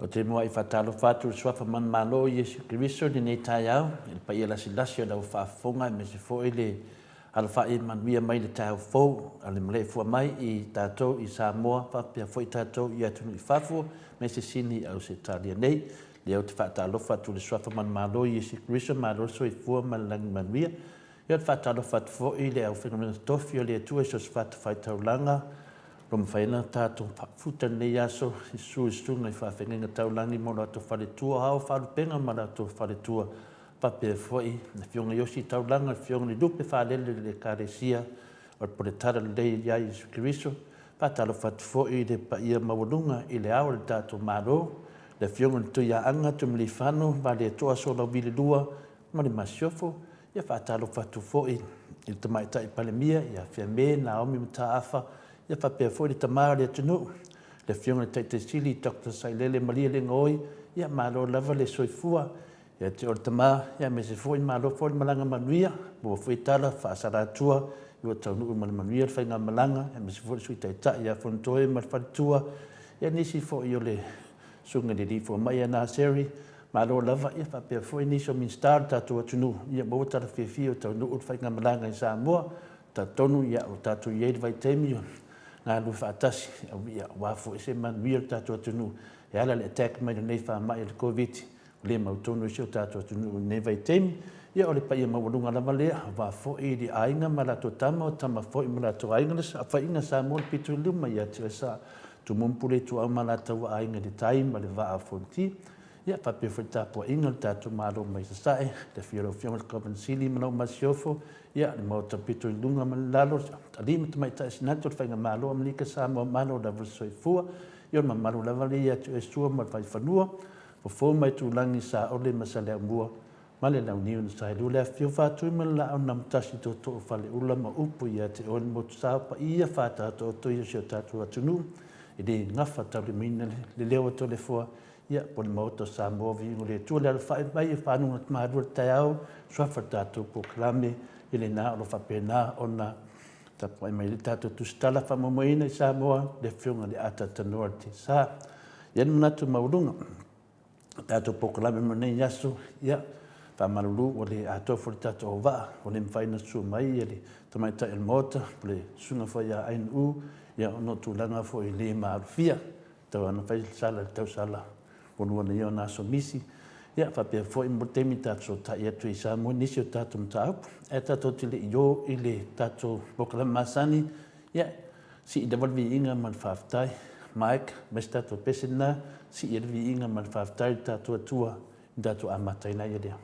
Ou te muai faatalofa atu i le Suafa manumalo o Iesu Keriso i lenei taeao, i le paia lasilasi o lau faafofoga aemaise foi le alafai manuia mai le taeao fou a le maleifua mai i tatou i Samoa faapea foi tatou i atunuu i fafo aemaise Sini i Ausetalia nei. Lea ou te faatalofa atu i le Suafa manumalo o Iesu Keriso, malo le soifua ma le lagi manuia. Ia, ou te faatalofa atu foi i le aufaigaluega totofi a le Atua i so o se fatafaitaulaga ua mafai ona tatou faafuta i lenei aso i susu i susuga i faafeagaiga taulagi ma o latou faletua, ao faalupega ma latou faletua, faapea foi le Afioga i Ositaulaga, le Afioga i le Lupe Faalele o le Ekalesia o le Pule Talalelei ia Iesu Keriso. Faatalofa atu foi i le paia maualuga i le Ao o le tatou Malo, le Afioga i le Tuiaana Tuimalealiifano Vaaletoa Sualauvi II ma le Masiofo. Ia faatalofa atu foi i le Tamaitai Palemia ia Fiame Naomi Mataafa, ia faapea foi le Tama o le atunuu, le Afioga i le Taitai Sili Dr. Sailele Malielegaoi, ia malo lava le soifua ia te oe le Tama, ia aemaise foi malo foi le malaga manuia, maua foi tala faasalatua ua taunuu ma le manuia le faigamalaga, aemaise foi le Sui Taitai ia Fonotoe ma le Faletua, ia nisi foi o le Susuga i le Alii Fomai ia Naseri, malo lava, ia faapea foi nisi o Minisita o le tatou atunuu, ia maua tala fiafia ua taunuu le faigamalaga i Samoa. Talitonu ia ua tatou i ai i le vaitaimi o galulue faatasi aua foi se manuia o le tatou atunuu e ala i le attack mai lenei faamai o le Koviti ua le mautonu ai si o tatou atunuu i lenei vaitaimi. Ia o le paia maualuga lava lea aua foi le aiga ma latou tama, o tama foi ma latou aiga, le saofaiga a Samoa i le pito i luma ia te oe Sa Tumua ma Puleituau ma Alataua Aiga i le Tai ma le Vaa o Fonoti. Ia faapea foi le tapuaiga a le tatou Malo mai Sasae, le afio o lau Afioga i le Kovana Sili ma lau Masiofo, ia le Maota pito i luga ma le lalo, alii ma tamaitai Senate o le Faigamalo o Amerika Samoa, malo lava le soifua. Ia o le mamalu lava lea ia te oe Sua ma le Vaifanua, Fofo ma Aitulagi, Saole ma Saleaaumua ma le Launiu na Saelua, le afifio o Faatui ma le Laau na Amotasi, Tootoo o Faleula ma upu ia te oe le Motusa, o paia faataotooto ia o si o tatou atunuu, e le gafataulimaina le leo o Toleafoa, ia, po o le Maota o Samoa, viiga o le Atua, le alafai mai e faanonogamanu le taeao, suafa le tatou polokalame i lena o lo o faapena ona tapuai mai le tatou tusitala faamoemoeina i Samoa, le Afioga i le Atatanoa le Tiasa. Ia le manatu maualuga, tatou polokalame mo lenei aso, ia, faamalulu ua le atoa foi le tatou auvaa, ua le mafai ona susu mai le tamaitai o le Maota, po o le susuga foi ia Ainu, ia, ona o tulaga foi le maalofia. Tau lava ina fai sala i le tausala muamua nei ona aso misi, ia faapea foi mo le taimi ta fesootai atu i Samoa i nisi o tatou mataupu. Ae tatou te le i o i le tatou polokalame masani, ia sii lava le viiga ma le faafetai. Mike, aumai se tatou pese lena, sii ai le viiga ma le faafetai i le tatou Atua i le tatou amataina ai lea.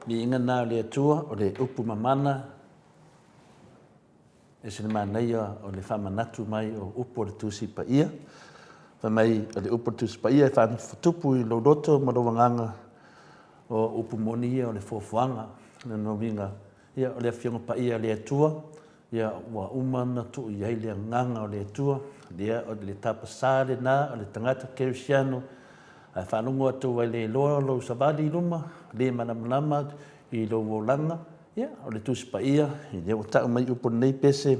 Viiga na o le Atua, o le upu mamana, ese le manaia o le faamanatu mai o upu o le Tusi Paia. Fai mai o le upu o le Tusi Paia e faafotupu i lou loto ma lou agaga, o upu moni ia o le foafoaga. O lona uiga, ia o le Afioga Paia a le Atua, ia ua uma ona tuu i ai le agaga o le Atua, lea o le tapasa lena o le tagata kerisiano, ae faalogo atu ua le iloa lou savali i luma, le malamalama i lou olaga, ia o le Tusi Paia, lea ua tau mai upu o lenei pese,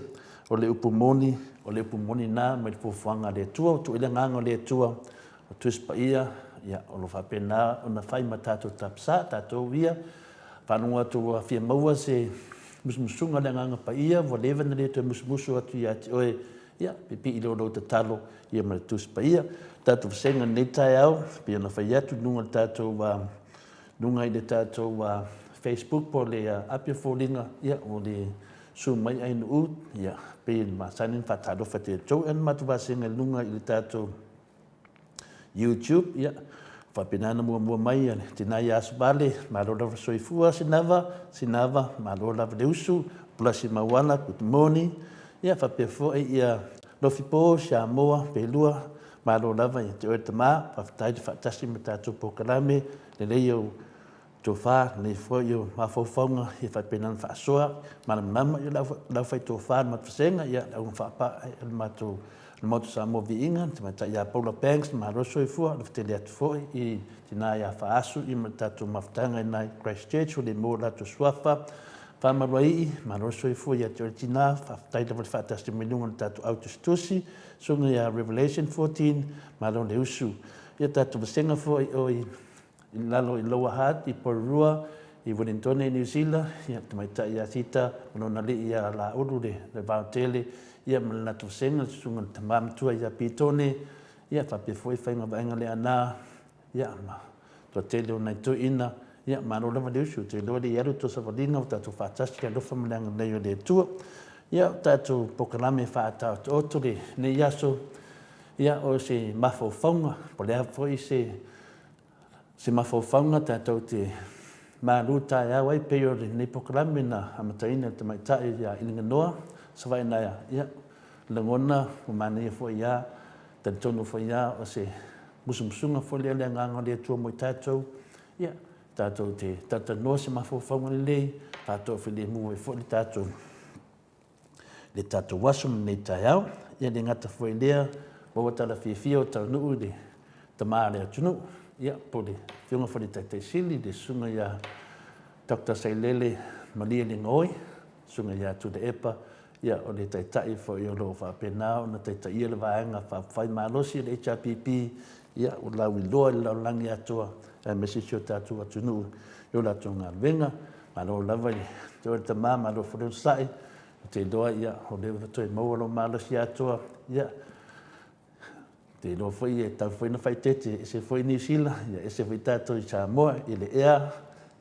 o le upu moni, o le upu moni na mai le fuafuaga a le Atua, ua tuu i ai le agaga o le Atua, o Tusi Paia, ia o lo o faapena ona fai ma tatou tapasa, tatou ia, faalogo atu ua fia maua se musumusuga a le Agaga Paia, ua leva ona le toe musumusu atu ia te oe, ia, pipii loa lou tatalo ia ma le Tusi Paia. Tatou vasega i lenei taeao, pei ona fai atu i luga o le tatou, luga i le tatou Facebook po o le api o foliga, ia, o le susu mai Ainuu, ia, pei ona masani ona faatalofa atu ia te outou. Ae o le matou vasega i luga i le tatou YouTube, ia, faapena ona muamua mai le tina ia Asovale, malo lava soifua Sinava, Sinava, malo lava le usu, Pulasi Mauala, good morning, ia, faapea foi ia Lofipo, Samoa, Pelua, malo lava ia te oe le tama, faafetai le faatasi ma tatou polokalame, lelei ou tofa, lelei foi ou mafaufauga, ia faapena ona faasoa, malamalama ia le aufaitofa a le matou vasega, ia le augafaapaa o le matou le Maota Samoa Viiga, le Tamaitai ia Paula Banks, malo le soifua, le tele atu foi i tina ia Faasu ia ma le tatou mafutaga i ina i Christchurch, ua le maua o latou suafa, Faamaluaii, malo le soifua ia te oe le tina, faafetai lava le faatasi mai luga o le tatou au tusitusi, susuga ia Revelation 14, malo le usu. Ia tatou vasega foi o i I lalo i Lower Hutt, i Porirua, i Wellingtone i Niu Sila, ia, tamaitai ia Sita ma lona alii ia Laulu le Vaotele, ia ma le latou vasega, le susuga i le tama matua ia Pitone, ia faapea foi faiga vaaiga Leaana, ia ma toatele o nai toeaiina, ia malo lava le usu, ou te iloa e le i alu tou savaliga ua tatou faatasi i le alofa ma le agalelei o le Atua. Ia, o tatou polokalame faataotooto lenei aso, ia o se mafaufauga, po o le a foi se Se mafaufauga tatou te malu taeao ai pei o lenei polokalame na amataina e le tamaitai ia Iliganoa Savaii Naea. Ia, lagona ua manaia foi ia, talitonu foi ia o se musumusuga foi lea o le Agaga o le Atua mo i tatou. Ia, tatou te talatalanoa se mafaufauga lelei, faatoafilemu ai foi le tatou le tatou aso ma lenei taeao. Ia le gata foi i lea, maua tala fiafia o taunuu i le tama o le atunuu, ia po o le Afioga foi i le Taitai Sili, le Susuga ia Doctor Sailele Malielegaoi, Susuga ia Tuilaepa, ia o le Taitai foi o lo o faapena ona taitaia le Vaega Faaupufai Malosi o le HRPP, ia ua lauiloa i le lalolagi atoa aemaise si o tatou atunuu i o latou galuega. Malo lava i te oe le tama, malo foi le onosai. Ou te iloa ia, o lea ua toe maua lou malosi atoa. Ia, ou te iloa foi e tatau foi ona faaeteete, ese foi Niu Sila, ia ese foi tatou i Samoa i le ea.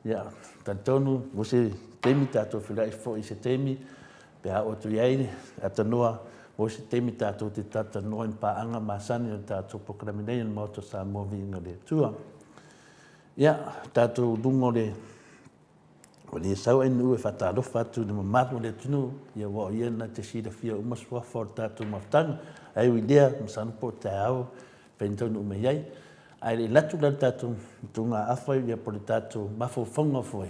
Ia, talitonu, mo se taimi tatou feiloai foi i se taimi pe a oo atu i ai Atanoa, mo se taimi tatou te talatalanoa i paaga masani o le tatou polokalame nei o le Maota o Samoa Viiga i le Atua. Ia, tatou luga o le o le sau ai nuu e faatalofa atu i le mamalu o le atunuu, ia aua o ia na te silafia uma suafa o le tatou mafutaga. Ae ui i lea, masalo po o taeao e fai taunuu mai ai. Ae le i alu atu la le tatou tugaafa ia po o le tatou mafaufauga foi,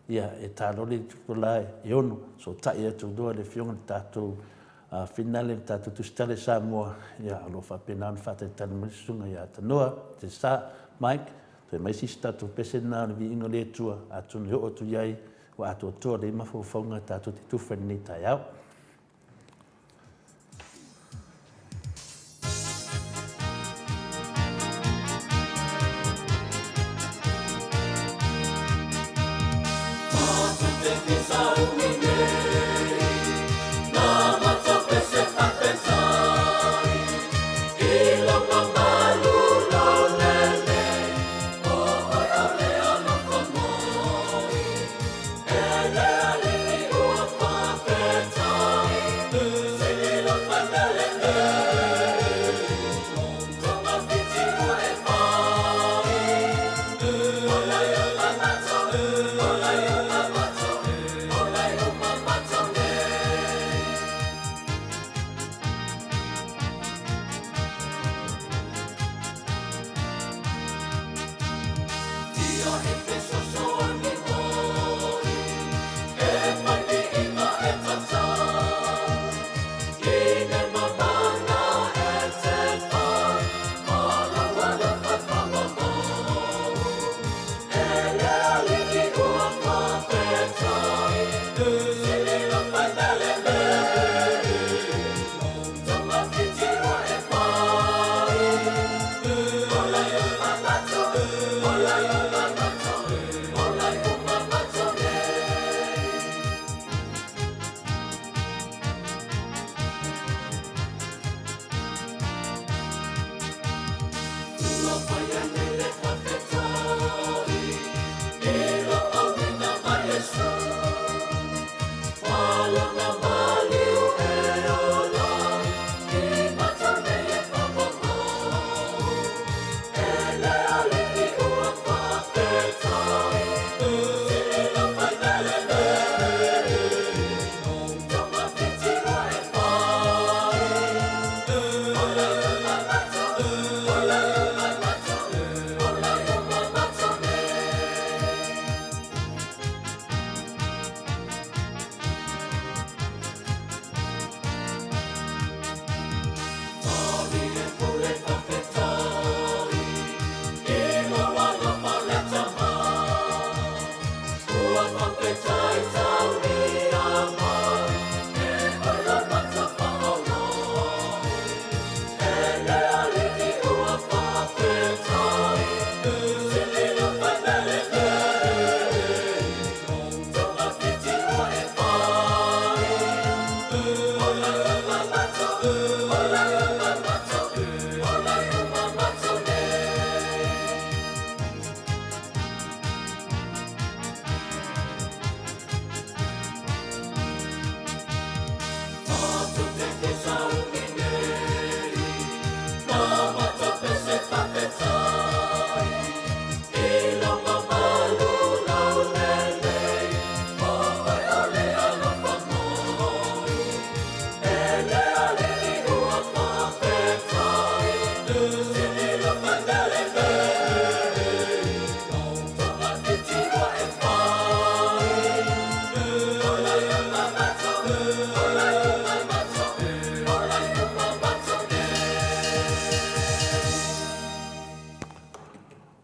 ia e taalolo i le tutola e ono sootai atu loa le Afioga i le tatou finale le tatou Tusitala i Samoa, ia o lo o faapena ona faatalitali mai le Susuga ia Tanoa Tesa Mike, toe mai se isi tatou pese lena o le viiga o le Atua, atonu e oo atu i ai ua atoatoa lelei mafaufauga tatou te tufa i lenei taeao.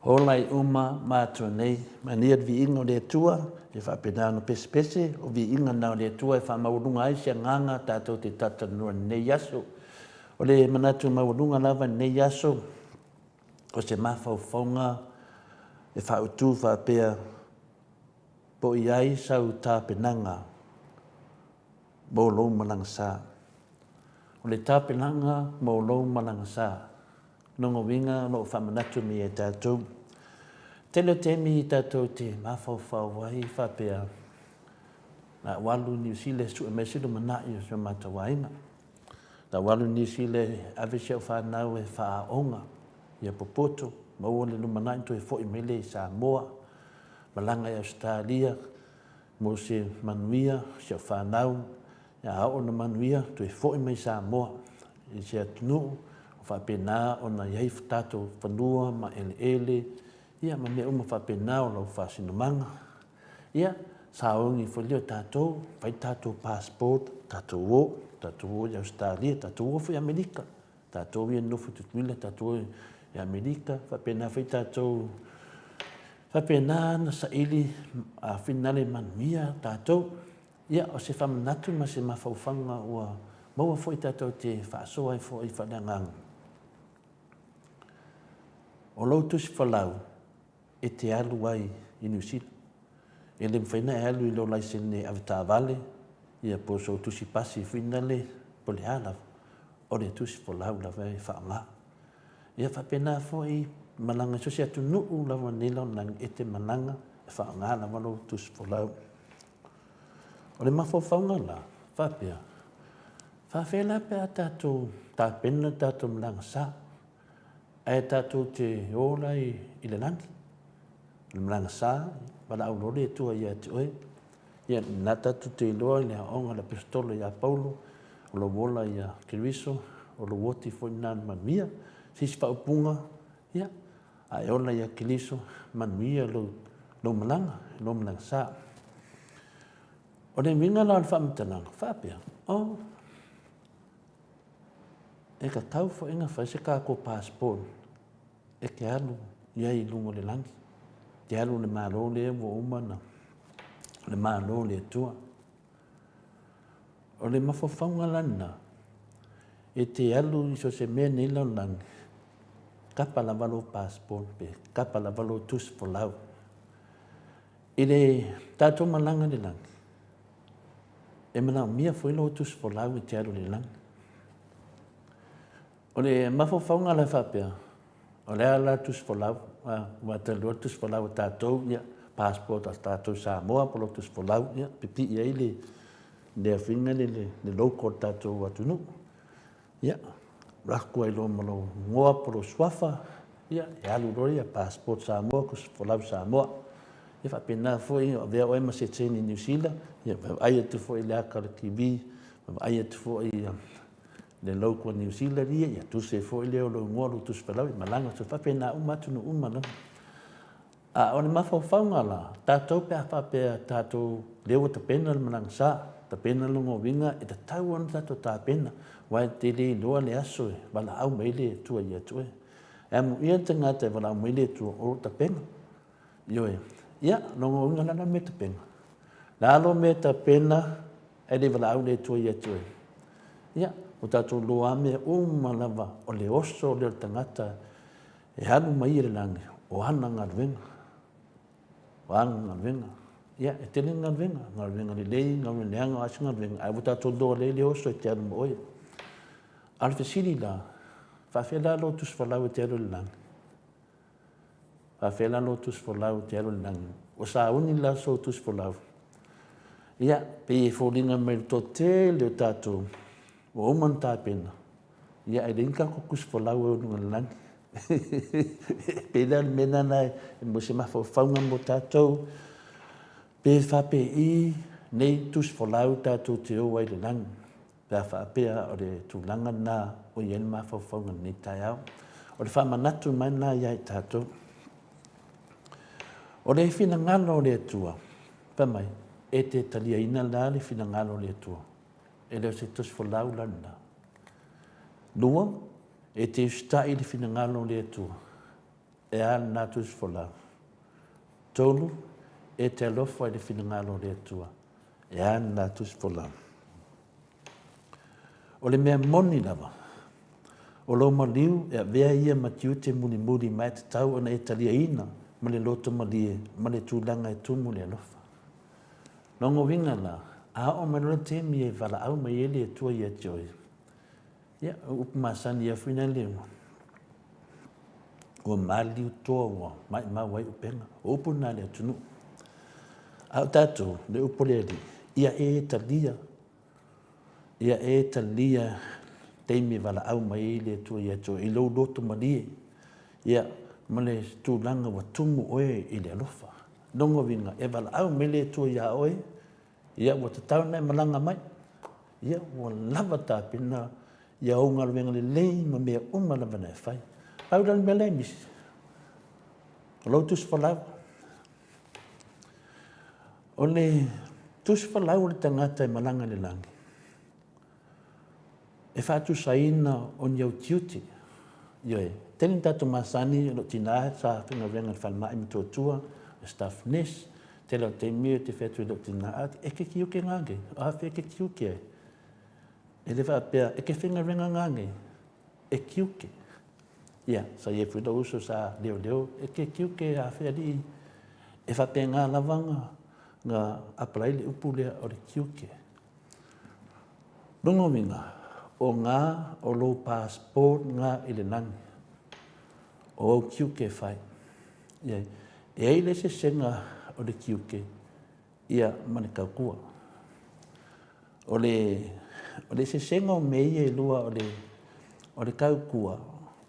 Ola i uma matua nei, mania le viiga o le Atua, e faapena ona pesepese, o viiga na o le Atua e faamaualuga ai se agaga tatou te talatalanoa i lenei aso. O le manatu maualuga lava i lenei aso, o se mafaufauga e faautu faapea po o i ai sau tapenaga mo lou malaga sa. O le tapenaga mo lou malaga sa, lona uiga o lo o faamanatu mai e tatou. Tele o taimi tatou te mafaufau ai faapea, na ou alu i Niu Sila e sue mai se lumanai o si o matou aiga. Na ou alu i Niu Sila e ave si au fanau e faaaoga ia popoto, maua le lumanai ona toe foi mai lea i Samoa. Malaga i Ausetalia mo se manuia o si au fanau, a oo ina manuia toe foi mai i Samoa i se atunuu o faapena ona i ai tatou fanua ma eleele ia ma mea uma faapena o lau faasinomaga. Ia, saogi foi lea o tatou, fai tatou passport, tatou o, tatou o i Ausetalia, tatou o foi i Amerika. Tatou ia nofo i Tutuila, tatou o i Amerika, faapena foi tatou, faapena ona saili a finale manuia tatou. Ia, o se faamanatu ma se mafaufauga ua maua foi tatou te faasoa ai foi faaleagaga. O lou tusi folau e te alu ai i Niu Sila. E le mafai ona e alu i lou laisene avetaavale, ia po o sou tusi pasi foi lale, po o le a lava, o le tusi folau lava e faaaoga. Ia faapena foi malaga i so o se atunuu lava o lenei lalolagi, e te malaga e faaaoga lava lou tusi folau. O le mafaufauga la, faapea, faafefea la pe a tatou tapena le tatou malaga sa, ae tatou te o la i le lagi, o le malaga sa, valaau loa le Atua ia te oe. Ia, lena tatou te iloa i le aoaoga a le Aposetolo ia Paulo, o lou ola ia Keriso, o lou oti foi lena o le manuia. Se isi faaupuga, ia, a e ola ia Keriso, manuia lou, lou malaga, lou malaga sa. O le uiga la o le faamatalaga, faapea, oh, e tatau foi ona fai se tatou passport e te alu i ai i luga o le lagi, te alu i le Malo lea ua uma ona, le Malo o le Atua. O le mafaufauga la lena, e te alu i so o se mea nei lalolagi, kapa lava lou passport pe kapa lava lou tusi folau. I le tatou malaga i le lagi, e manaomia foi lou tusi folau e te alu i le lagi. O le mafaufauga la e faapea, o le a la le tusi folau, aua talu ai le tusi folau a tatou, ia, passport a tatou i Samoa po o lou tusi folau, ia, pipii ai le le afiga le le logo o le tatou atunuu. Ia, alu atu ai loa ma lou igoa po o lou suafa, ia, e alu loa ia passport Samoa, tusi folau Samoa. Ia faapena foi, avea oe ma seteni Niu Sila, ia vaai atu foi i le ata o le TV, vaai atu foi ia le logo a Niu Sila ia, ia tusi ai foi lea o lou igoa, lou tusi folau, ia malaga atu faapena uma atunuu uma lava. A o le mafaufauga la, tatou pe a faapea tatou lea ua tapena le malaga sa, tapena lona uiga e tatau ona tatou tapena, aua e te le iloa le aso e valaau mai ai le Atua ia te oe. E amuia le tagata e valaau mai le Atua o lo o tapena. Ioe. Ia, lona uiga o le a la le mea e tapena? O le a lou mea e tapena ae le valaau le Atua ia te oe? Ia, ua tatou iloa lava mea uma lava o le oso lea o le tagata e alu ma ia i le lagi, o ana galuega, o ana galuega. Ia, e tele galuega, galuega lelei, galuega leaga, o a se galuega, ae ua tatou iloa lelei le oso e te alu ma oe. A o le fesili la, e faapefea la lou tusi folau e te alu ai i le lagi? Faapefea la lou tusi folau e te alu i le lagi? Ua sauni la sou tusi folau? Ia, pei e foliga mai le toatele o tatou ua uma ona tapena, ia ae leai ni tatou tusi folau e o i luga o le lagi. Pei la o le mea lena e mo se mafaufauga mo tatou, pe faapei nei tusi folau tatou te o ai i le lagi. Pe a faapea o le tulaga lena o i ai le mafaufauga i lenei taeao. O le faamanatu mai lena ia i tatou. O le finagalo o le Atua, fai mai, e te taliaina la le finagalo o le Atua. E le o se tusi folau la lena. Lua, e te usitai i le finagalo o le Atua. E a lena tusi folau? Tolu, e te alofa i le finagalo o le Atua. E a lena tusi folau? O le mea moni lava, o lou maliu e avea ia ma tiute mulimuli ma e tatau ona e taliaina ma le loto malie ma le tulaga e tumu le alofa. Lona uiga la, a oo mai loa le taimi e valaau mai ai le Atua ia te oe, ia, o upu masani lava foi lea ua maliliu toa ua maimau ai upega. O upu na a le atunuu. A o tatou, le upu a le Alii, ia e talia, ia e talia taimi e valaau mai ai le Atua ia te oe i lou loto malie, ia, ma le tulaga ua tumu oe i le alofa. Lona uiga, e valaau mai le Atua iā oe, ia ua tatau ona e malaga mai, ia ua lava tapena ia ou galuega lelei ma mea uma lava na e fai. Pau la le mea la e misi, o lou tusi folau. O le tusi folau o le tagata e malaga i le lagi, e faatusaina o ni au tiute. Ioe, tele ni tatou masani o lou tina sa faigaluega i le falemai i Motootua, staff nurse, tele o taimi ou te fai atu i lou tina, e te tiute nanei, o afea e te tiute ai? E le faapea, e te faigaluega nanei, e tiute. Ia, sa i ai foi lou uso sa leoleo, e te tiute afea alii, e faapena lava na apply le upu lea o le tiute. Lona uiga, o ga o lou passport ga i le lagi, o ou tiute e fai. E i ai le eseesega o le tiute ia ma le tautua. O le, o le eseesega o mea ia e lua o le, o le tautua,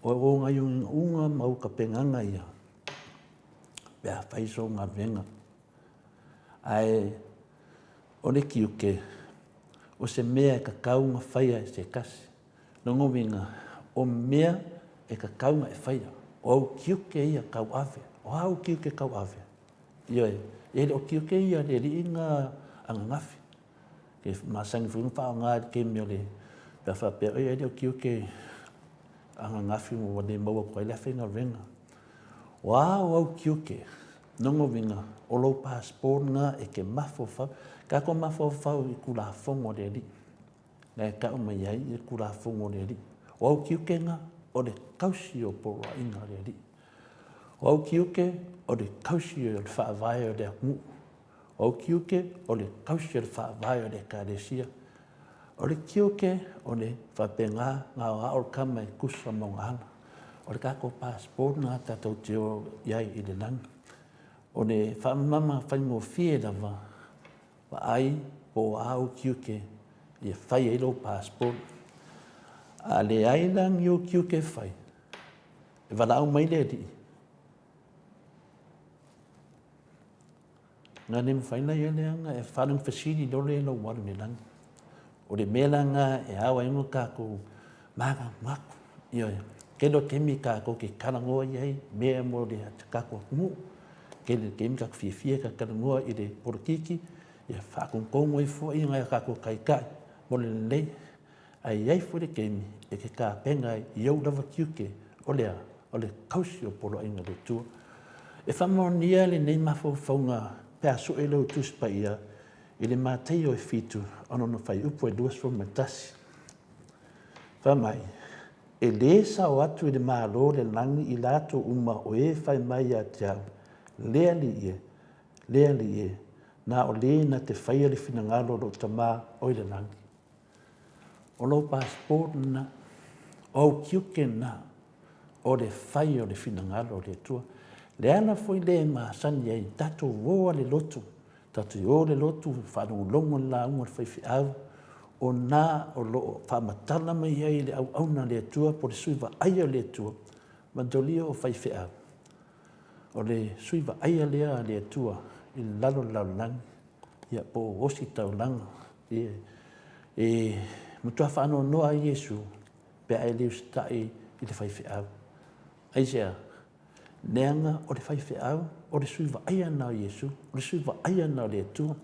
o ou gaioiga uma ma ou tapenaga ia pe a fai sou galuega. Ae o le tiute, o se mea e tatau ona faia e se tasi. Lona uiga, o mea e tatau ona e faia, o au tiute ia tauave. O a ou tiute tauave? Ioe, e le o tiute ia a le alii na ananafi. E masani foi ona faaaoga i le taimi o le, pe a faapea, oi e le o tiute ananafi ua le maua atu ai le afaigaluega. O a o au tiute, lona uiga, o lou passport lena e te mafaufau. Tatou mafaufau i Tulafono a le Alii, la e tau mai ai le Tulafono a le Alii. O au tiute na. O le tausi o poloaiga a le Alii. O au tiute, o le tausi o le faavae o le atunuu. O au tiute, o le tausi o le faavae o le Ekalesia. O le tiute, o le faapena ona aoao le tama e tusa ma ona ala. O le tatou passport lena tatou te o i ai i le lagi. O le faamalamalamaga faigofie lava, vaai po o a ou tiute e fai ai lou passport. A leai la ni ou tiute e fai, e valaau mai le Alii, Na le mafai la ia lea ona e faalogo fesili loa lea i lou alu i le lagi. O le mea la lena e ao ai ona tatou manatunatu. Ioe. Tele o taimi tatou te talanoa i ai mea mo le tatou atunuu. Tele o taimi tatou te fiafia e talatalanoa i le polokiki, ia faatonutonu ai foi nai o tatou taitai mo le lelei. Ae i ai foi le taimi e te tapena ai i ou lava tiute, o le a? O le tausi o poloaiga a le Atua. E faamaonia lenei mafaufauga pe a sue lou Tusi Paia i le Mataio e 7 ona o fuaiupu e 21. Fai mai, e lē sao atu i le Malo o le lagi i latou uma o e fai mai ia te au, le Alii e, le Alii e, na o le na te faia le finagalo o lou Tama o i le lagi. O lou passport lena, o ou tiute na, o le fai o le finagalo o le Atua. Le ala foi lea e masani ai, tatou o lava i le lotu, tatou o i le lotu faalogologo i le lauga a le faifeau, o na o lo o faamatala mai ai le auauna a le Atua po o le sui vaaia o le Atua, manatua o faifeau, o le sui vaaia lea a le Atua i lalo o le lalolagi, ia po o ositaulaga. Ia, e matua faanoanoa ai Iesu pe a e le usitai i le faifeau. Aisea? Leaga o le faifeau, o le sui vaaia lena o Iesu, o le sui vaaia lena o le Atua.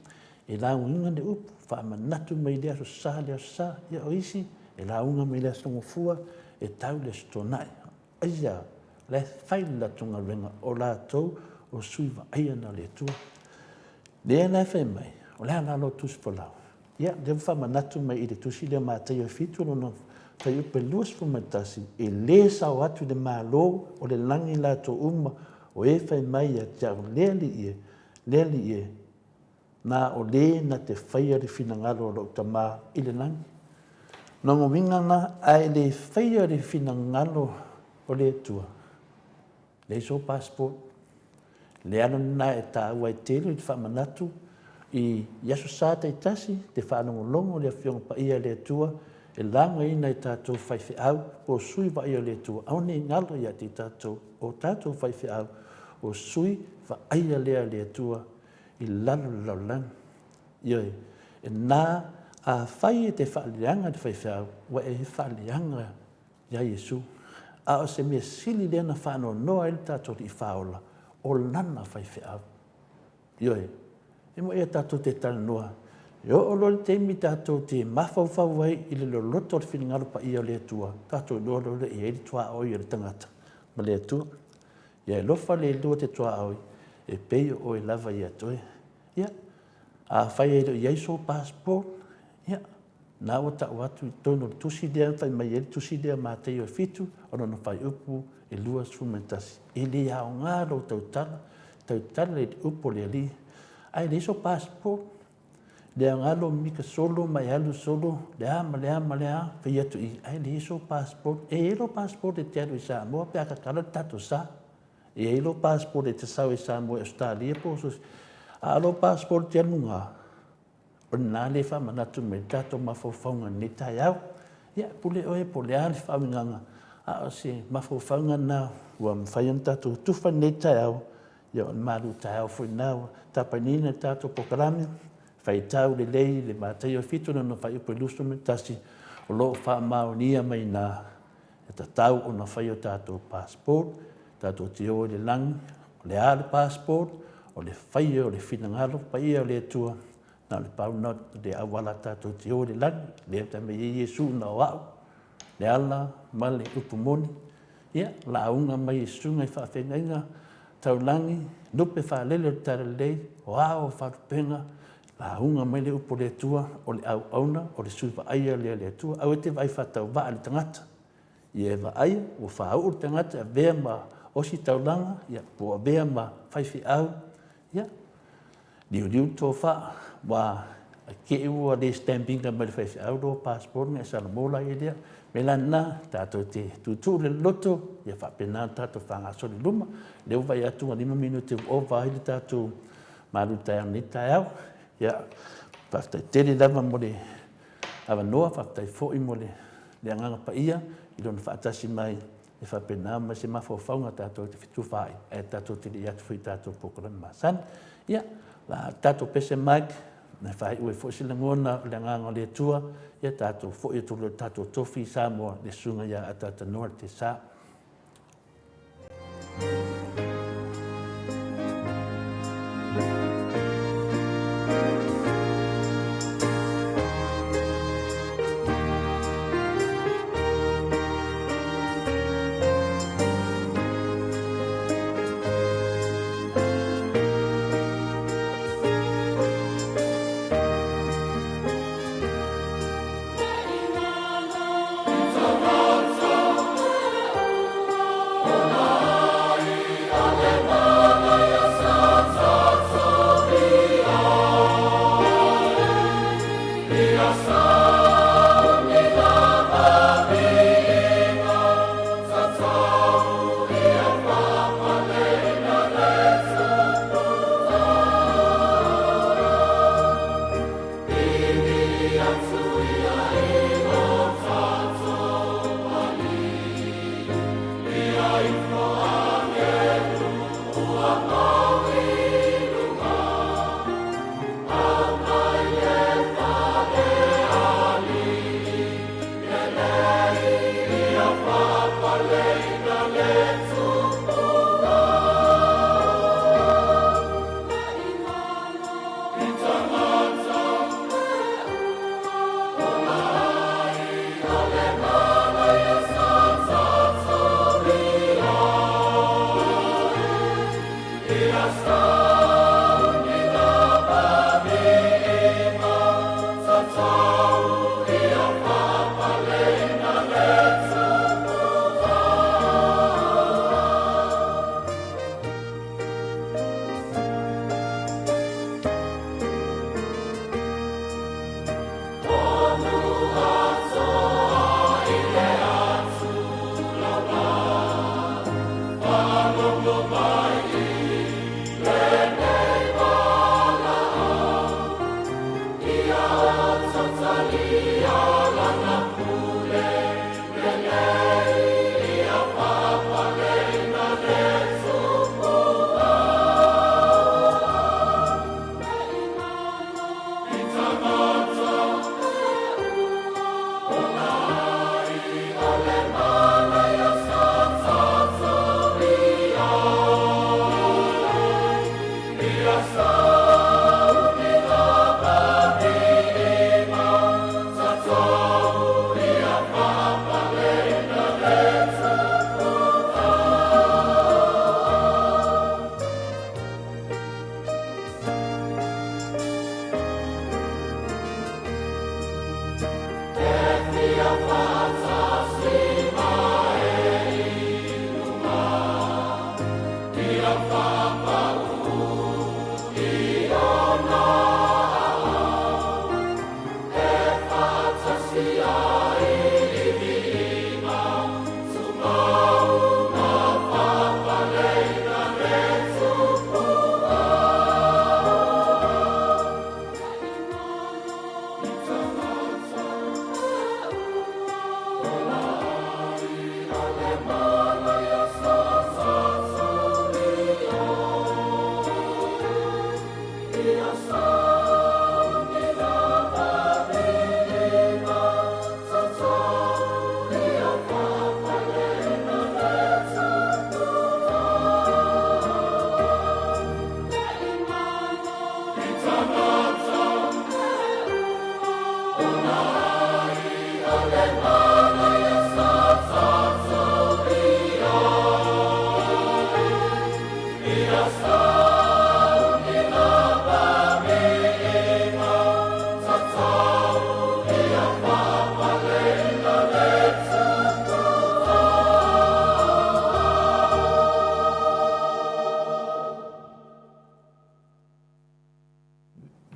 E laugaina le upu, faamanatu mai le Aso Sa le Aso Sa. Ia o isi, e lauga mai le Aso Gafua, e tau i le Aso Toonai. Aisea? O la e fai le latou galuega, o latou o sui vaaia na o le Atua. Lea la e fai mai, o le a la lou tusi folau? Ia, lea ua faamanatu mai i le tusi lea o Mataio 7 lona fuaiupu e 21, e le sao atu i le Malo o le lagi latou uma o e fai mai ia te au, le Alii e, le Alii e, na o le na te faia le finagalo o lou Tama i le lagi. Lona uiga la, a e le faia le finagalo o le Atua, leai sou passport. Le ala lena e taua ai tele le faamanatu i Aso Sa taitasi te faalogologo le Afioga Paia a le Atua e lagaina e tatou faifeau po o sui vaaia o le Atua, aua ne i galo ia te i tatou o tatou faifeau o sui vaaia lea a le Atua i lalo o le lalolagi. Ioe, e na afai e te faaleaga le faifeau, ua e faaleaga ia Iesu. A o se mea sili lea na faanoanoa ai le tatou Alii Faaola, o lana faifeau. Ioe, e moni tatou te talanoa, e oo loa i le taimi tatou te mafaufau ai i le loloto o le finagalo paia o le Atua, tatou iloa loa lea e i ai le tuaoi o le tagata ma le Atua. Ia e alofa le Atua i te tuaoi, e pei o oe lava ia te oe. Ia, afai e le o i ai sou passport, ia, na ua tau atu i totonu o le tusi lea na fai mai ai le tusi lea o Mataio e 7, o lona fuaiupu e 21. E le aoga lou tautala, tautala i le upu a le Alii, ae leai sou passport, le aoga lou mika solo ma e alu solo, le a ma le a ma le a, fai atu i i, ae leai sou passport. E i ai lou passport e te alu i Samoa pe a tatala le tatou sa. E i ai lou passport e te sau i Samoa i Ausetalia po o so o se, a o lou passport e te alu luga, O lena lea e faamanatu mai le tatou mafaufauga i lenei taeao. Ia, pule oe po o le a le faauigaga, a o se mafaufauga lena ua mafai ona tatou tufa i lenei taeao. Ia, o le malu taeao foi lena ua tapenaina le tatou polokalame, faitau lelei le Mataio 7 lona fuaiupu e 21, o lo o faamaonia mai i ina e tatau ona fai o tatou passport, tatou te o i le lagi, o le a le passport? O le faia o le finagalo paia o le Atua, na o le pau lena o le auala tatou te o i le lagi, lea na fai mai ai Iesu, na o au le ala ma le upu moni. Ia, lauga mai e susuga i faafeagaiga taulagi, lupe faalele o le Talalelei, o ao o faalupega, lauga mai le upu a le Atua, o le auauna, o le sui vaaia lea a le Atua. Aua e te vaai faatauvaa i le tagata. Ia e vaaia ua faauu le tagata e avea ma ositaulaga, ia, po o avea ma faifeau, ia, liuliu le tofa, aua te i ua le stamp ina mai e le faifeau lou passport ona e Salamo la i ai lea. O le mea la lena, tatou te tuutuu le loto, ia faapena ona tatou faagasolo i luma. O lea ua vaai atu ua 5 minute ua ova ai le tatou malutaeao i lenei taeao. Ia, faafetai tele lava mo le avanoa, faafetai foi mo le Agaga Paia i Lona faatasi mai e faapena ma se mafaufauga tatou te fetufaai ae tatou te lei atu foi i tatou polokalame masani. Ia, la tatou pese mai e faaiu ai foi se lagona o le Agaga o le Atua, ia tatou foi atu loa i le tatou tofi i Samoa, le Susuga ia Ataata Noa Tesa.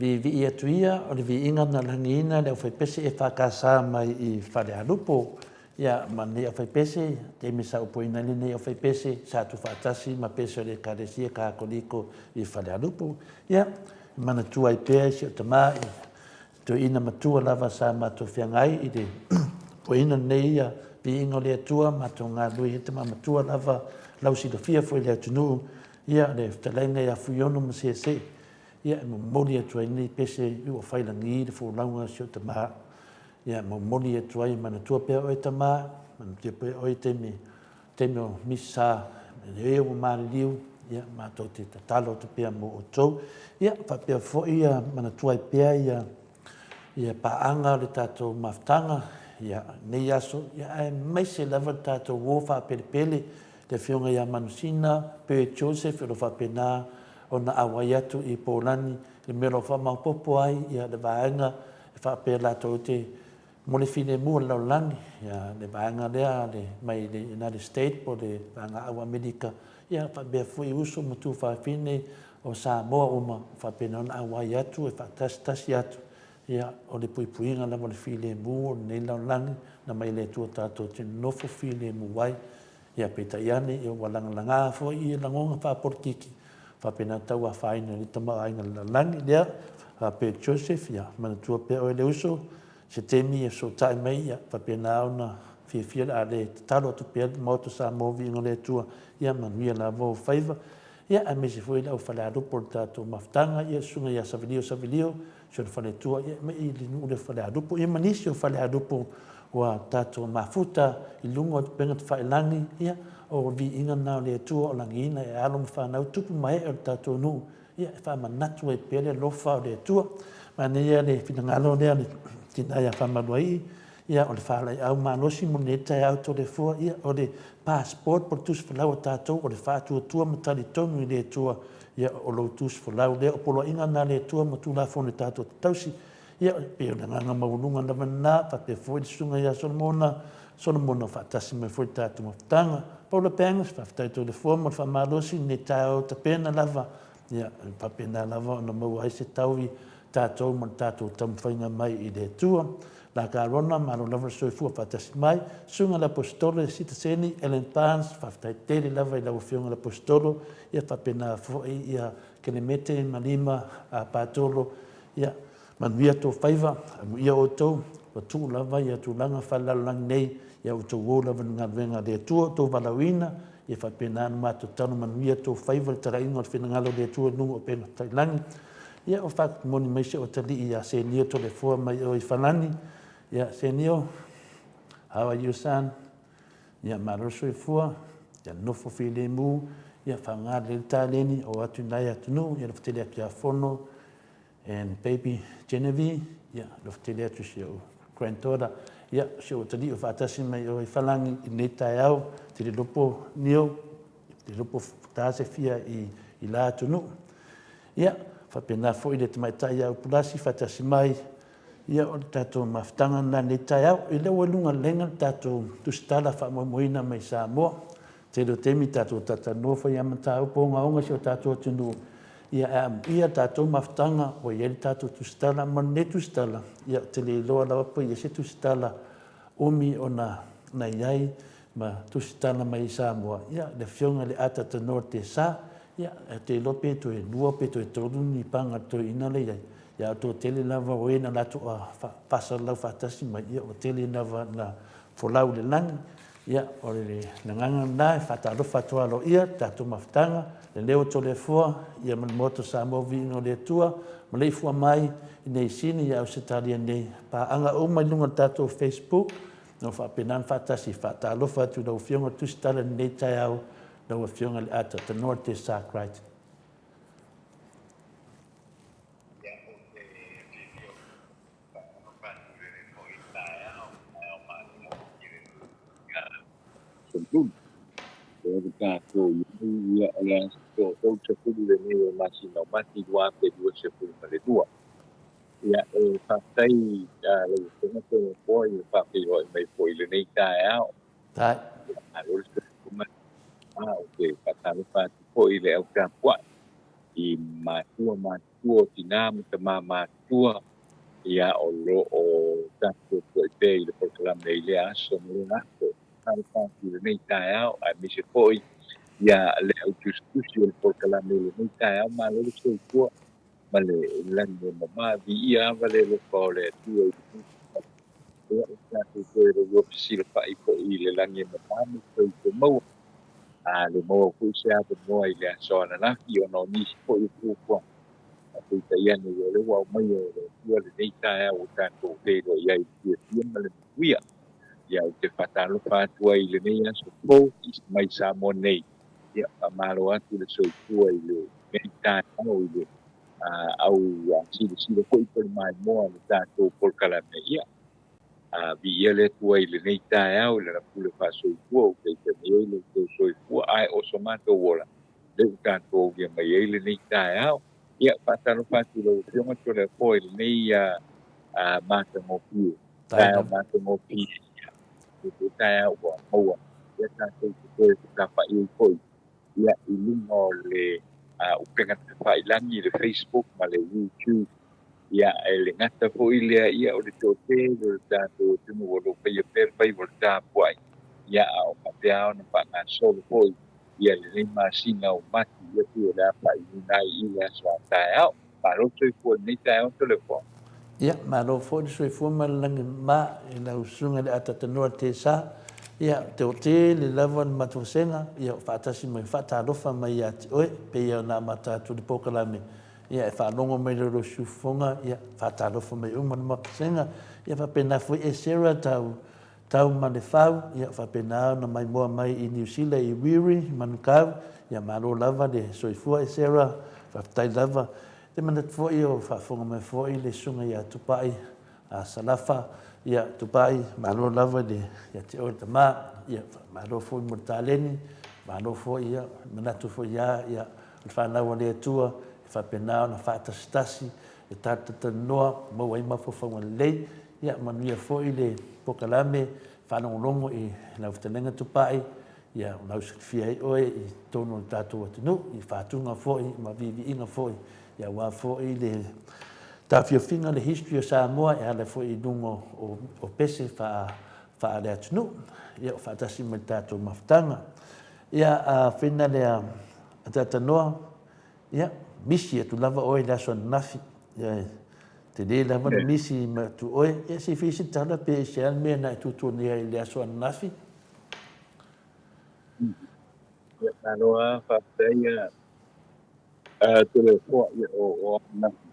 Viivii atu ia, o le viiga na lagiina e le aufaipese EFKS mai i Falealupo. Ia, ma lenei aufaipese, taimi sa upuina ai lenei aufaipese, sa tuufaatasi ma pese o le Ekalesia Katoliko i Falealupo. Ia, e manatua ai pea i si ou tama i toeaina matua lava sa matou feagai i le upuina lenei ia viiga o le Atua, matou galulue ai tama matua lava, lausilafia foi i le atunuu, ia, le fetalaiga ia Fuiono ma Seesee. Ia, e momoli atu ai lenei pese i ua failagi le folauga a si ou tama. Ia, e momoli atu ai, manatua pea oe tama, manatua pea oe i taimi, taimi o misa, e ua maliliu, ia, matou te tatalo atu pea mo outou. Ia, faapea foi ia manatua ai pea ia, ia paaga o le tatou mafutaga, ia, nei aso, ia, aemaise lava le tatou uo faapelepele, le afioga ia Manusina Bird Joseph, o lo o faapena ona auai atu i Polani i le mea o lo o faamaopoopo ai le vaega e faapea latou te mo le filemu o le lalolagi, le vaega lea mai le United States po o le vaega au Amerika, ia faapea foi uso ma tuafafine o Samoa uma faapena ona auai atu e faatasitasi atu, ia o le puipuiga lava o le filemu o lenei lalolagi na mai le Atua tatou te nonofo filemu ai. Ia peitai ane, ia ua lagalaga foi ia lagona faapolokiki, faapena tau afaina i le tamaoaiga o le lalolagi lea, faapea Joseph, ia manatua pea oe le uso, se taimi e fesootai mai, ia faapena ona fiafia o le a le tatalo atu pea le Maota Samoa Viiga o le Atua, ia manuia lava ou faiva. Ia aemaise foi le au falealupo o le tatou mafutaga, ia le susuga ia Savelio Savelio, si ona faletua, ia mai i le nuu lea o Falealupo, ia ma nisi o Falealupo ua tatou mafuta i luga o upega tafailagi, ia, o le viiga lena o le Atua o lagiina e alo ma fanau, tupu ma ee o le tatou nuu, ia, e faamanatu ai pea le alofa o le Atua. Manaia le finagalo lea o le tina ia Faamaluaii, ia, o le faalaeiau malosi mo lenei taeao Toleafoa, ia, o le passport po o le tusi folau a tatou, o le faatuatua ma talitonu i le Atua, ia, o lou tusi folau lea, o poloaiga na a le Atua ma Tulafono e tatou te tausi. Ia, e pei o le agaga maualuga lava lena, faapea foi le Susuga ia Solomona, Solomona faatasi mai foi le tatou mafutaga. Paula Banks, faafetai Toleafoa mo le faamalosi i lenei taeao tapena lava, ia, e faapena lava ona maua ai se taui tatou ma le tatou taumafaiga mai i le Atua. La Carona, malo lava le soifua faatasi mai. Susuga i le Aposetolo Sitaseni Ellen Barnes, faafetai tele lava i lau Afioga i le Aposetolo, ia faapena foi ia Kelemete Malima Patolo, ia manuia tou faiva, amuia outou, ua tuu lava ia tulaga faalelalolagi nei, ia outou o lava i le galuega a le Atua, outou valaauina, ia faapena ona matou talo manuia tou faiva i le talaiga o le finagalo o le Atua i luga o upega tafailagi. Ia ua faamoni mai si ou atalii ia Senio Toleafoa mai o i Falani. Ia Senio, how are you son? Ia malo le soifua, ia nofo filemu, ia faaaoga lelei le taleni, o atu i nai atunuu, ia alofa tele atu ia Fono and baby Genevieve, ia alofa tele atu i si ou granddaughter, ia si ou atalii o faatasi mai o i Falani i lenei taeao, Telilopo Nio, Telilopo Tasefia i la atunuu. Ia, faapena foi le tamaitai ia Upulasi faatasi mai, ia o le tatou mafutaga lena i lenei taeao. I lea ua i luga lena le tatou tusitala faamoemoeina mai Samoa. Tele o taimi tatou talatalanoa foi i mataupu ogaoga i si o tatou atunuu, ia ae amuia le tatou mafutaga ua i ai le tatou tusitala. Ma lenei tusitala, ia ou te le iloa lava po o i ai se tusitala umi ona na i ai ma tusitala mai i Samoa, ia le Afioga i le Atatanoa Tesa, ia, ou te iloa pe toe lua pe toe tolu ni paga a le toeaina lea i ai, ia ae o le toatele lava o e na latou faasalalau faatasi mai, ia ua tele lava ina folau i le lagi. Ia, o le agaga lena e faatalofa atu aloaia le tatou mafutaga, le leo o Toleafoa, ia ma le Maota o Samoa Viiga o le Atua, maleifua mai i Niu Sini ia Ausetalia nei, paaga uma i luga o le tatou Facebook, o faapena ona faatasi. Faatalofa atu i lau Afioga i le Tusitala i lenei taeao, lau Afioga i le Ata Tanoa Tesa Crichton. Ia, ou te fiafia faatalofa atu i lenei foi taeao, taeao malolo i le Lulu. Lea ua tatou i ai, ia, o le aso 30 lenei o le masina o Mati 2022. Ia, e faafetai lau Afioga Toleafoa i le faafeiloai mai foi i lenei taeao. Tae. Malo le soifua. Ou te faatalofa atu foi i le au tapuai. i matua matutua o tinā ma tamā matutua, ia o lo o tatou tuai pea i le polokalame i lea aso ma lea aso. Talofa atu i lenei taeao, aemaise foi ia le au tusitusi o le polokalame i lenei taeao. Malo le soifua ma le lagi e mama, viia ava le alofa o le Atua i lenei taeao. Ia, o tatou toe lua fesilafai foi i le lagi e mama ma le soifua maua. A le maua foi se avanoa i le aso ananafi ona o nisi foi o fuafuaga, ae peitai ane o lea ua aumaia e le Atua lenei taeao ua tatou feiloai ai i le fiafia ma le manuia. Ia, ou te faatalofa atu ai i lenei aso fou mai Samoa nei. Ia, faamalo atu le soifua i lenei taeao i le au silasila foi po o le maimoa o le tatou polokalame. Ia, A viia le Atua i lenei taeao i Lana pule faasoifua ua taitai mai ai lo outou soifua ae o so matou ola lea ua tatou aulia mai ai lenei taeao. Ia, faatalofa atu i lau Afioga Toleafoa i lenei matagofie, taeao matagofie, ia, lenei taeao ua maua ia tatou te toe fetafa'i ai foi ia i luga o le upega tafailagi i le Facebook ma le YouTube. Ia, e le gata foi lea, ia o le toatele o le tatou atunuu o lo o faia pea le faiva o le tapuai, ia, a o faapea ona faagasolo foi ia lenei masina o Mati, ia pei o le a faaiuina ai i le aso a taeao. Malo le soifua i lenei taeao Toleafoa. Ia, malo foi le soifua ma le lagi mama i lau susuga i le Atatanoa Tesa. Ia, te o tele lava le matou vasega, ia, o faatasi mai, faatalofa mai ia te oe, pei ona amata atu le polokalame, ia, e faalogo mai loa i lou siufofoga, ia, faatalofa mai uma le matou vasega. Ia, faapena foi e Sarah tau, tau ma le fau, ia, faapena ona maimoa mai i Niu Sila i Wiri, Manukau. Ia, malo lava le soifua e Sarah, faafetai lava. Te manatu foi o faafofoga mai foi le Susuga ia Tupai a Salafa, ia Tupai, malo lava i le, ia te oe le tama, ia malo foi mo le taleni, malo foi, ia manatu foi ia, ia o le fanau a le Atua, e faapena ona faatasitasi, e talatalanoa, maua ai mafaufauga lelei, ia manuia foi le polokalame, faalogologo i lau fetalaiga Tupai, Ia lausilafia ai oe i totonu o le tatou atunuu, i faatuga foi ma viiviiga foi, ia aua foi le taofiofiga le history o Samoa e ala foi i luga o pese faale-atunuu, ia o faatasi ma le tatou mafutaga. Ia, a whina lea a Tatanoa, ia, misi atu lava oe i le aso ananafi. Ia, tele lava le misi ma atu oe. Ia, se i fai se tala pe se a le mea na e tutua nei ai i le aso ananafi. Ia, malo lava, faafetai Toleafoa, ia, o ananafi,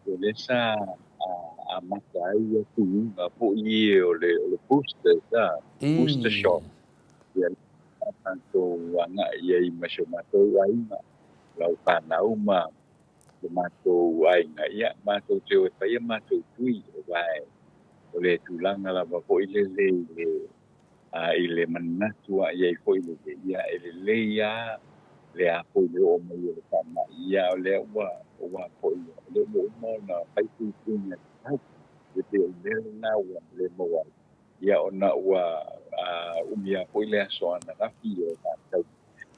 o lea sa amata ai ia tuuga foi ia o le booster, booster shot. Ia, sa matou agai i ai ma si o matou aiga, lau fanau ma lo matou aiga, ia, matou te o e fai a matou tui, aua o le tulaga lava foi lele i le i le manatu a i ai foi le ia e lelei lava le a foi le oo mai o le faamai, ia o lea ua ua foi o lea ua uma ona fai puipuiga tatau. E pei o le mea lena ua le maua ai, ia ona ua umi lava foi le aso ananafi e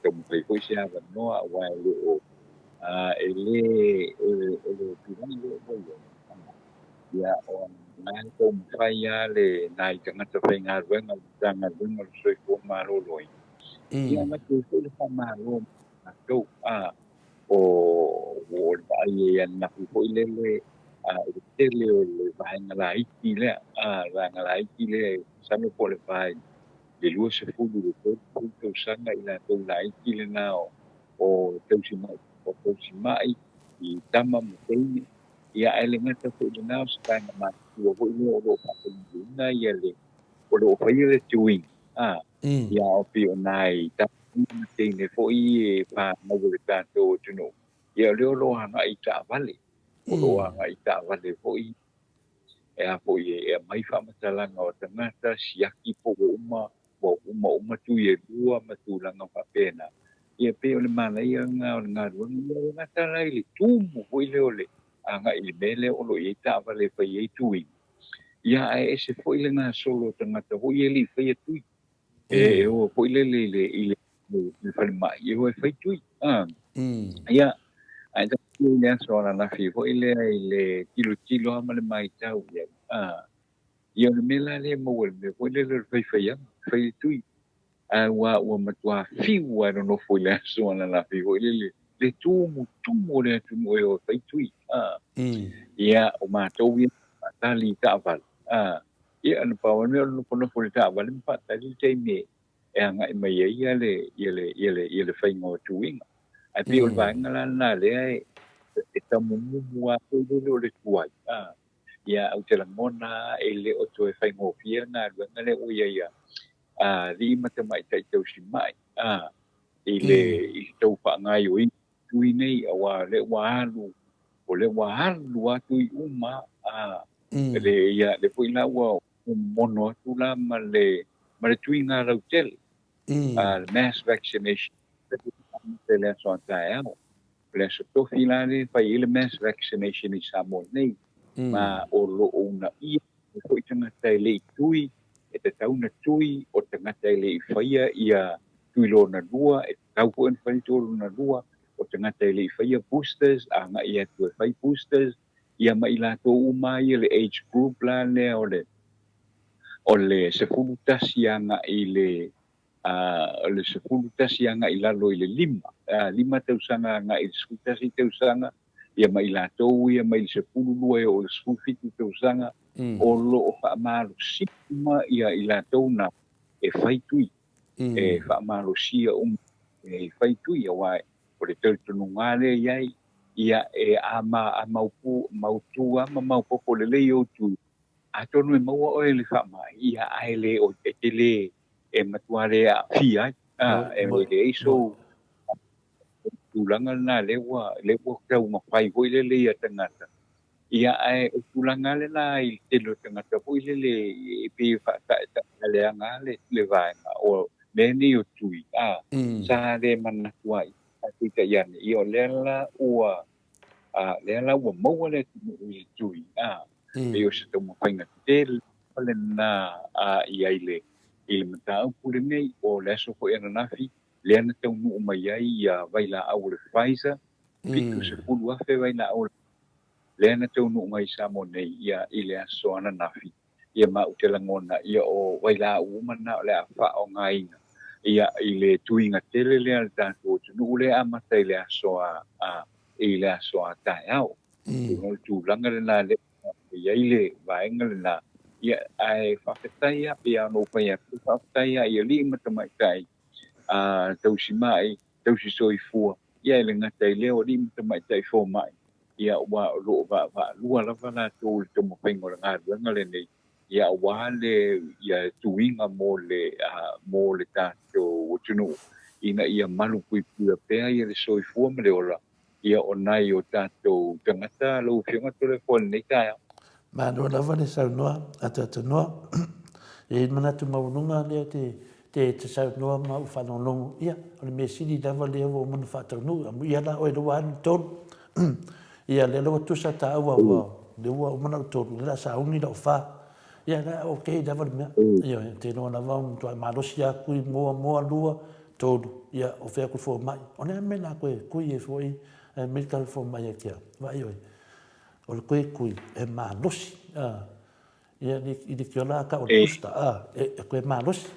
taumafai foi se avanoa aua e le o e le o le tulaga lea ua i ai. Ia, o la e taumafai lava le nai tagata faigaluega o le Matagaluega o le Soifua Maloloina, ia avatu ai foi le faamalo ma latou, o le vaai ai ananafi foi lele i le tele o le vaega laiti lea, le vaega laiti lea e masalo po o le va i le 20 i le 30 tausaga i latou laiti lena o tausimai, o tausimai i tama ma teine. Ia, ae le gata foi i lena, o se vaega matutua foi lea o lo o faataunuuina ia le, o lo o faia le tuiga, a, ia, o pei o nai tama ma teine foi e fanau a le tatou atunuu, ia o lea o lo o agai i taavale, o lo o agai i taavale foi, e a foi e aumai faamatalaga o tagata, siaki po ua uma, ua uma uma tui e lua ma tulaga faapena. Ia pei o le manaia lena o le galuega, ia e gata la i le tumu foi lea o le agai i le mea lea o lo o i ai taavale e fai ai tuiga, ia ae ese foi le gasolo o tagata foi ia e le i faia tui. E o foi lele i le falemai e o e fai tui. Ia, Ae tatou i le aso ananafi foi lea i le tilotilo lava ma le matau i ai, a, ia o le mea la lea e maua i le mea foi lele o le faifaiaga, fai le tui. Ae ua ua matuā fiu lava e nonofo i le aso ananafi foi lele, le tumutumu o le atunuu e o e fai tui, a. Ia, o matou ia faatali i taavale, a, ia na pau lava le mea o le nofonofo i le taavale ma faatali le taimi e agai mai ai ia le, ia le, ia le, ia le faiga o tuiga. Ae pei o le vaega la lena lea e, e tamumumu lava foi lele o le tuai, a, ia ou te lagona lava e le o toe faigofie le galuega lea ua i ai a alii ma tamaitai tausimai, a, i le, i le tau faagaoioiga o tui nei, aua o lea ua alu, o lea ua alu lava tui uma, a, le, ia, lea foi la ua momono atu la ma le, ma le tuiga lautele, a, le mass vaccination, i le aso a taeao. O le aso tofi la lea e fai ai le mass vaccination i Samoa nei, ma o lo o uunaia ai foi tagata e le i tui, e tatau ona tui, o tagata e le i faia ia tui lona lua, e tatau foi ona fai le tui lona lua, o tagata e le i faia boosters, agai atu e fai boosters, ia ma i latou uma ia le age group la lea o le o le 11 agai i le a, o le 11 agai i lalo i le 5, a, 5 tausaga agai i le 11 tausaga, ia ma i latou ia mai le 12 e oo i le 17 tausaga, o lo o faamalosia uma ia i latou na e fai tui, e faamalosia uma e fai tui, aua o le talitonuga lea e i ai, ia e a, ma, a maupu, mautu lava ma maopoopo lelei ou tui, atonu e maua oe i le faamai, ia ae le, e te le, e matua le aafia ai, a, e leai sou tulaga lena lea ua, lea ua taumafai foi lele ia tagata. Ia, ae o tulaga lava lena i le tele o tagata foi lele e pei e faataetaealeaga lava le, le vaega o mea nei o tui, a, sa le manatu ai, ae peitai ane, ia o lea la ua, a, lea la ua maua le atunuu i le tui, a, pei o se taumafaiga tele lena a i ai le, i le mataupu lenei. O le aso foi ananafi lea na taunuu mai ai ia vailaau o le Pfizer, 70,000 vailaau lea na taunuu mai i Samoa nei ia i le aso ananafi. Ia ma ou te lagona ia o vailaau uma na o le a faaaogaina ia i le tuiga tele lea a le tatou atunuu lea e amata i le aso a, a, i le aso a taeao. O le tulaga lena lea e i ai le vaega lena, ia, ae faafetai lava, pei lava ona ou fai atu, faafetai lava i alii ma tamaitai tausimai, tausisoifua, ia e le gata i lea o alii ma tamaitai fomai, ia aua o lo o vaavaalua lava latou i le taumafaiga o le galuega lenei, ia aua le ia tuiga mo le mo le tatou atunuu ina ia malupuipuia pea ia le soifua ma le ola ia o nai o tatou tagata lau Afioga Toleafoa i lenei taeao. Malo lava le saunoa a Tatanoa. E i ai le manatu maualuga lea te te te saunoa ma ou faalogologo, ia, o le mea sili lava lea ua uma ona faataunuu, amuia la oe lea ua alu le tolu. Ia, lea la ua tusa tāua aua lea ua uma ona ou tolu, lea o le a sauni lau fa. Ia, la okay lava le mea. Ioe, ou te iloa lava ua matuai malosi lava kui moa, moa, lua, tolu, ia, o fea ku fomai. O le a mea la koe kui ai foi, e medical fomai ai kia. Vaai oe, o le koe kui, e malosi, a. Ia, i le kiola a ka o le booster, a, e koe malosi.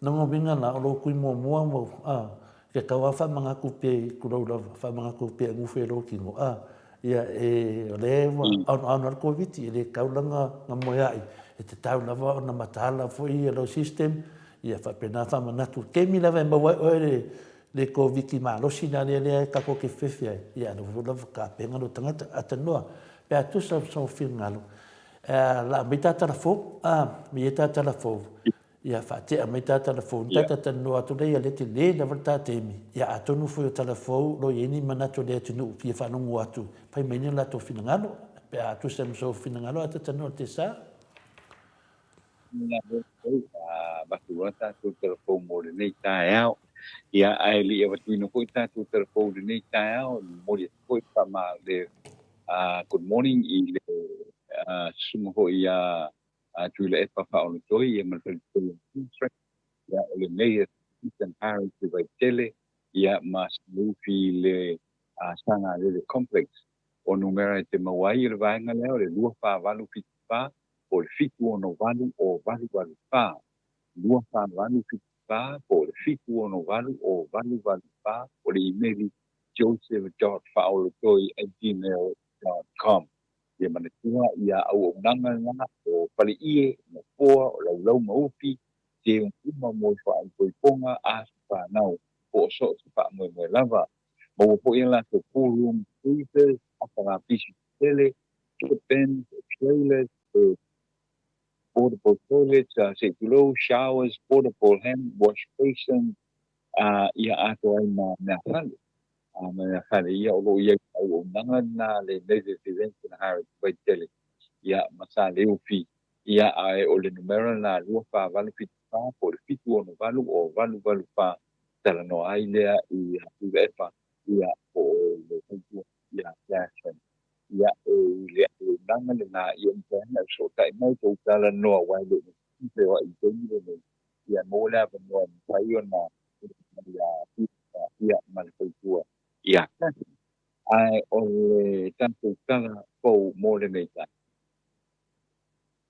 Nongo winga la, o lo kui muamua mo, a, ke kau a whamangaku pe i kurau lava, whamangaku pe ngufe lo kino, a, ia, e, o le ua, aono aono al koviti, e le kaulanga nga moe ai, e te tau lava ona mataala foi ia lo system, ia faapena faamanatu kemi lava e maua ai oe le le koviti malosi na lea lea e tatou te fefe ai, ia ana foi lava tapena lou tagata atanoa pe a tusa sou finagalo la aumai ta tala fou a me ia ta tala fou ia faatea mai ta tala fou ta talanoa atu lea ia le tele lava le ta taimi ia atonu foi o tala fou lo i ai ni manatu o le atunuu fia faalogo atu fai mai ni o latou finagalo pe a tusa ma sou finagalo a talanoa te sa. Nā rātou, ā, avatu loa tātou tala fou mo lenei taeao. Ia, ae le i avatuina foi tātou tala fou i lenei taeao, e momoli atu foi le faama, le, ā, good morning i le, ā, susuga foi iā Tuilaepa Faaolotoi, ia ma le faletoi o Queensland. Ia, o lenei e Ethan Harry Te Vaitele, ia, ma Salufi le, Sagalele Complex. O numera e te maua ai i le vaega lea o le 2474 po o le 768 o 884. 2474 po o le 768 o 884, o le imeli joseph.faaolotoi@gmail.com. Ia manatua ia auaunaga lena o faleie, nofoa, o laulau ma ufi, te uma mo faaipoipoga a se fanau po o so o se faamoemoe lava. Maua foi e latou cool room freezers, atalapisi tetele, chip bins, trailers, portable toilets, se i tulou, showers, portable hand wash basins, ia atoa ai ma mea fale. Ma mea fale ia o lo o i ai le auaunaga lena le Native Events and Hire i Vaitele, ia ma Saleufi. Ia ae o le numera lena 2474 po o le 768 o 884, talanoa ai lea i Tuilaepa, ia po o le faletua ia Catherine. Ia e i le auaunaga lena, ia mafai ona e fesootai mai tou talanoa aua e le o feoai i le taimi lenei. Ia maua le avanoa e mafai ona ia ia ma le faletua ia Catherine. Ae o le tatou tala fou mo lenei taeao.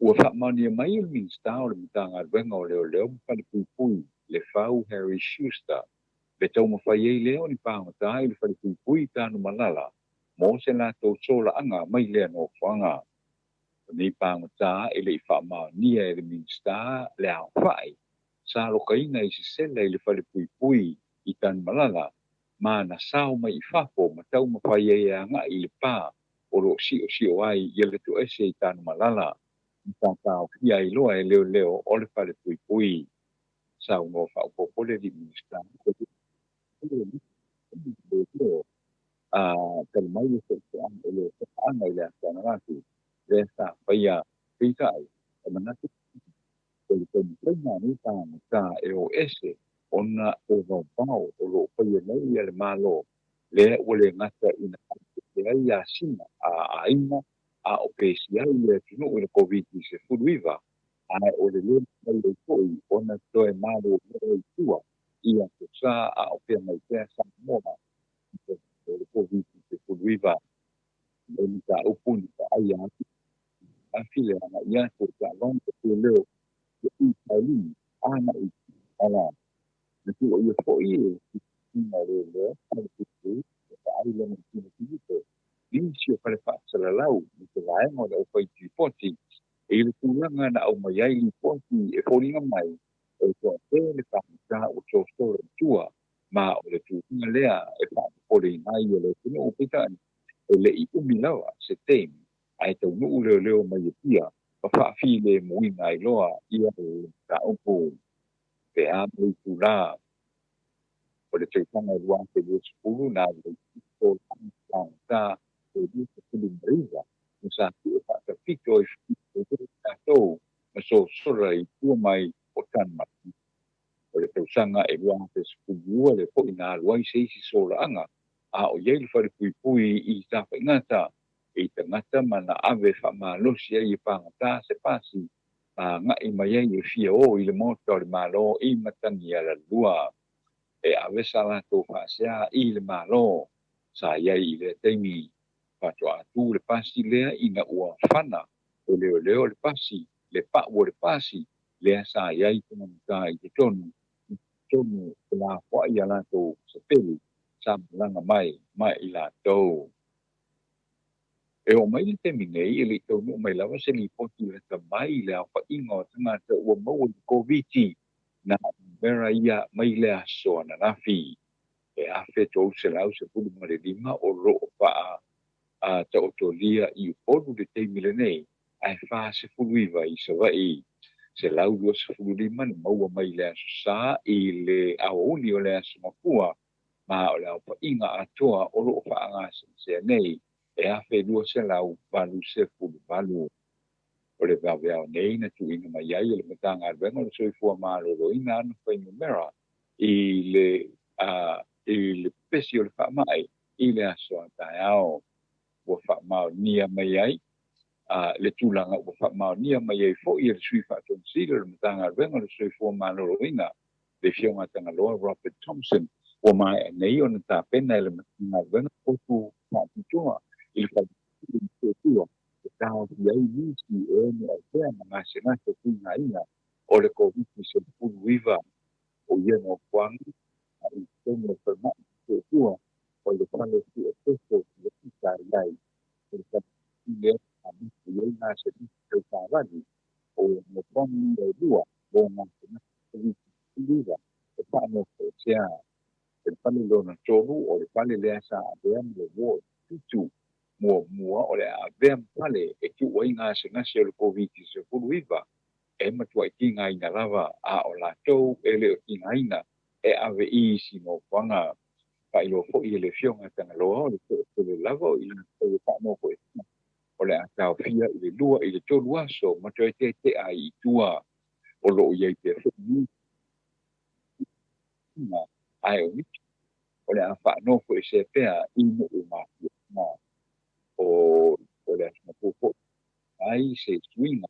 Ua faamaonia mai e le Minisita o le Matagaluega o Leoleo ma Falepuipui, Lefau Harry Schuster, le taumafai ai lea o ni pagota i le Falepuipui i Tanumalala mo se latou solaaga mai lea nofoaga. O nei pagota e le i faamaonia e le Minisita le aofai sa alokaina i se sela i le Falepuipui i Tanumalala ma na sao mai i fafo ma taumafai ai e agai i le pa o lo o siosio ai ia le toese i Tanumalala ma sa taofia ai loa e leoleo o le Falepuipui. Saunoa faaopoopo le alii Minisita a tali mai le soifuaga e le paaga i le aso ananafi lea sa faia. Peitai, e manatu o le taumafaiga a nei tagata e o ese ona o vaovao o lo o faia nei e le Malo lea ua le gata ina faaopoopo ai asina a aiga a o pesi ai le atunuu i le Koviti-19, ae o le le mafai ai foi ona toe malolo i tua ia tosa a o feagai pea Samoa i le Koviti-19. Le mataupu na vaaia atu afi le agai atu o taavale o leoleo i Pailini agai i Ala. Na tuuaia foi e filifiga o leoleo falepuipui e vaai lona timoti nisi o fale faasalalau ma se vaega o le aufai lipoti i le tulaga na aumai ai lipoti e foliga mai e toatele le pagota ua sosola i tua, ma o le tulaga lea e faapopoleina ai e le atunuu. Peitai, e le i umi lava se taimi ae taunuu leoleo mai Apia ma faafilemuina ai loa ia le mataupu. Pe a ma le itulā o le tausaga e 2020 na alu ai pagota e 29 ma sa tuu faatapito ai tatou ma sosola i tua mai o Tanumalala. O le tausaga e 2012 le foi na alu ai se isi solaaga a o i ai le Falepuipui i Tafaigata i tagata ma na ave faamalosi ai e pagota se pasi ma agai mai ai e fia o i le Maota o le Malo i Matagialalua e ave sa latou faasea i le Malo sa i ai i lea taimi. Faatoa tu le pasi lea ina ua fana e leoleo le pasi, le pau o le pasi lea sa i ai tagata i totonu totonu o lafoai a latou sapelu sa malaga mai ma i latou. E oo mai le taimi nei e le i taunuu mai lava se lipoti lata mai le aofaiga o tagata ua maua i le Koviti na numera ia mai le aso ananafi e 1315 o lo o faa taotolia i Upolu le taimi lenei, ae 49 i Savaii. 125 na maua mai le aso Sa i le aoauli o le aso Gafua, ma o le aofaiga atoa o lo o faagasegasea nei e 1288. O le vaveao nei na tuuina mai ai e le Matagaluega o le Soifua Maloloina ana fuainumera i le pepesi o le faamai i le aso a taeao. Ua faamaonia mai ai le tulaga ua faamaonia mai ai foi e le Sui Faatonu Sili o le Matagaluega o le Soifua Maloloina, le Afioga Tagaloa Robert Thompson, Ua maea nei ona tapena e le Matagaluega potu faapitoa i le Faletupe Matuatua e taofia ai nisi e ono avea ma gasegase tigaina o le Koviti-19. O ia nofoaga sa i totonu o le falemai Matuatua o le fale suepeso i sa i ai. O le faletupe lea sa amata i ai gasegase tau savali. O nofoaga ia e lua mo gasegase Koviti-19 e faanofoesea. O le fale lona tolu o le fale lea sa avea ma le Ward 7 muamua o le a avea ma fale e tuu ai gasegase o le Koviti-19 e matuai tigaina lava, a o latou e le o tigaina e ave i isi nofoaga. Faailoa foi e le Afioga a Tagaloa o le toatele lava o i latou e faanofoesea o le a taofia i le 2 i le 3 aso ma toe tetea ai i tua. O lo o i ai pea foi nisi ae o nisi o le a faanofoesea pea i nuu ma afioaga. O le aso matua foi ai se suiga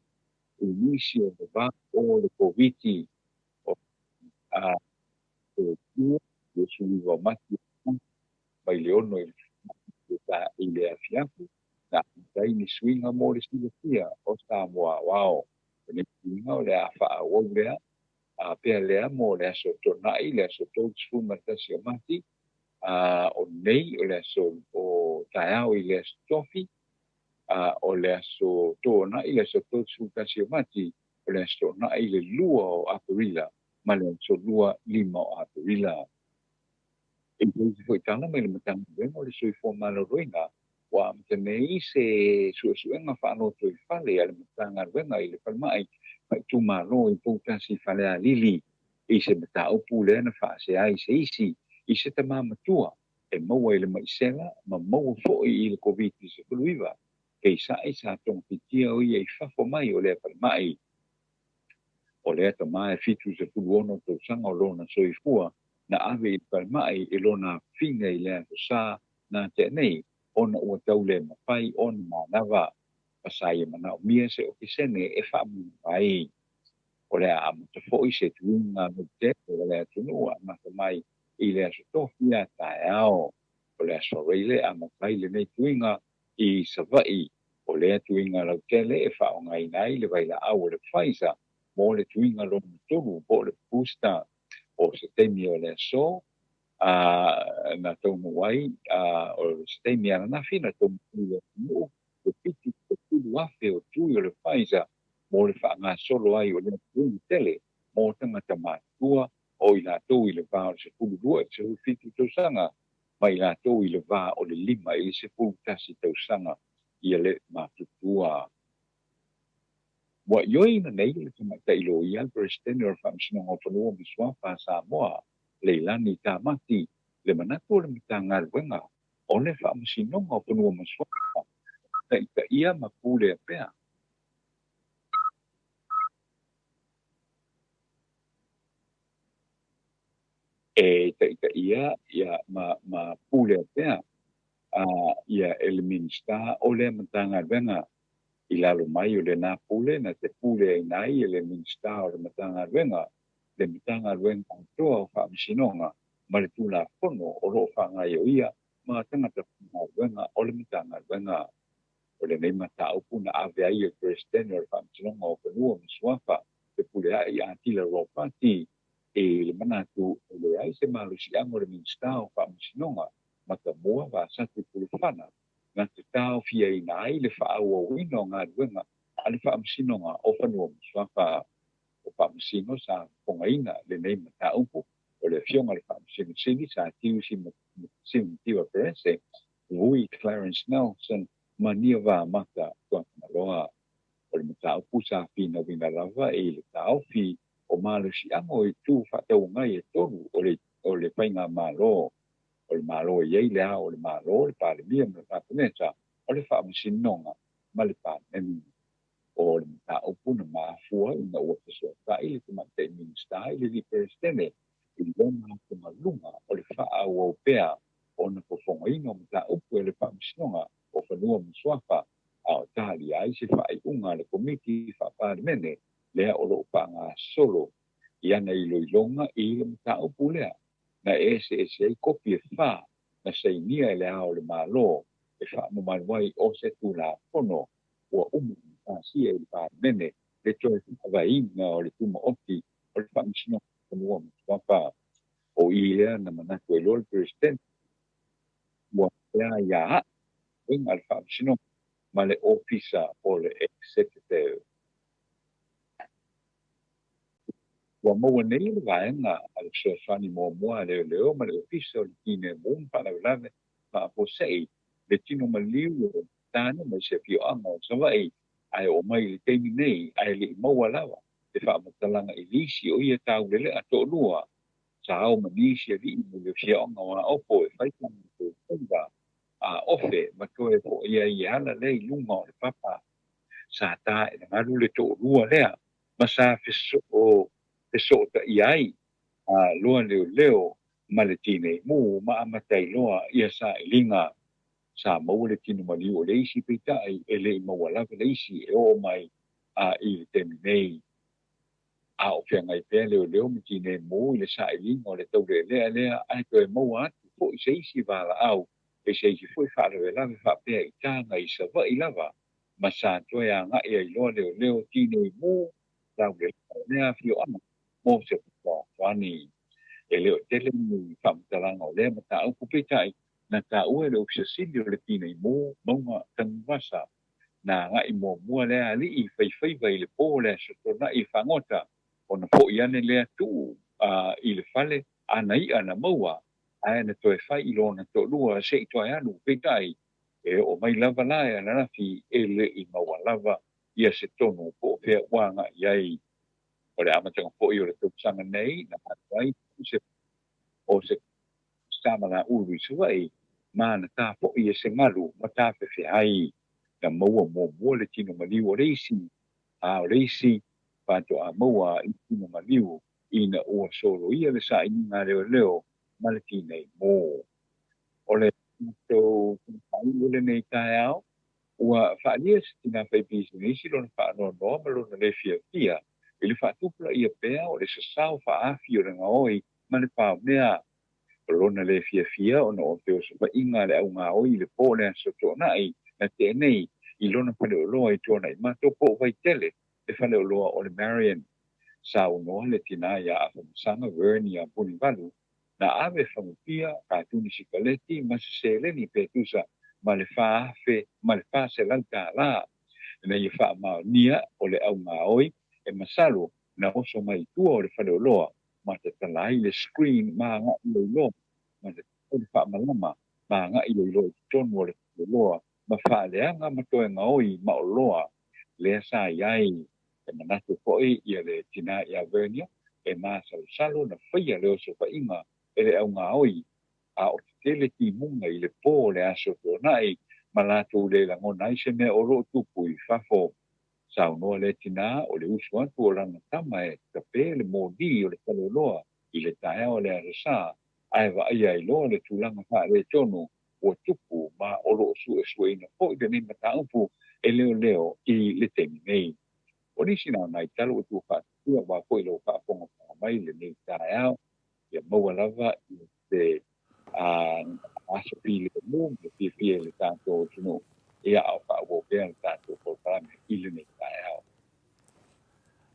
i nisi o le va o le Koviti o a e 29 o Mati mai le 6 i le afiafi na amata ai ni suiga mo le silafia o Samoa aoao. O nei suiga o le a faaauau lea a pea lea mo le aso Toonai, le aso 31 o Mati, o nei o le aso o taeao i le aso Tofi, o le aso Toonai, le aso 31 o Mati, o le aso Toonai le 2 o Aperila ma le aso 25 o Aperila. E i foi tala mai le Matagaluega o le Soifua Maloloina ua amata nei se suesuega faalotoifale a le Matagaluega i le falemai faaitumalo i Poutasi Falealili i se mataupu lea na faasea ai se isi i se tama matua e maua i le maisela ma maua foi i le Koviti-19. Peisa'i sa togafitia o ia i fafo mai o lea falemai. O lea tama e 76 tausaga o lona soifua na ave i le falemai i lona afafine i le aso Sa na tea nei ona ua tau le mafai ona manava. Ma sa ia manaomia se okesene e faamanava ai. O le a amata foi se tuiga lautele o le atunuu amata mai i le aso Tofi a taeao. O le aso Faraile amata ai lenei tuiga i Savaii. O lea tuiga lautele e faaaogaina ai le vailaau o le Pfizer mo le tuiga lona tolu po o le booster. O se taimi o le aso na taunuu ai, o se taimi ananafi na taunuu ai le atunuu le 70,000 o tui o le Pfizer mo le faagasolo ai o lea tuiga tele mo tagata matutua o i latou i le va o le 12 i le 17 tausaga ma i latou i le va o le 5 i le 11 tausaga ia le matutua. Ua ioeina nei le tamaitai loia le Peresetene o le Faamasinoga o Fanua ma Suafa a Samoa, Leilani Tamati, le manatu o le Matagaluega o le Faamasinoga o Fanua ma Suafa taitaia ma pulea pea e taitaia ia ma pulea pea ia e le Minisita o lea Matagaluega i lalo mai o lena pule na te puleaina ai e le Minisita o le Matagaluega le Matagaluega atoa o Faamasinoga ma le Tulafono o lo o faagaoioia ma tagata faigaluega o le Matagaluega. O lenei mataupu na ave ai e le Peresetene o le Faamasinoga o Fanua ma Suafa Fepuleai Atila Ropati i le manatu e leai se malosiaga o le Minisita o Faamasinoga Matamua Vasati Pulufana na te taofiaina ai le faaauauina o galuega a le Faamasinoga o Fanua ma Suafa. O Faamasino sa fofogaina lenei mataupu o le Afioga i le Faamasino Sili sa tiu Simativa Perese, Vui Clarence Nelson ma Niava Mata Tuatamaloa. O le mataupu sa finauina lava e i le taofi o malosiaga o itu faatauagai e tolu o le faigamalo. O le Malo e i ai le Ao o le Malo, le Palemia ma le Kapeneta, o le Faamasinoga ma le Palemene. O le mataupu na mafua ina ua fesootai le tamaitai Minisita i le alii Peresetene i lona atugaluga o le faaauau pea ona fofogaina o mataupu e le Faamasinoga o Fanua ma Suafa, a o talia ai se faaiuga a le Komiti Faa-Palemene lea o lo o faagasolo i ana iloiloga i le mataupu lea. na eseese ai kopi e fā na sainia e Le Ao o le Malo e faamamalu ai o se Tulafono ua uma ona pasia i le Palemene le toe faavaeina o le Tumaoti o le Faamasinoga o Fanua ma Suafa. O i lea na manatu ai loa le Peresetene ua faapea ia a'i galuega a le Faamasinoga ma le Ofisa o le Executive. Ua maua nei le vaega a le Fesoasoani Muamua a Leoleo ma le Ofisa o le Tineimu ma Faalavelave Faafuasei le tino maliu o tane mai se afioaga o Savaii ae oo mai i le taimi nei ae le i maua lava se faamatalaga i nisi o ia taulelea toalua sa ao ma nisi alii mai le afioaga o Aopo e fai sa latou faiva a ofe ma toe foi ai e ala lea i luga o le papa. Sa ta e le galu le toalua lea ma sa fesootaia ai a loa leoleo ma le tineimu ma amata ai loa ia sailiga. Sa maua le tino maliu o le isi peitai e le i maua lava le isi e oo mai a i le taimi nei. A o feagai pea leoleo ma tineimu i le sailiga o le taulealea lea ae toe maua atu foi se isi valaau e se isi foi faalavelave faapea i taga i Savaii lava ma sa toe agai ai loa leoleo tineimu taulealea o lea afioaga mo se fesoasoani. E le o tele ni faamatalaga o lea mataupu, peitai, na taua e le Ofisa Sili o le Tineimu Mauga Tanuvasa, na agai muamua lea alii faifaiva i le po o le Aso Toonai i Fagota, ona foi ane lea tuu i le fale ana i'a na maua, ae na toe fai i lona toalua se i toe alu, peitai, e oo mai lava la e ananafi e le i maua lava ia se tonu po o fea ua agai ai. O le amataga foi o le tausaga nei na alu ai se o se Samalaulu i Savaii ma na ta foi e se galu ma tafefe ai. Na maua muamua le tino maliu o le isi, a o le isi faatoa maua i tino maliu ina ua soloia le sailiga a leoleo ma le tineimu. O le matou faaiu o lenei taeao, Ua faaalia se tina faipisinisi lona faanoanoa ma lona le fiafia i le faatupulaia pea o le sasao faaafi o le gaoi ma le paomea. O lona le fiafia ona o feosofaiga a le augaoi i le po o le Aso Toonai na tea nei i lona faleoloa i Tuanaimato po o Vaitele, le faleoloa o le Marion. Saunoa le tina iā Afamasaga Vern iā Vunivalu Na ave fagupia, katuni sikaleti ma se seleni pe tusa ma le $4,400 tālā ina ia faamaonia o le augaoi e masalo na oso mai i tua o le faleoloa ma tatala ai le screen ma agai loiloa ma tatala le faamalama ma agai loiloa i totonu o le faleoloa ma faaleaga ma toe gaoi ma oloa lea sa i ai. E manatu foi ia le tina i Alvernia e masalosalo na faia le osofaiga e le augaoi, a o tetele timuga i le po o le aso tuanai ma latou le lagona ai se mea o lo o tupu i fafo. Saunoa lea tina o le usu atu o lana tama e tape le moli o le faleoloa i le taeao o le Aso Sa, ae vaaia ai loa le tulaga faaletonu ua tupu ma o lo o suesueina foi lenei mataupu e leoleo i le taimi nei. O nisi na o nai tala ua tuufaatasia aua foi lou faafogafoga mai i lenei taeao, ia maua lava i se aso filemu ma le fiafia i le tatou atunuu, ia a o faaauau pea le tatou polokalame i lenei taeao.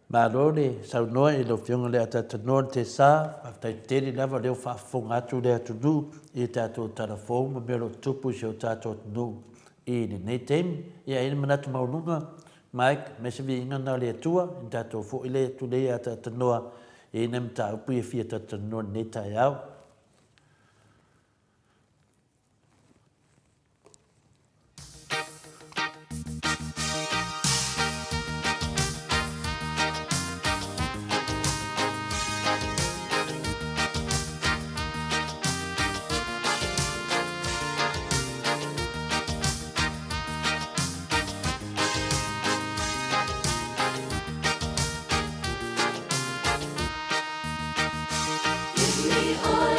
Malo le saunoa i lau Afioga le Atatanoa le Tesa, faafetai tele lava o lea ua faafofoga atu le atunuu i le tatou tala fou ma mea o lo o tupu i si o tatou atunuu i lenei taimi. Ia e i ai le manatu maualuga Mike, me se viiga na o le Atua, i tatou foi le atu lea ia Atatanoa e i ai nai mataupu ia fia talatalanoa i lenei taeao. Give me all.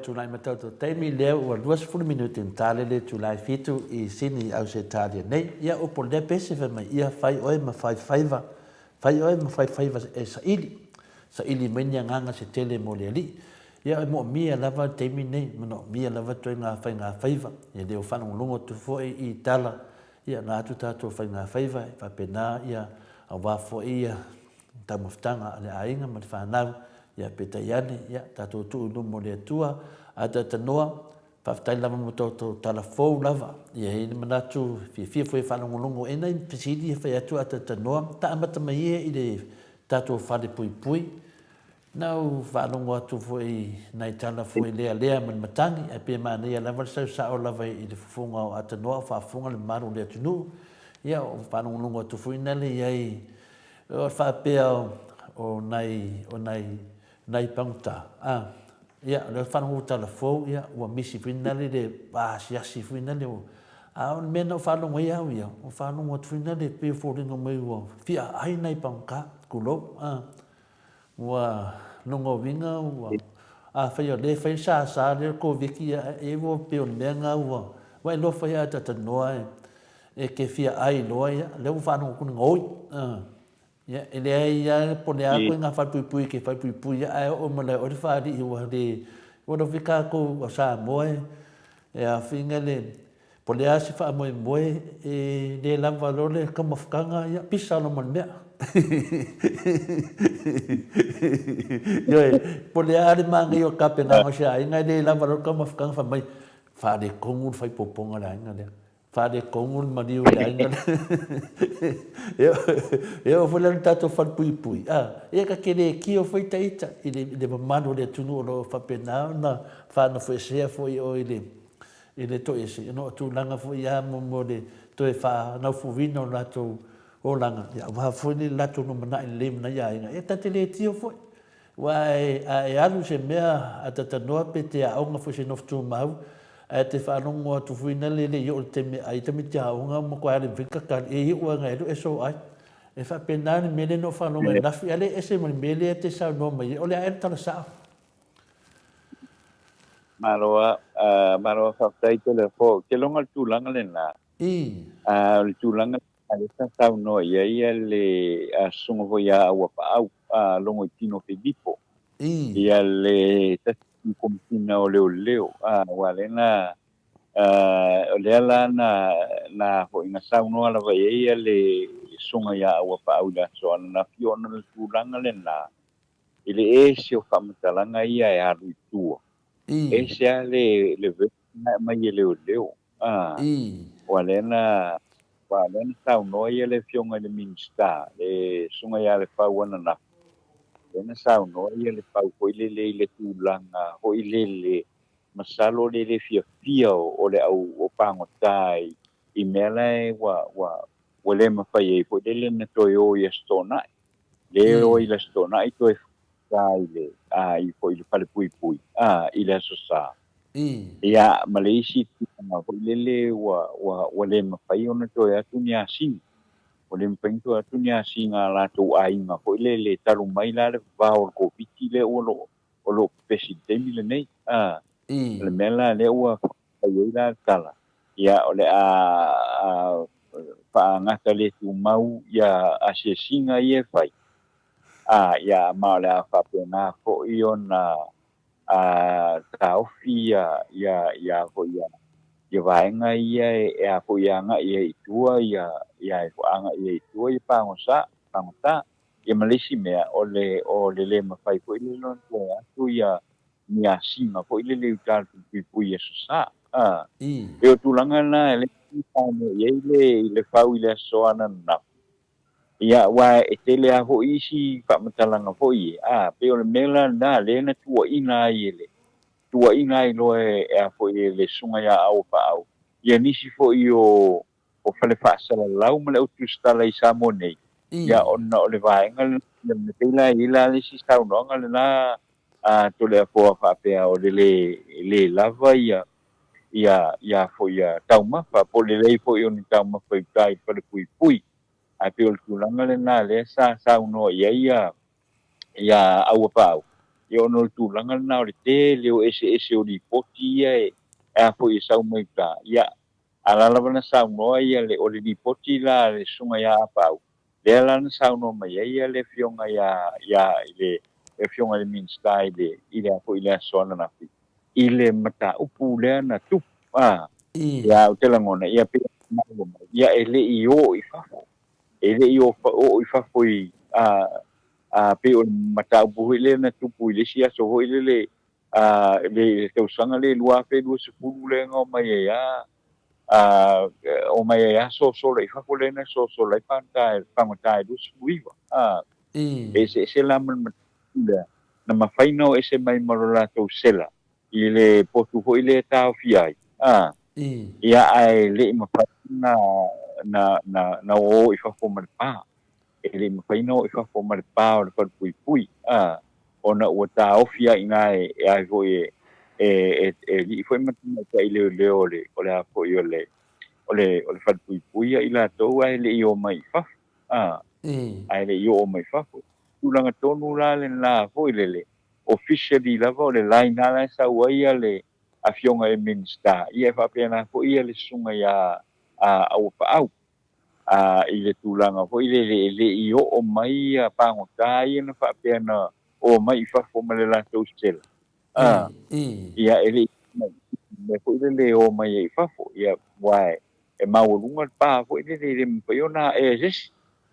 tulai mai tatou taimi lea ua 20 minute na tale le itula e fitu i Sini Ausetalia nei. Ia upu o lea pese fai mai ia fai oe ma fai faiva, fai oe ma fai faiva e saili, saili mai ni agaga se tele mo le Alii. Ia e moomia lava le taimi nei, manaomia lava ituaiga faiga faiva. Ia lea ua faalogologo atu foi i tala, ia na atu tatou faiga faiva e faapena ia aua foi ia taumafataga a le aiga ma le fanau, ia peitai ane, ia tatou tuu i luma o le Atua, ataatanoa, faafetai lava mo tatou tala fou lava, ia e i ai le manatu fiafia foi e faalogologo e nai fesili e fai atu ataatanoa, ta amata mai ia i le tatou fale puipui, na ou faalogo atu foi i nai tala foi lealea ma le matagi, ae pei e manaia lava le sau sao lava i le fofoga o Atanoa o faafofoga le mamalu o le atunuu, ia o faalogologo atu foi nale i ai O le faapea o nai, o nai, nai pagota, a, ia, o le faalogo tala fou, ia, ua misi foi nale le asiasi foi nale, a o le mea na ou faalogo ai au ia, ua faalogo atu foi nale pei e foliga mai ua fia ai nai pagota, tulou, a, ua lona uiga ua, afai o lea e fai le sasa lea o le Koviti, ia, e ua pei o le mea lena ua, ua e alofa ia talatalanoa e, E te fia ai loa ia, lea ua faalogo atu na oi. Ia, e leai lava po o le a koe ngā whalepuipui ke whalepuipui ia, ae oo mai lae oe le whaalii ua le, ua lofi kākou o Samoa e, e awhinga le, po o le a se whaamoemoe e le lava loa le taumafataga, ia, pisa loa ma le mea. Ioe, po o le a le māngai o tapenaga o se aiga, e le lava loa le taumafataga fai mai, faaletonu le faipoopoga o le aiga lea. Faaletonu le maliu o le aiga lea. E oo foi la i le tatou falepuipui, a, ia ta te le tio foi ta ita i le mamalu o le atunuu o lo o faapena ona faanofoesea foi oe i le toese, ona o tulaga foi ia mo le toe faanaufuina o latou olaga, aua foi le latou lumanai lelei ma nai aiga, ia ta te le tio foi. Aua a e alu i se mea a tatanoa pe te aoga foi i se nofo tumau, ae te faalogo atu foi na le le i oo i le taimi e ai tamaiti aoga ua matua alu ai foi tatali, e iu lava ina e so ai. E faapena le mea lea na ou faalogo ananafi, a le ese ma le mea lea e te saunoa mai ai, o le a ea le tala sao? Malo a, malo a faafetai Toleafoa. Ou te iloga o le tulaga lena. O le tulaga A lea sa saunoa i ai le susuga foi ia Auapaau Logoitino Filipo, ia le tasi Komesina o Leoleo, aua lea na, o lea la na, na foi na saunoa lava i ai le susuga ia Auapaau i le aso ananafi ona o le tulaga lena i le ese o faamatalaga ia e alu i tua, ese lava le version na e aumai e leoleo. Aua lea na, aua lea na saunoa ia le Afioga i le Minisita, le Susuga ia Lefau ananafi, lea na saunoa ia Lefau foi lele i le tulaga foi lele, masalo le le fiafia o le au o pagota i mea la e ua, ua, ua le mafai ai foi lele na toe o i Aso Toonai. Le o i le Aso Toonai toe ta i le, a, i foi i le falepuipui, a, i le Aso Sa. Ia, ma le isi tulaga foi lele ua, ua, ua le mafai ona toe atu ni asiga. Ua le mafai ona toe atu ni asiga a latou aiga foi lele talu mai la le vavao o le Koviti lea ua lo, o lo o pepesi i le taimi lenei. A, o le mea la lea ua fai ai la le tala, ia, o le a, a faagata le tumau ia asiasiga ia e fai, a, ia, ma o le a faapena foi ona a taofi ia ia ia foi ia ia vaega ia e e a foi e agai ai i tua ia ia e agai ai i tua ia pagota pagota ia ma le isi mea o le o le le mafai foi lele ona toe atu ia ni asiga foi lele i uta i le puipuipui i Aso Sa a e o tulaga na e le i ai le i le fau i le aso ananafi. Ia, aua e tele lava foi isi faamatalaga foi e, a, pei o le mea la lena lea na tuuaina ai e le, tuuaina ai loa e, e a foi e le Susuga ia Auapaau, ia nisi foi o, o fale faasalalau ma le au tusitala i Samoa nei, ia ona o le vaega lena, e pei la e i ai la le isi saunoaga lena a Toleafoa faapea o le le, le lava ia, ia, ia foi ia taumafa, po o le leai foi o ni taumafa i uta i le falepuipui. Ae pei o le tulaga lena lea sa saunoa i ai ia Auapaau. Ia ona o le tulaga lena o le tele o eseese o lipoti ia e a foi e sau mai uta. Ia, a la lava na saunoa ia le, o le lipoti la a le Susuga ia Apaau, lea la na saunoa mai ai ia le Afioga ia, ia, i le, le Afioga i le Minisita i le, i le a foi i le aso ananafi, i le mataupu lea na tupu, a. Ia, ou te lagona, ia pei ona maua mai, ia e le i o i fafo, e le i o, oo i fafo i, a, a, pei o le mataupu foi lea na tupu i le isi aso foi lele, a, i le tausaga lea 2020 lea na omai ai a, a, omai ai a sosola i fafo lea na sosola ai pagota, pagota e 29, a, e eseese la ma le mataupu lea na mafai ona o ese mai ma lo latou sela i le potu foi lea e taofia ai, a, ia, ae le i mafai na, na, na, na o i fafo ma le pa. E le i mafai ona o i fafo ma le pa o le falepuipui, a, ona ua taofi ai i ina e, e ai foi e, e, e, e alii foi ma tamaitai leoleo o le, o le a foi o le, o le, o le falepuipui ia i latou ae le i o mai i fafo, a, ae le i oo mai i fafo. Tulaga tonu la lena foi lele, officially lava o le line lava la e sau ai ia le Afioga i le Minisita, ia e faapena foi ia le Susuga ia Auapaau i le tulaga foi lele e le i oo mai ia pagota ia na faapea na omai i fafo ma le latou sela. Ia e le i mea foi lele e omai ai i fafo, ia aua e maualuga le pa foi lele e le mafai ona aea e se isi,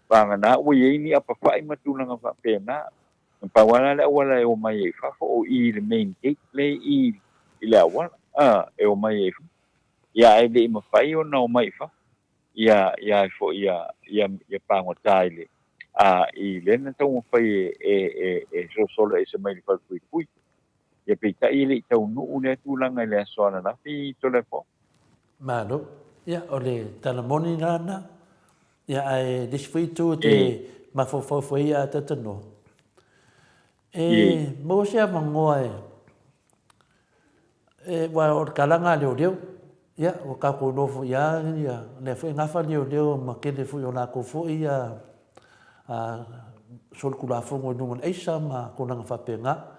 vagana ua i ai ni apafai ma tulaga faapena. Na pau lava la le auala e omai ai i fafo o i i le main gate lea i i le auala, a, e omai ai i fafo. Ia ae le i mafai ona omai i fafo ia ia foi ia ia ia pagota i le a i lea na taumafai e e e e sosola ese mai le falepuipui. Ia peitai e le i taunuu lea tulaga i le aso ananafi Toleafoa. Malo. Ia, o le tala moni la lena. Ia, ae le isi foi itu e te mafaufau foi ia talanoa, e maua se avanoa e, e, aua o le kalaga a leoleo, ia, ua tatou iloa foi lava ia, lea foi e nafa leoleo ma tele foi o latou foi ia solitulafono i luga o le aisa ma tulaga faapena.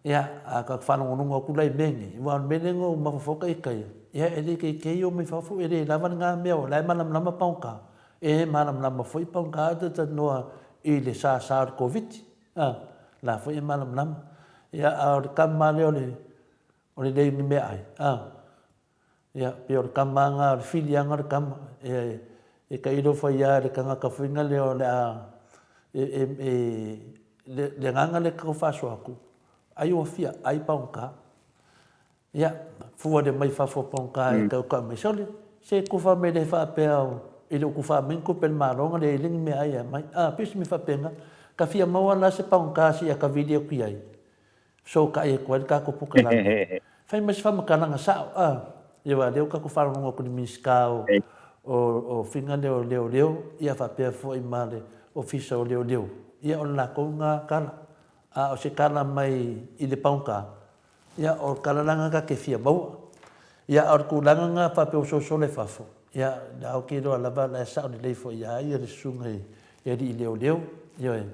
Ia, a ta faalogologo atu la i mea nei, aua o le mea lea na ou mafaufau ta ita ia, ia e le teitei o mai fafo, e le lava lena mea o la e malamalama paoga, e malamalama foi paoga a talanoa i le sasa o le Koviti, a, la foi e malamalama. Ia, a o le tama lea o le, o le leai o ni meaai, a, Ia, pei o le tama lava, o le filiaga o le tama. E, e tailo fai lava i le tagata foi na lea o le a, e, e, e, le, le agaga lea e tau faasoa atu, ai ua fia ai paogata. Ia, fua le mai fafo paogata e tau tau mai, sole, se tufa mai le faapea o, e le o tufa mai ni tupe a le Malo na leai le ni meaai e aumai. A, pei o se mea faapena. Ka fia maua la se paogata se i akavili atu i ai, Fesootai atu ai le tatou pokelame. Fai mai se faamatalaga sao, a. Ia aua o lea ua tatou faalogologo atu i le Minisita o, o, o faiga lea o Leoleo, ia faapea foi ma le Ofisa o Leoleo, ia o le latou lena tala. A o se tala mai i le paoga, ia o le tala la lena ta te fia maua. Ia a o le tulaga lena faapea ua sosolo i fafo, ia la ou te iloa lava la e sao lelei foi ia ia le susuga i alii leoleo, ioe.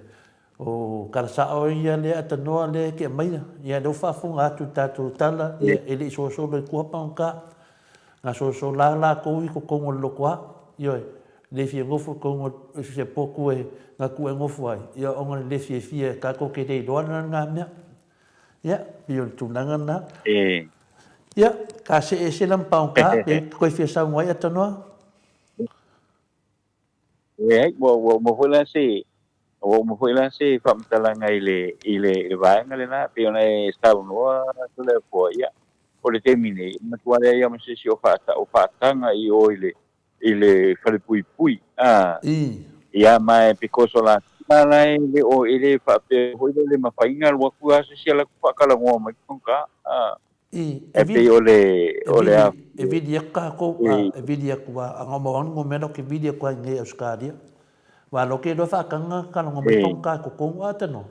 O tala sao ia lea atanoa lea e te aumaia. Ia lea ua faafofoga atu i le tatou tala, ia e le i sosolo i tua pagota. Na sosolo lava latou i totonu o le lotoa. Ioe, le fia nofo i totonu o se potu e na tuu e nofo ai, ia ona le fiafia tatou te le iloa lena mea. Ia, pei o le tulaga lena. Ia, ka see ese la ma pagota, pe toe fia saunoa ai atanoa. Leai, ua ua uma foi la se ua uma foi la se faamatalaga i le i le i le vaega lena, pei ona e saunoa Toleafoa, ia, o le taimi nei, e matua leai lava ma se isi o faata o faataga i o i le i le falepuipui, a, ia, ma e because o latou la e le o e le faapea foi lele mafai ona alu atu lava se isi alu atu faatalanoa mai togata, a. I, E pei o le, o le a. E vili atu tatou, a, e vili atu a, a ngau anu ngo mea ke vili atu ai nei Australia. Wa lo ke loa whaakanga ka longo mai pong ka ko a te no.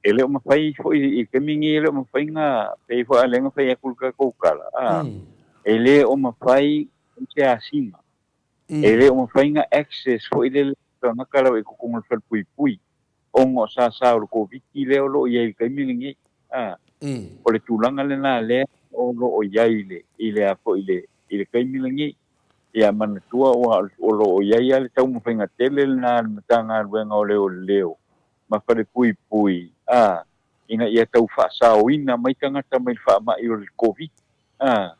E le o mawhai foi i te mingi e le o mawhai ngā, pei foi a le nga whai aku ka koukala, a. E le o mawhai se asima. E le o mawhai ngā access foi le le tangata lau e kukunga le whalepuipui. Ona o sasa o le Koviti lea o lo o i ai i le taimi lenei. A, o le tulaga lena lea o lo o i ai i le, i le a foi i le, i le taimi lenei. Ia manatua ua o lo o i ai lava le taumafaiga tele lena a le Matagaluega o Leoleo ma Falepuipui, a, ina ia tau faasaoina mai tagata mai le faamai o le Koviti. A,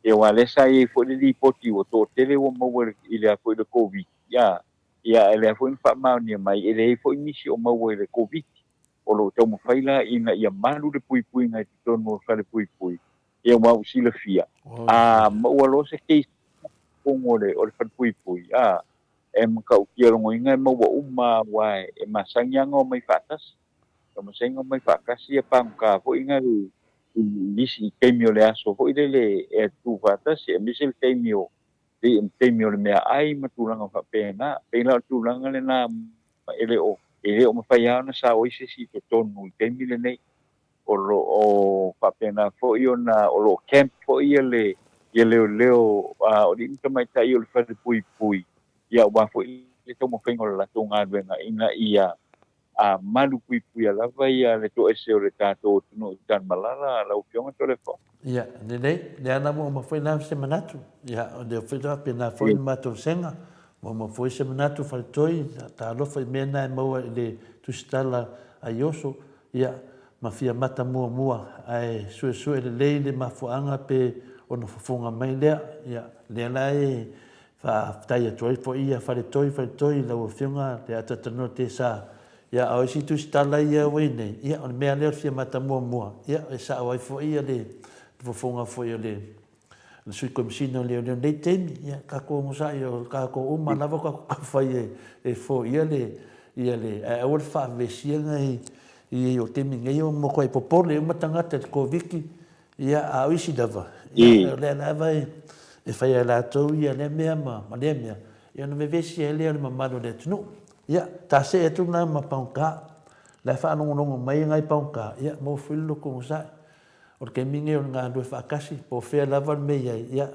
ia aua lea sa i ai foi le lipoti ua toatele ua maua i le a foi le Koviti, a, ia ae lea foi na faamaonia mai e leai foi nisi o maua i le Koviti. O lo o taumafai la ina ia malu le puipuiga i totonu o le falepuipui, ia aua ua silafia, a maua loa se case i totonu o le o le falepuipui, a, e matautia logoina e maua uma aua e masani lava ona omai faatasi. E masani ona omai faatasi ia pagota foi na i nisi i taimi o le aso foi lele e tutufaatasi, aemaise le taimi o le taimi o le meaai ma tulaga faapena. E pei la o le tulaga lena e le o e le o mafai lava ona sao ai se isi i totonu i le taimi lenei. O lo o faapena foi ona o lo o camp foi ia le ia leoleo o alii ma tamaitai o le falepuipui ia aua foi le taumafaiga o le latou galuega ina ia malupuipuia lava ia le toese o le tatou atunuu i Tanumalala, lau Afioga Toleafoa. Ia, lelei, lea la ua uma foi la se manatu. Ia, o lea foi faapena foi le matou sega. Ua uma foi se manatu faletoi, talofa i mea na e maua i le tusitala a Ioso, ia, ma fia mata muamua, ae suesue lelei le mafuaaga pe ono fofoga mai lea. Ia, lea la e faafetai atu ai foi ia Faletoi, Faletoi i lau Afioga Leatatanoa Tesa. Ia, a o isi tusitala ia ua i nei, ia, o le mea lea o le fia mata muamua, ia, e sao ai foi ia le fofoga foi o le Sui Komesina o Leoleo i lenei taimi. Ia, tatou onosai, o tatou uma lava tatou taumafai e foia le, ia le, ae aua le faavevesia nai, i o taimi nei ua matuai popole uma tagata i le Koviti, Ia, a o isi lava, ia, o lea lava e fai e latou ia lea mea ma lea mea, ia ona vevesi ai lea o le mamalu o le atunuu. Ia, tasee atu la ma paugata. La e faalogologo mai nai paugata, ia, maua foi le loto onosai. O le taimi lenei o le galulue faatasi, po o fea lava le mea i ai, ia,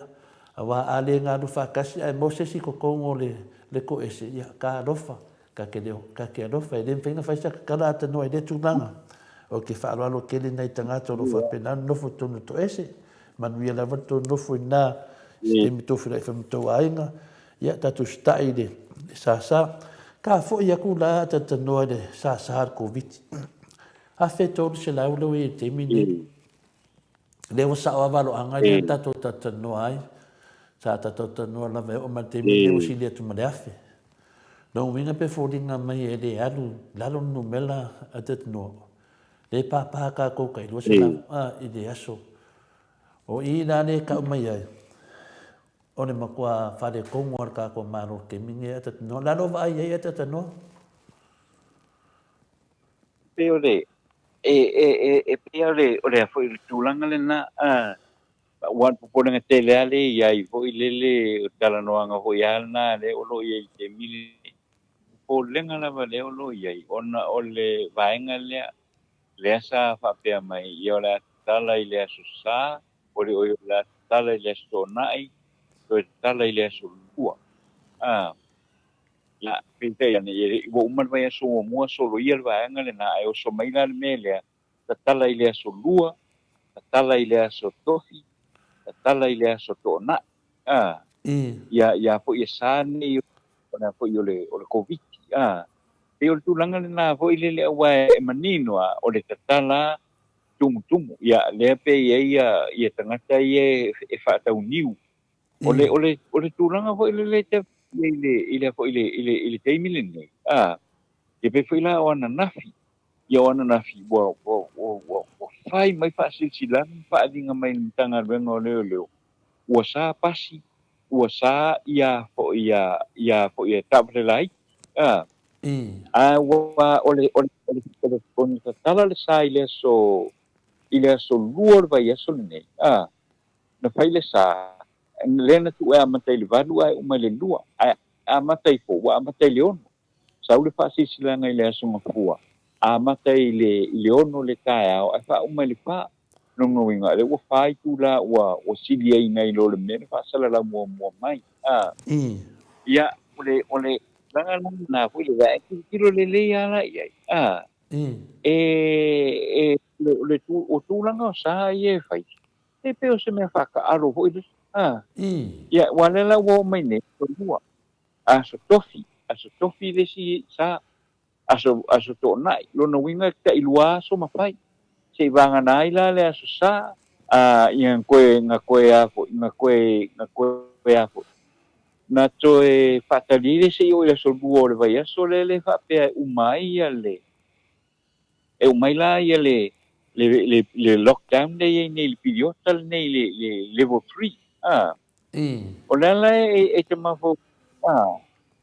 aua a le galulue faatasi ae maua se isi i totonu o le toese, ia, talofa. Ta te leo, ta te alofa, e le mafai ona fai sa tatala atanoa i lea tulaga. Ou te faaaloalo tele i nai tagata o lo o faapena ona nofo i totonu o toese. Manuia lava le tou nofo i ina i se taimi tou feiloai foi ma tou aiga. Ia, tatou usitai i le sasa. Ka foi atu la talatalanoa i le sasa a le Koviti. 1300 lea ua i ai i le taimi lenei. Lea ua sao lava aloaga lea na tatou talatalanoa ai. Sa tatou talanoa lava e oo mai i le taimi lenei ua sili atu ma le 1000. Lona uiga pe foliga mai e le alu i lalo le numera a Tetenoa, lea e pāpā tatou tai 200 i le aso. O i la lea e tau mai ai, o le matua faaletonu lava o le tatou Malo i le taimi lenei a Tetenoa. O le a lou vaai i ai a Tetenoa? Pei o le, e, e, e, e pei o le, o le a foi le tulaga lena, a, aua o le popolega tele lava lea e i ai foi lele, o le talanoaga foi lava lena lea o lo o i ai i le taimi lenei. Popolega lava lea o lo o i ai, ona o le vaega lea, lea sa faapea mai, ia o le a tatala i le Aso Sa, o le, oi, o le a tatala i le Aso Toonai, toe tatala i le Aso Lua. A, Ia, peitai ane, ua uma le vaiaso muamua soloia le vaega lena, ae oso mai la le mea lea, tatala i le aso Lua, tatala i le aso Tofi, tatala i le aso Toonai. A, ia, ia foi e sa nei ona foi o le, o le Koviti. A, pei o le tulaga lena foi lele aua e manino lava, o le tatala tumutumu. Ia, lea pe i ai ia, ia tagata ia e faatau niu O le, o le, o le tulaga foi lele te i le, i le, foi le, i le, i le taimi lenei, a, ia pei foi la o ananafi, ia o ananafi ua, ua, ua, ua, ua fai mai faasilasilaga ma faaaliga mai le Matagaluega o Leoleo, ua sa pasi, ua sa ia foi ia, ia foi ia taavale laiti, a, a ua, o le, o le, o le, o le, o le tatala le sa i le aso, i le aso Lua o le vaiaso lenei, a, Na fai le sa, lea na tuu e amata i le valu ae uma i le lua, ae amata ifo ua amata i le ono. Sau le faasilasilaga i le Aso Gafua, amata i le i le ono le taeao ae faauma i le fa. Lona uiga, lea ua fa itula ua ua sili ai nai lo le mea na faasalalau muamua mai. A, ia, o le, o le. tulaga la lena foi lele, ae tilotilo lelei lava la i ai, a, e, e, o le, o tulaga o sa ia e fai, e pei o se mea faataalo foi lele, a. Ia, aua o lea la ua oo mai nei, lua, aso tofi, aso tofi le isi sa, aso, aso toonai, lona uiga e tai lua aso ma fai, se i vagana ai la le aso sa, a, ia na toe, na toe a foi, na toe, na toe a foi, na toe faatali ai le se i oo i le aso lua o le vaiaso lea le faapea e uma ai ia le, e uma ai la ia le, le, le, le lockdown lea e i ai nei i le piliota lenei, le, le level 3, a. O le ala e te mafaufau,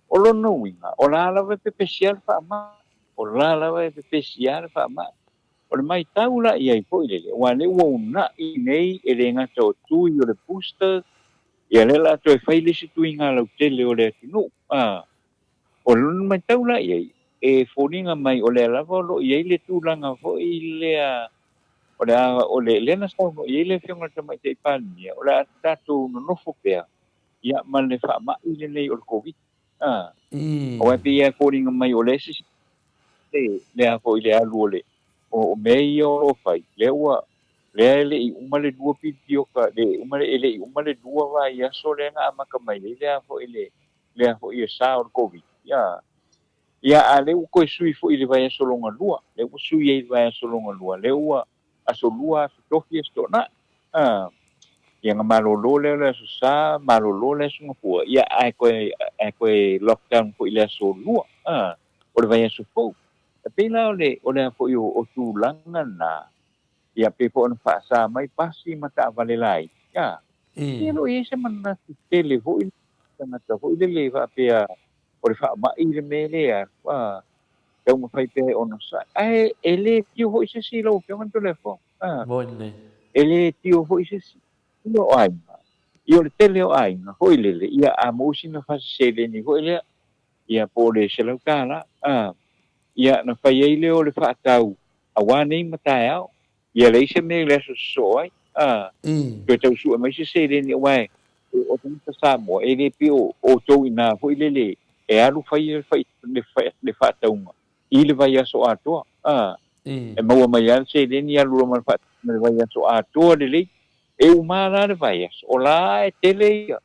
o lona uiga, o la lava e pepesi lava le faamai, o la lava e pepesi lava le faamai. O le matau la i ai foi lele, aua o lea ua uunai nei e le gata o tui o le booster, ia lea o le a toe fai le isi tuiga lautele o le atunuu. O lona matau la i ai, e foliga mai o lea lava o lo o i ai le tulaga foi lea o le a, o le, lea na saunoa i ai le Afioga i le Tamaitai Palemia, o le a tatou nonofo pea, ia, ma le faamai lenei o le Koviti. A, aua e pei lava e foliga mai o lea sisi le, le a foi le alu o le, o, o mea ia o lo o fai, lea ua, lea e le i uma le lua pilipiota, le uma, e le i uma le lua vaiaso lea na amata mai ai le a foi le, lea foi e sa o le Koviti. Ia, ia a lea ua toe sui foi i le vaiaso lona lua, lea ua sui ai i le vaiaso lona lua, lea ua aso lua, aso tofi, aso toonai. A, ia na malolo lea o le aso sa, malolo le aso gafua, ia ae toe, ae toe lockdown foi i le aso lua, a, o le vaiaso fou. E pei la o le, o le a foi o, o tulaga na, ia pei foi ona faasa mai pasi ma taavale laiti, a, ia lo i ai se manatu tele foi tagata foi lele faapea o le faamai le mea lea, a, taumafai pea e onosai. Ae e le tio foi se isi i lau Afioga Toleafoa, a, e le tio foi se isi. Ia o aiga, ia o le tele o aiga foi lele, ia a maua sina fasi seleni foi lea, ia po o le $100, a, ia na fai ai lea o le faatau aua nei ma taeao, Ia leai se mea i le aso sosoo ai, a, toe tau sue mai se seleni aua e, o tagata Samoa, e le pei o outou i ina foi lele e alu fai le, le, le faatauga i le vaiaso atoa, a, e maua mai lava le seleni alu loa ma le faatauga i le vaiaso atoa lelei. E uma la le vaiaso, o la e tele ia,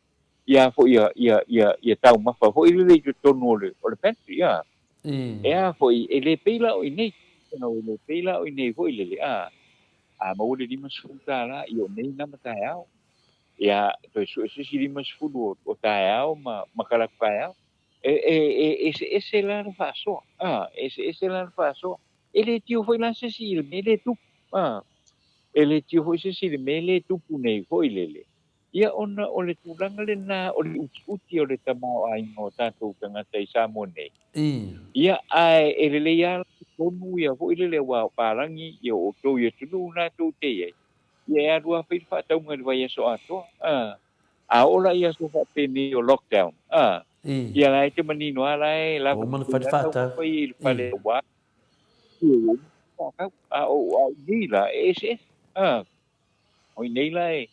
ia foi ia, ia, ia, ia taumafa foi lele i totonu o le, o le pantry, a. E a foi, e le pei la o i nei, e le pei la o i nei foi lele, a, a maua le $50 ia o nei na ma taeao, ia toe sue se isi 50 o, o taeao ma, ma kalapu taeao. E, e, e eseese la le faasoa, a, e eseese la le faasoa. E le tio foi la se isi i le mea lea e tupu, a, e le tio foi se isi i le mea lea e tupu nei foi lele. Ia ona o le tulaga lena o le utiuti o le tamaoaiga o tatou tagata i Samoa nei. Ia ae e lelei lava la tonu ia foi lele aua o palagi ia o outou i atunuu na tou te i ai, ia e alu lava fai le faatauga i le vaiaso atoa. A, a oo la i aso faapenei o lockdown, a, ia la e te manino lava la e lava Ua uma ona fai le faatau. Fai i le fale aua ia ua uma ona faatau. A o a i nei la e eseese. A. O i nei la e,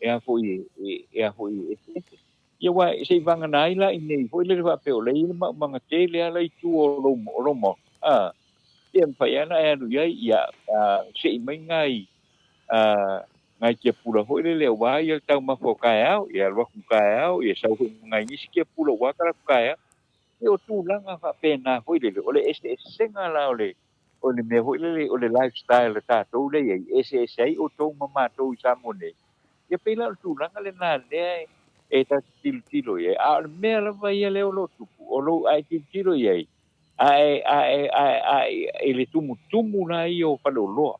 e a foi e, e, e a foi e eseese. Ia aua se i vagana ai la i nei foi lele faapea o lea e i ai le maumaga tele lava la i tua o lou, o lou maota, a, ia mafai lava ona e alu i ai, ia, a, sei mai nai, a, nai tiapula foi lele aua ia le taumafa o taeao, ia alu atu taeao, ia sau foi ma nai nisi tiapula aua talaatu taeao. Ia o tulaga faapena foi lele, o le eseesega la o le, O le mea foi lele, o le lifestyle a tatou lea e i ai, e eseese ai outou ma matou i Samoa nei. Ia pei la o le tulaga lena lea e ta te tilotilo i ai. A o le mea lava ia lea o lo o tupu, o lou a e tilotilo i ai, a e, a e, a e, a e, i le tumutumu la ia o faleoloa,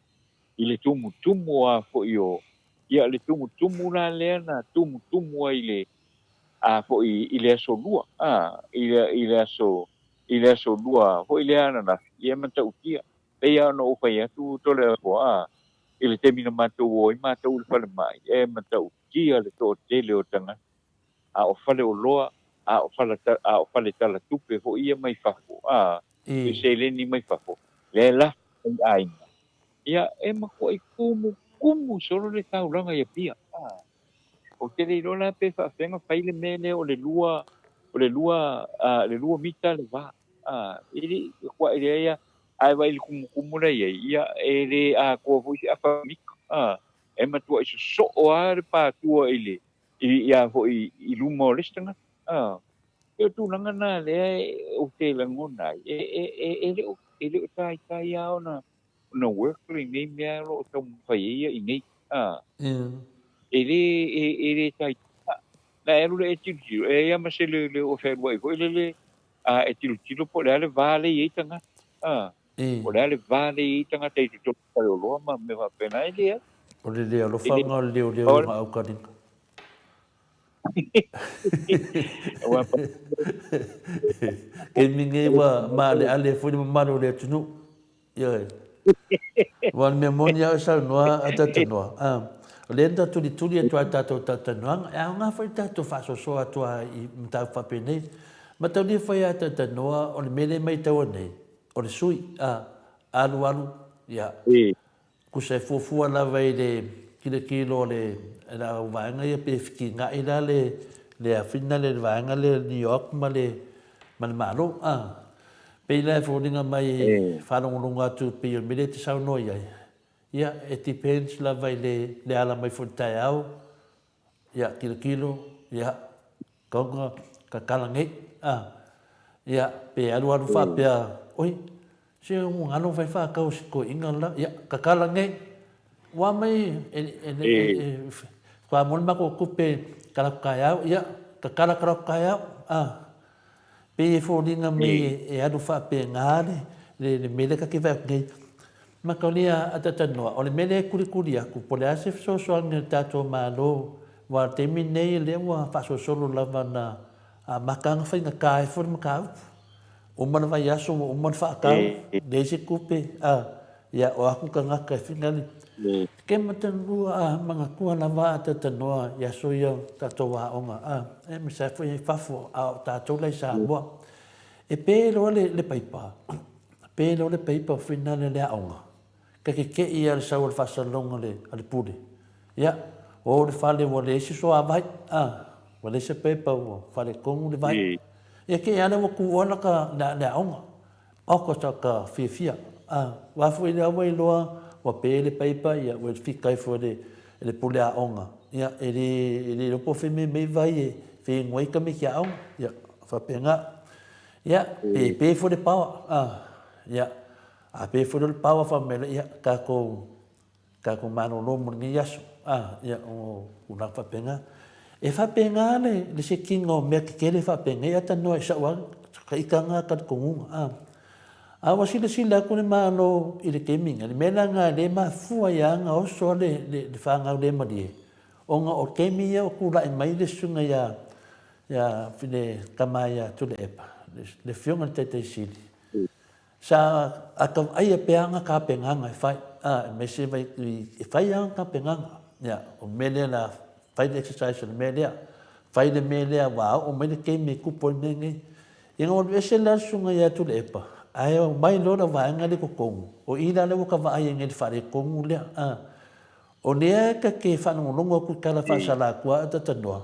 i le tumutumu a foi o, ia le tumutumu la lea na tumutumu ai i le, a foi i le aso lua, a, i le, i le aso, i le aso lua foi lea ananafi, ia e matautia. Pei lava ona ou fai atu Toleafoa, a, i le taimi na matou o ai matou i le falemai, e matautia le toatele o tagata, a o faleoloa, a o fala, a o fale talatupe foi ia mai fafo, a, i seleni mai fafo, lea e lafo mai i aiga. Ia, e matuai tumutumu solo le taulaga i Apia, a. Ou te le iloa la pe faafefea ona fai le mea lea o le lua O le lua, le 2 mita le va. E le, ua e leai a, ae vaai i le tumutumu la e i ai, ia, e le atoa foi se afa mita. E matuai sosoo lava le patua i le, i, ia foi i luma o le isi tagata. E o tulaga na lea ou te lagona ai, e, e, e, e le o, e le o taitai lava ona, ona work lenei mea o lo o taumafai ai ia i nei. E le, e, e le taitai. Na e alu lea e tilotilo, e ai lava ma se leoleo o fealuai foi lele, a e tilotilo po o le a le va lea e i ai tagata. A, po o le a le va lea e i ai tagata i totonu o faleoloa ma mea faapena, e leai. O le le alofa lena o le leoleo i lona aukaliga. Taimi nei ua maaleale foi le mamalu o le atunuu. Ioe. Aua o le mea moni lava o saunoa a talatalanoa, a, o lea na tulituli atu lava i tatou talatalanoaga, e aoga foi le tatou faasoasoa atu lava i mataupu faapenei. Mataulia foi lava talatalanoa o le mea lea e maitaua nei, o le sui, a, alu alu, ia, tusa e fuafua lava i le tilotilo a le au vaega ia pe fetinai la le le afina le vaega lea New York ma le ma le Malo a. Pei la e foliga mai e faalogologo atu pei o le mea lea e te saunoa i ai, ia e depends lava i le le ala mai foi i le taeao, ia tilotilo, ia Kaunga ka kala nei, a, ia, pe alualu faapea, oi, se ua galo fai faakau si toeaina la, ia, ka kala nei, ua mai e, e, e, e, faatoa mo le matou tupe kala taeao, ia, ka kala kala taeao, a, pei e foliga mai e alu faapena le, le, le mea lea ta te vaai atu nei. Matalia a Tatanoa, o le mea lea e kulikuli atu, po o le a se fesoasoani a le tatou Malo, aua o le taimi lenei o lea ua faasolosolo lava ona amata ona faigata ai foi le mataupu. Uma le vaiaso ua uma le faatau, leai se tupe, a, ia o atu tagata e finali. Ke matalua a manatua lava a Tatanoa i aso ia o tatou aoga, a, aemaise ai foi i fafo, a o tatou la i Samoa. E pe loa le paipa, Pe loa le paipa finale le aoga, ka kekeʻi a le sau o le faasalalauga a le pule. Ia, o le fale ua leai se suavai, a, ua leai se paipa ua faletonu le vai. Ia kei a lea ua tuua la ka le aoga. Oka sa ka fiafia, a, ua foi le aua iloa ua pe le paipa, ia ua fika ifo e le pule aoga. Ia, e le, e le iloa po o fea mea vai e feigoai ai tamaiti aoga. Ia, faapena. Ia, pe pe foi le paoa, a, ia, a pe foi le paoa fa mai ia, tatou, tatou malolo mo lenei aso, a, ia, o tulaga faapena. E faapena le, le sekiga o mea tetele faapenei, a tanoa i sau lava taitaiga talitonuga, a. A ua silasila atu le Malo i le taimi lenei, le mea la lena lea e mafua ai lava ona oso le, le, le fanau le malie, ona o taimi ia o tulai mai le susuga ia Ia le tama ia Tuilaepa, le Afioga i le Taitai Sili, sa atavaia pea ana tapenaga e fai, aemaise vai e fai ana tapenaga. Ia, o le mea lea o le a fai le exercise o le mea lea, fai le mea lea ua oo mai le taimi e tupu ai le mea lenei. Ina ua alu ese la le susuga ia Tuilaepa, ae omai loa le vaega lea i totonu, o i la lea ua ta vaai ai nei i le faaletonu lea. O lea ta te faalogologo atu i tala faasalatua a Tatanoa,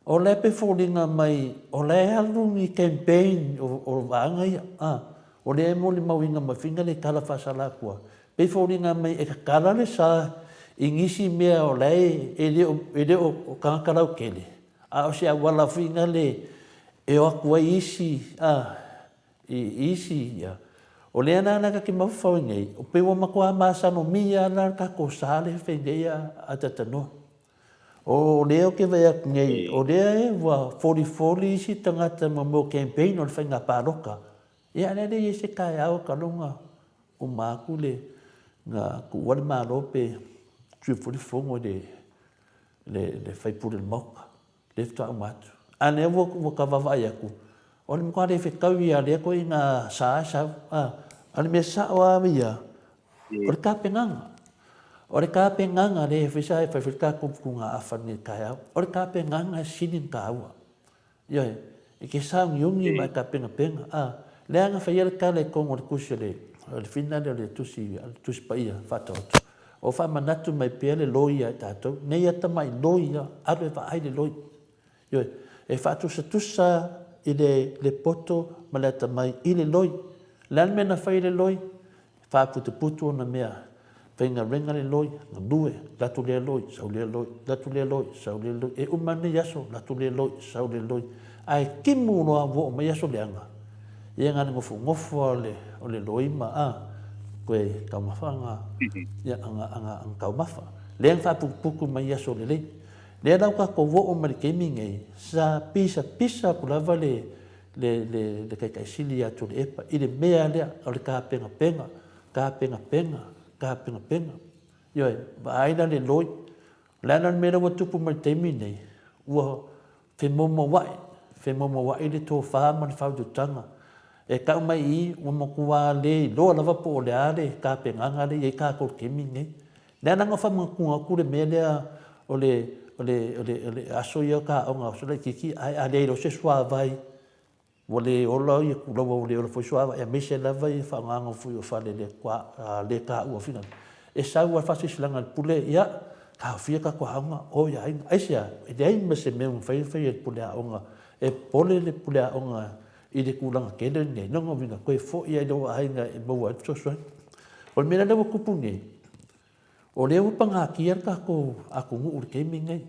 O la e pe foliga mai o la e alu ni campaign o vaega ia, a, o lea e molimauina mai foi le tala faasala atua, pei foliga mai e tatala le sa i nisi mea o la e e le o e le o tagata lautele, a o se auala foi le e o atu ai isi a i isi ia. O lea la la ta te mafaufau ai nei, pei ua matua masalomia la le tatou sa lea e fai nei a Tatanoa. O lea ou te vaai atu nei, o lea ua folifoli isi tagata ma mea o campaign o le faiga palota. Ia a o le a leai ai se taeao ka lona uma atu le na tuua le Malo pe sui foi le fono i le le sui usufono o le Maota. Lea faatoa uma atu. A lea ua ua ta vaavaai atu, o le matua le fetau ia lea ituaiga sa e sau. A o le mea sao lava ia, O le tapenaga. O le tapenaga lea e fai sa e fai foi le tatou tugaafa i lenei taeao. O le tapenaga e sili ona taua. Ioe, e te sauniuni ma e tapenapena. A, lea na faia le tala i totonu o le tusi o le, o le fina lea o le tusi, o le tusi paia faataoto. O faamanatu mai pea le loi ia i tatou. Nei atamai loi ia, alu e vaai le loi. Ioe, e faatusatusa. i le le poto ma le atamai i le loi. O le a le mea na fai e le loi? Faaputuputu ona mea, faigaluega le loi, galue, alu atu lea loi, sau lea loi, alu atu lea loi, sau lea loi. E uma nei aso, alu atu lea loi, sau lea loi. Ae timu loa ua oo mai aso leaga, ia na o le nofonofo lava o le, o le loi ma a, toe taumafa ana, ia, ana, ana, ana taumafa. Lea na faaputuputu mai aso lelei. Lea la ua tatou oo mai i le taimi lenei, sa pisapisa atu lava le, le, le, le Taitai Sili ia Tuilaepa i le mea lea o le tapenapena, tapenapena, tapenapena. Ioe, vaai la le loi. O le a la le mea lea ua tupu mai i le taimi lenei? Ua femoumoua'i, femoumoua'i le tofa ma le faautautaga. E tau mai i i, ua matua le iloa lava po o le a le tapenaga lea e i ai tatou i le taimi lenei. Lea la na faamanatuina atu le mea lea o le, o le, o le, o le aso ia o ta aoga aso laitiiti, ae a leai loa se suavai, ua le ola ia tulaua, ua le ola foi suavai, aemaise lava ia faaaogaina foi o fale le le taua foi lea. E sau lava le faasilasilaga a le Pule, ia, taofia tatou aoga, o i aiga. Aisea? E leai ma se mea e mafai ona fai e le Pule Aoga. E popole le Pule Aoga i le tulaga tele lenei, lona uiga, toe foi lava i lou aiga e maua ai le fesoasoani. O le mea la lea ua tupu nei, o lea ua pagatia le tatou atunuu i le taimi lenei.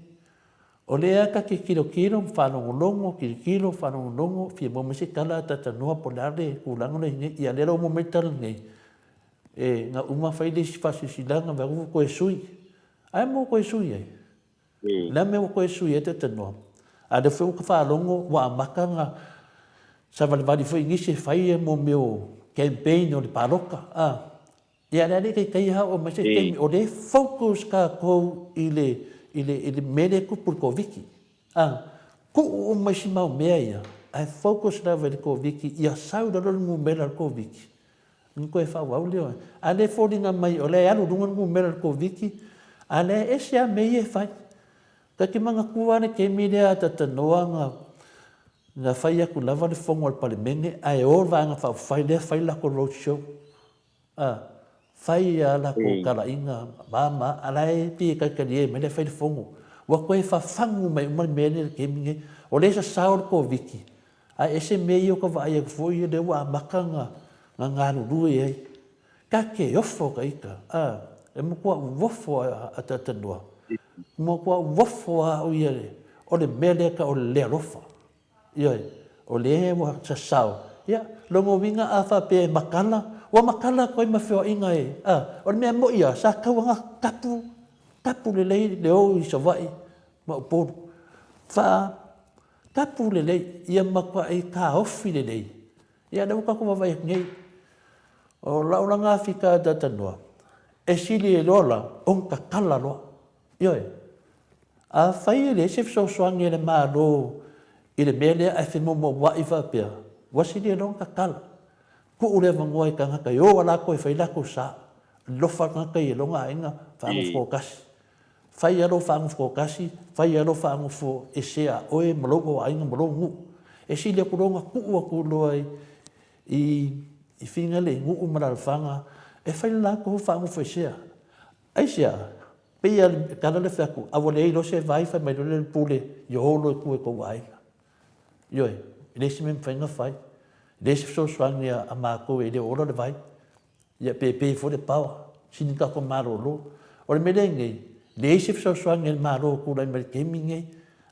O lea ta te tilotilo ma faalogologo, tilotilo, faalogologo, fia maua mai se tala ae talatalanoa po o le a le tulaga lea e i ai nei. Ia lea la ua maua mai le tala lenei, e na uma fai le isi faasilasilaga vaai atu ua toe sui. Ae mo toe sui ai? O le a le mea ua toe sui ai talatalanoa? A o lea foi ua ta faalogo ua amata ona savalivali foi nisi e fai mo mea o campaign o le palota, a. Ia o le a le taitai lava oo mai se taimi o lea e focus tatou i le, i le, i le mea lea e tupu i le Koviti. A, tuu uma isi mau mea ia, ae focus lava i le Koviti ia sau i lalo le numera o le Koviti, ona toe faaauau lea. A o lea e foliga mai o lea e alu i luga le numera o le Koviti, a o lea e ese lava mea ia e fai. Ta te manatua lava le taimi lea a talatalanoa na, na fai atu lava le fono a le Palemene ae o le Vaega Faaupufai lea fai le latou road show. A, fai a latou talaiga ma ma, a la e pei e talitalie mai lea e fai le fono. Ua toe fafagu mai uma le mea lea i le taimi lenei. O lea e sasao le Koviti, ae ese mea ia ua ta vaai atu foi lea ua amata ona galulue ai. Ta te ofo ta ita, a, e matua ofo a talatalanoa. E matua ofo lava au ia, o le mea lea e tau o le le alofa. Ioe, o lea ua sasao. Ia, lona uiga a faapea e matala, ua matala atu ai ma feoaiga e, a, o le mea moi lava, sa tatau ona tapu, tapu lelei le o i Savaii ma Upolu. Fa, tapu lelei, ia matuai taofi lelei. Ia, lea ua tatou vaavaai atu nei. O lau la gafita talatalanoa, e sili ai loa la ona tatala loa. Ioe. Afai e leai se fesoasoani a le Malo i le mea lea ae femoumouai faapea, ua sili ai loa ona tatala. Tuu le avanoa i tagata e o a latou e fai latou sa. Alofa le tagata i lona aiga, faanofo toatasi. Fai lava lou faanofo toatasi, fai lava lou faanofo ese a oe ma lou aiga ma lou nuu. E sili atu loa ona tuu atu loa i i Finele, i nuu ma alaalafaga e fai le latou faanofo esea. Aisea? Pei a le tala lea fai atu, a ua leai loa se vai, fai mai loa lea o le pule, ia o loa i tua i tou aiga. Ioe, e leai se mea e mafai ona fai. E leai se fesoasoani a matou e le o ola le vai. Ia pe pei foi le power, sini tatou malolo. O le mea lea nei, leai se fesoasoani a le Malo o tulai mai i le taimi lenei.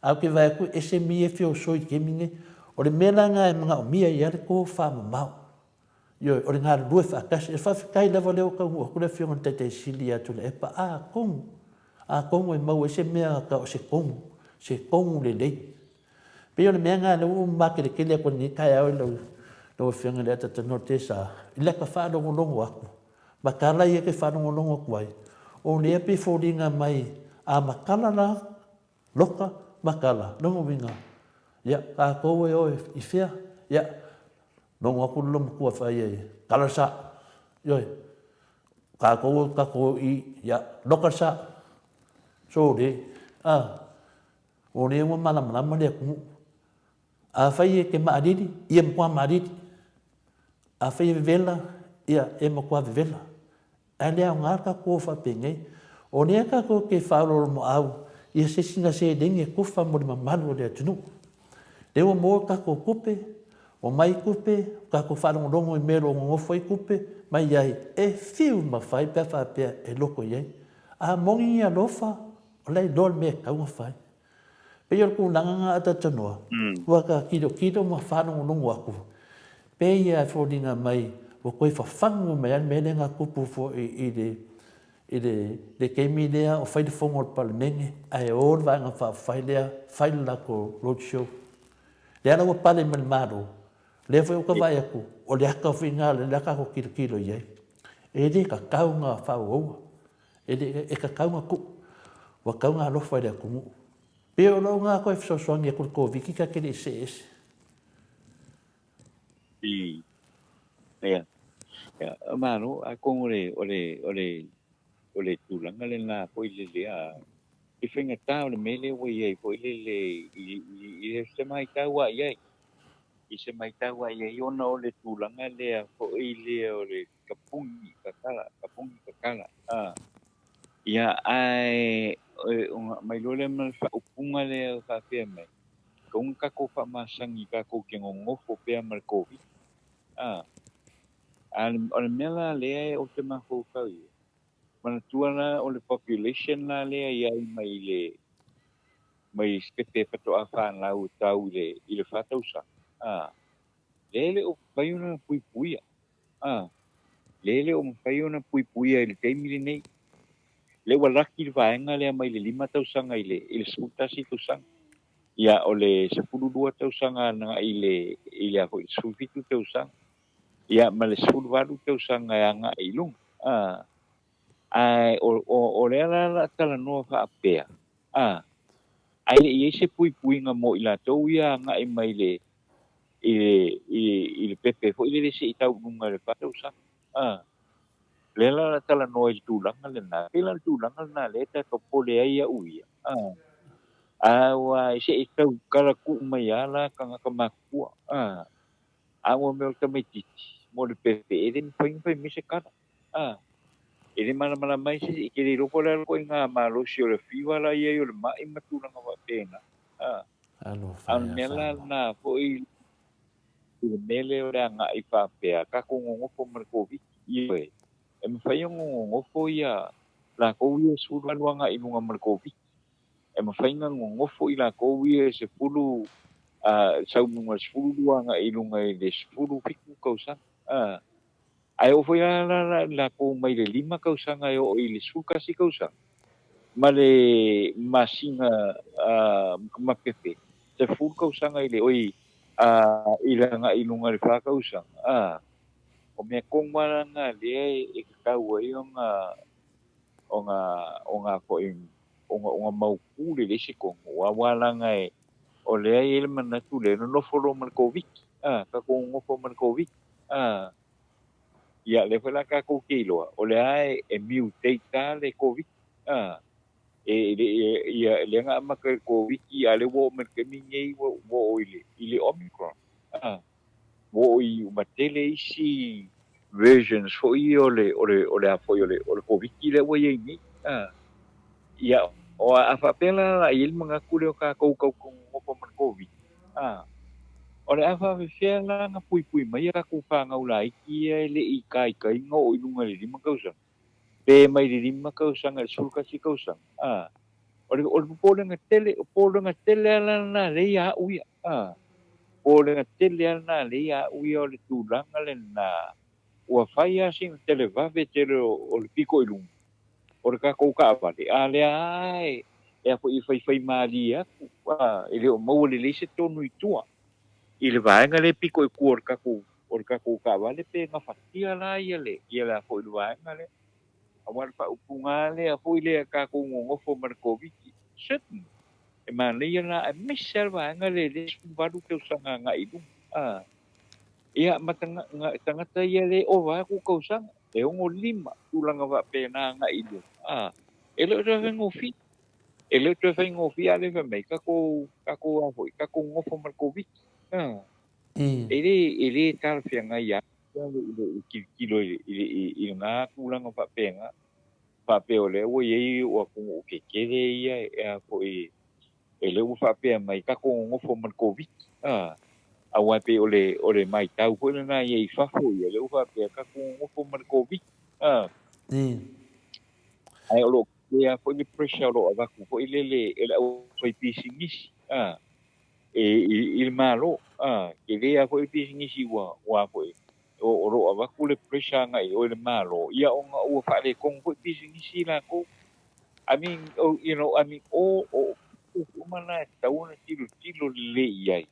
Ae ou te vaai atu e ese mea ia e feosoi i le taimi lenei. O le mea la lena e manaomia ai lava le tofamamao. Ioe, o le galulue faatasi. E faafetai lava o lea ua taunuu atu le Afioga i le Taitai Sili ia Tuilaepa. Atonu, atonu e maua ai se mea tau o se tonu, se tonu lelei. E pei o le mea lena lea ua ou makeletele atu ai i lenei taeao i lau, lau Afioga i le Atatanoa Tesa, i lata faalogologo atu, ma tala ia e te faalogologo atu ai, o lea pei e foliga mai a matala la Loka ma tala, lona uiga, ia, tatou e o i fea? Ia, logo atu le loomatua e fai ai, tala le sa. Ioe, tatou tatou o i, ia, loka le sa. Sole, a, o lea ua malamalama le atunuu. Afai e te maalili, ia matua maalili. Afai e vevela, ia, e matua vevela. Ae le aoga le tatou o faapenei. O lea tatou te faaoloolomaau ia se isi na seleni e tofa mo le mamalu o le atunuu. Lea ua maua tatou tupe, ua mai tupe, ua tatou faalogologo i mea o lo o nonofo ai tupe, mai ai, e fiu ma fai pe a faapea e loto i ai. A moni ni alofa, o la e iloa le mea e tatau ona fai. Pei o le tulaga lena a talatalanoa, ua ta tilotilo ma faalogologo atu, pei lava e foliga mai ua toe fafagu mai lava le mea lea na tupu foi i le i le taimi lea o fai le fono a le Palemene ae o le Vaega Faaupufai lea fai le latou road show. Lea la ua pale ma le Malo, lea foi ua ta vaai atu, o le ata foi lena lea tatou tilotilo i ai. E le tatau ona faaauaua, e le, e tatau ona tuu, ua tatau ona alofa i le atunuu. Pei o lou lena toe fesoasoani atu i le Koviti ta te le i see ese. Ia, ia, malo, atonu o le, o le, o le, o le tulaga lena foi lele, a, i faigata o le mea lea ua i ai foi lele i se matau lava i ai, i se matau lava i ai ona o le tulaga lea foi lea o le tapuni tatala, tapuni tatala, a. Ia, ae ona aumai loa lea ma le faaupuga lea e faapea mai, tatau ona tatou faamasani tatou te nonofo pea ma le Koviti. A, a o le mea la lea ou te mafaufau i ai, manatua la o le population la lea e i ai mai le mai se pepe faatoa fanau e tau i le i le 4 tausaga, a, lea e le o mafai ona puipuia. A, lea e le o mafai ona puipuia i le taimi lenei. Lea ua laki le vaega lea mai le 5 tausaga i le 11 tausaga. Ia, o le 12 tausaga agai i le a foi 17 tausaga. Ia, ma le 18 tausaga e agai i luga. A, ae o lea la la talanoa faapea, a, ae le i ai se puipuiga mo i latou ia agai mai le i le i le pepe foi lele se i tau i luga i le 4 tausaga. A, lea la la talanoa i le tulaga lena. Pei la le tulaga lena lea e tatou popole ai au ia. A, a ua se i tau kalatuu mai lava la tagata matutua. A, a ua mea o le tamaitiiti mo le pepe e le mafai ona fai mai se tala. A, e le malamalama ai se isi, e te le iloa po o le a le ituaiga malosi o le fiva la e i ai o le mai ma tulaga faapena. A, Alofa a o le ia mea la Samoa. lena foi i le mea lea o le agai faapea, tatou nonofo ma le Koviti. Ioe, e mafai ona nonofo ia latou ia e 18 agai i luga ma le Koviti. E mafai ona nonofo i latou ia e 10 sau i luga i le 12 agai i luga i le 17 tausaga. A, ae oo foi la la latou mai le 5 tausaga e oo i le 11 tausaga ma le masina ma pepe 10 tausaga i le oi i le agai i luga i le 4 tausaga. A, o mea tonu lava lena lea e tatau ai ona foi ona mautu lelei se tonu aua leaga e o lea e i ai le manatu lea e nonofo loa ma le Koviti. A, tatou nonofo ma le Koviti. A, ia lea foi la tatou te iloa o lea e mutate lava le Koviti. A, e ia lea na amata i le Koviti a lea ua oo mai i le taimi lenei ua oo i le Omicron. A, ua oo i ua tele isi versions foi ia o le o le o le a foi o le o le Koviti lea ua i ai nei. A, ia o a faapea la la i ai le manatu lea o tatou tau nonofo ma le Koviti. A, o le a faafefea la ona puipui mai a tatou fanau laiti ia e le i taitaiga oo i luga i le 5 tausaga pe mai le 5 tausaga i le 11 tausaga. A, o le popolega tele, o popolega tele lava la lena lea ia au ia. A, popolega tele lava lena lea ia au ia o le tulaga lena ua fai lava sina televave tele o le pito i luga o le tatou taavale, a lea lava e a foi e faifai malie atu, a, e le o maua lelei se tonu i tua i le vaega lea e pito i tua o le tatou taavale pe gafatia la ia le ia le a foi le vaega lea. Aua le faaupuga lea foi lea tatou nonofo ma le Koviti, certainly e manaia la aemaise lava le vaega lea i le 18 tausaga agai i luga. A, ia ma tagata ia le ova atu tausaga e 65 tulaga faapena agai i luga. A, e le o toe faigofie, e le o toe faigofie a lea fai mai tatou tatou a foi tatou nonofo ma le Koviti. A, e le talafeagai ia le tilotilo i lena tulaga faapena faapea o lea ua i ai o atunuu tetele ia e a foi. E lea ua faapea mai tatou nonofo ma le Koviti a, aua e pei o le o le maitau foi lena ia i fafo ia lea ua faapea tatou nonofo ma le Koviti a. Ae o lo o tele lava foi le pressure o lo o avatu foi lele e le aufaipisinisi a e i le Malo a, tele lava foi le pisinisi ua ua foi o lo o avatu le pressure agai i o i le Malo ia ona ua faaletonu foi pisinisi latou. I mean, oh, you know, I mean, o, o, uma na e tatau ona tilotilo lelei i ai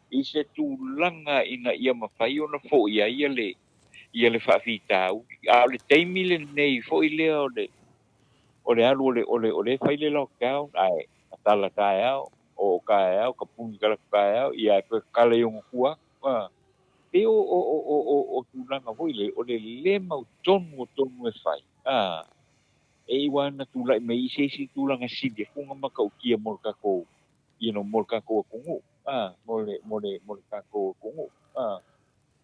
i se tulaga ina ia mafai ona foia ai le, ia le faafitauli. A o le taimi lenei foi lea o le, o le alu o le, o le, o lea e fai le lockdown, ae tatala taeao, oo taeao, tapuni talaatu taeao, ia ae toe tatala i ona tua atu. A, pei o, o, o, o, o, o tulaga foi lea, o le le mautonu o tonu e fai, a, E iu lava ina tulai mai i se isi tulaga sili atu ona matautia mo le tatou, you know, mo le tatou atunuu, a, mo le, mo le, mo le tatou atunuu, a.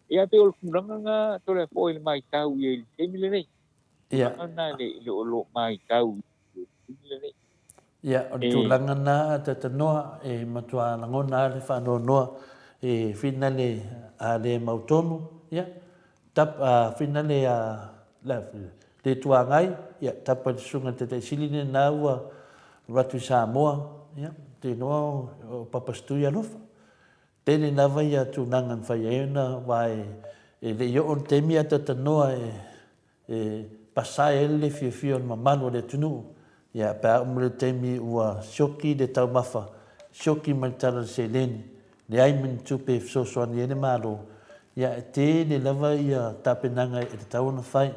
Ia, pei o le tulaga lena, Toleafoa, i le matau i ai i le taimi lenei. Ia. Tulaga lena i le, i le, o lo o matau i le taimi lenei. Ia, o le tulaga lena a Tatanoa, e matua lagona lava le faanoanoa e finale a le mautonu, ia, tap, a finale a le, le Itu Agai, ia, tapa i le Susuga i le Taitai Sili lena ua alu atu i Samoa, ia, ou te iloa o Papa Stui alofa. Tele lava ia tulaga na fai ai ona aua e le i oo le taimi a Tatanoa e E pasae ai le fiafia o le mamalu o le atunuu, ia, pe a uma le taimi ua sioki le taumafa, sioki mai le tala o le seleni, leai ma ni tupe e fesoasoani ai le Malo, ia, e tele lava ia tapenaga e tatau ona fai.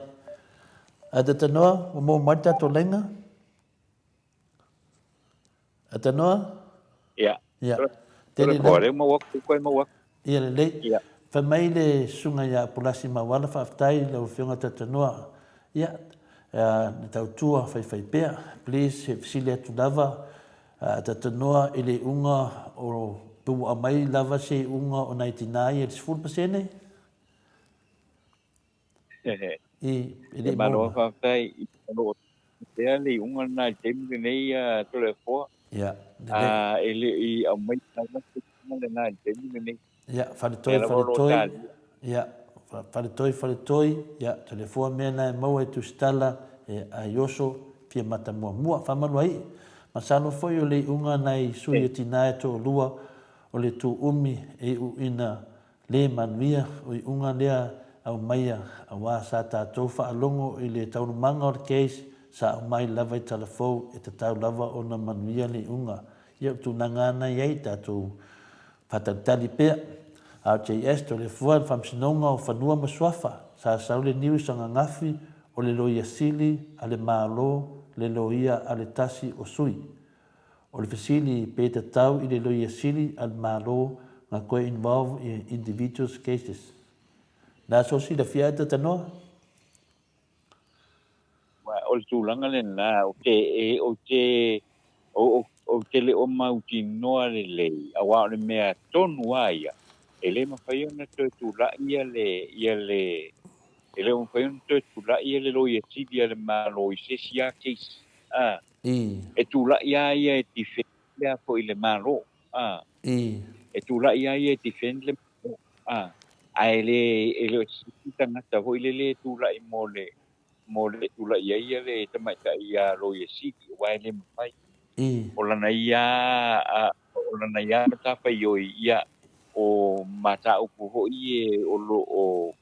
Ae Tatanoa, ua maua mai le tatou laina? Atanoa? Ia. Ia. Tele lava. Lea maua atu, koe maua atu. Ia lelei. Ia. Fai mai le susuga ia Apulasi Mauala, faafetai i lau Afioga Tatanoa. Ia, le tautua faifaipea. Please, e fesili atu lava Tatanoa i le iuga o, pe ua aumai lava se iuga o nai tina ia i le 10%? I, e le i maua. Malo faafetai. O lo o pea le iuga lena i le taimi lenei Toleafoa. Ia, lelei. E le i aumai lava se iuga lena i le taimi lenei. Ia, faletoi, faletoi. Ia, faletoi, faletoi. Ia, Toleafoa mea na e maua e Tusitala, e Aioso, fia matamuamua. Faamanu ai. Masalo foi o le iuga nai sui o tina e toalua o le tuumi e iu ina Le manuia o iuga lea aumaia aua sa tatou faalogo i le taualumaga o le case sa aumai lava i Talafou e tatau lava ona manuia le iuga. Ia o tulaga na i ai tatou faatalitali pea. RJS Toleafoa le Faamasinoga o Fanua ma Suafa sa sau le news ananafi o le Loia Sili a le Malo le Loia a le tasi o sui O le fesili, pe tatau i le Loia Sili a le Malo na koe involve i individuals cases? Na so silafia e Tatanoa? Aua o le tulaga lena, ou te, ou te, ou te le o mautinoa lelei, aua o le mea tonu lava ia, e le mafai ona toe tulai ia le, ia le, e le o mafai ona toe tulai ia le Loia Sili a le Malo i se isi lava case. A. I. E tulai lava ia e defend le a foi le Malo, a. I. E tulai lava ia e defend le Malo, a. Ae le, e le o se isi tagata foi lele e tulai mo le, mo le tulai ai ia le tamaitai ia Loia Sili, aua e le mafai. I. O lana ia a, o lana ia matafaioi, ia, o mataupu foi ia o lo o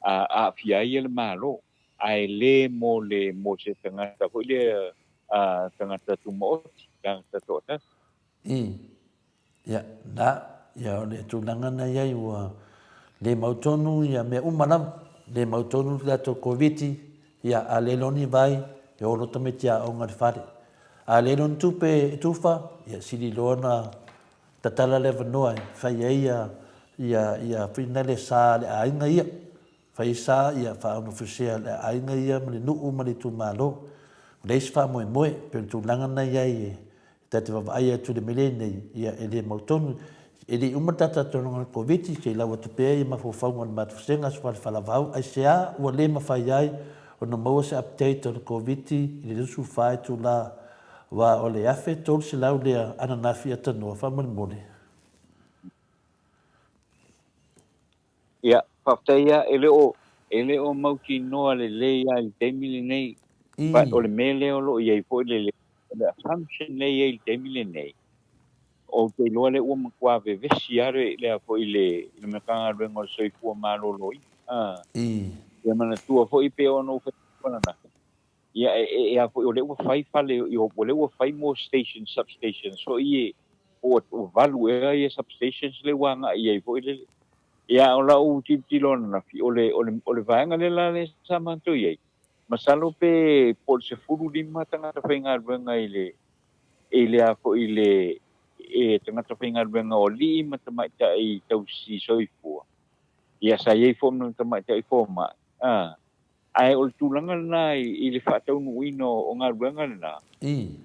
aafia ai le Malo. ae le mo le mo se tagata foi lea a tagata tumaoti, tagata toatasi. I, ia, na, ia o le tulaga na iai ua le mautonu ia mea uma lava, le mautonu le tatou Koviti, ia a le loni vai, e olo tamaiti aoga i le fale. A le loni tupe e tufa, ia sili loa ona tatala le avanoa e fai ai ia, ia, ia finale sa a le aiga ia. Fai sa ia faaonofusea le aiga ia ma le nuu ma le itumalo. Ua leai se faamoemoe, pei o le tulaga lena e i ai e ta te vaavaai atu i le mea lea nei, ia e le mautonu. E le i uma le tatou talanoaga i le Koviti, se i lau atu pea ia mafaufauga o le matou vasega Aso Falefalavau, aisea ua le mafai ai ona maua se update o le Koviti i le 24 itula Aua o le 1300 lea ananafi atanoa faamolemole. Ia, faafetai lava, e le o, e le o mautinoa lelei lava i le taimi lenei, but o le mea lea o lo o i ai foi le, le assumption lea e i ai i le taimi lenei, ou te iloa lea ua matua vevesi lava le, le a foi le, le Matagaluega o le Soifua Maloloina. A. Ia manatua foi pei ona ou fai atu ananafi, Ia, e, e a foi, o lea ua fai fale, o lea ua fai mo stations, substations foi ia, po ua valu ea ia substations lea ua agai i ai foi lele. Ia, o lau tilotilo ananafi, o le, o le, o le vaega lea la lea sa matou i ai, masalo pe po o le 15 tagata faigaluega i le, i le a foi i le, e tagata faigaluega o alii ma tamaitai tausi soifua. Ia, sa i ai foi ma tamaitai fomai. A. Ae o le tulaga lena i le faataunuuina o galuega lena,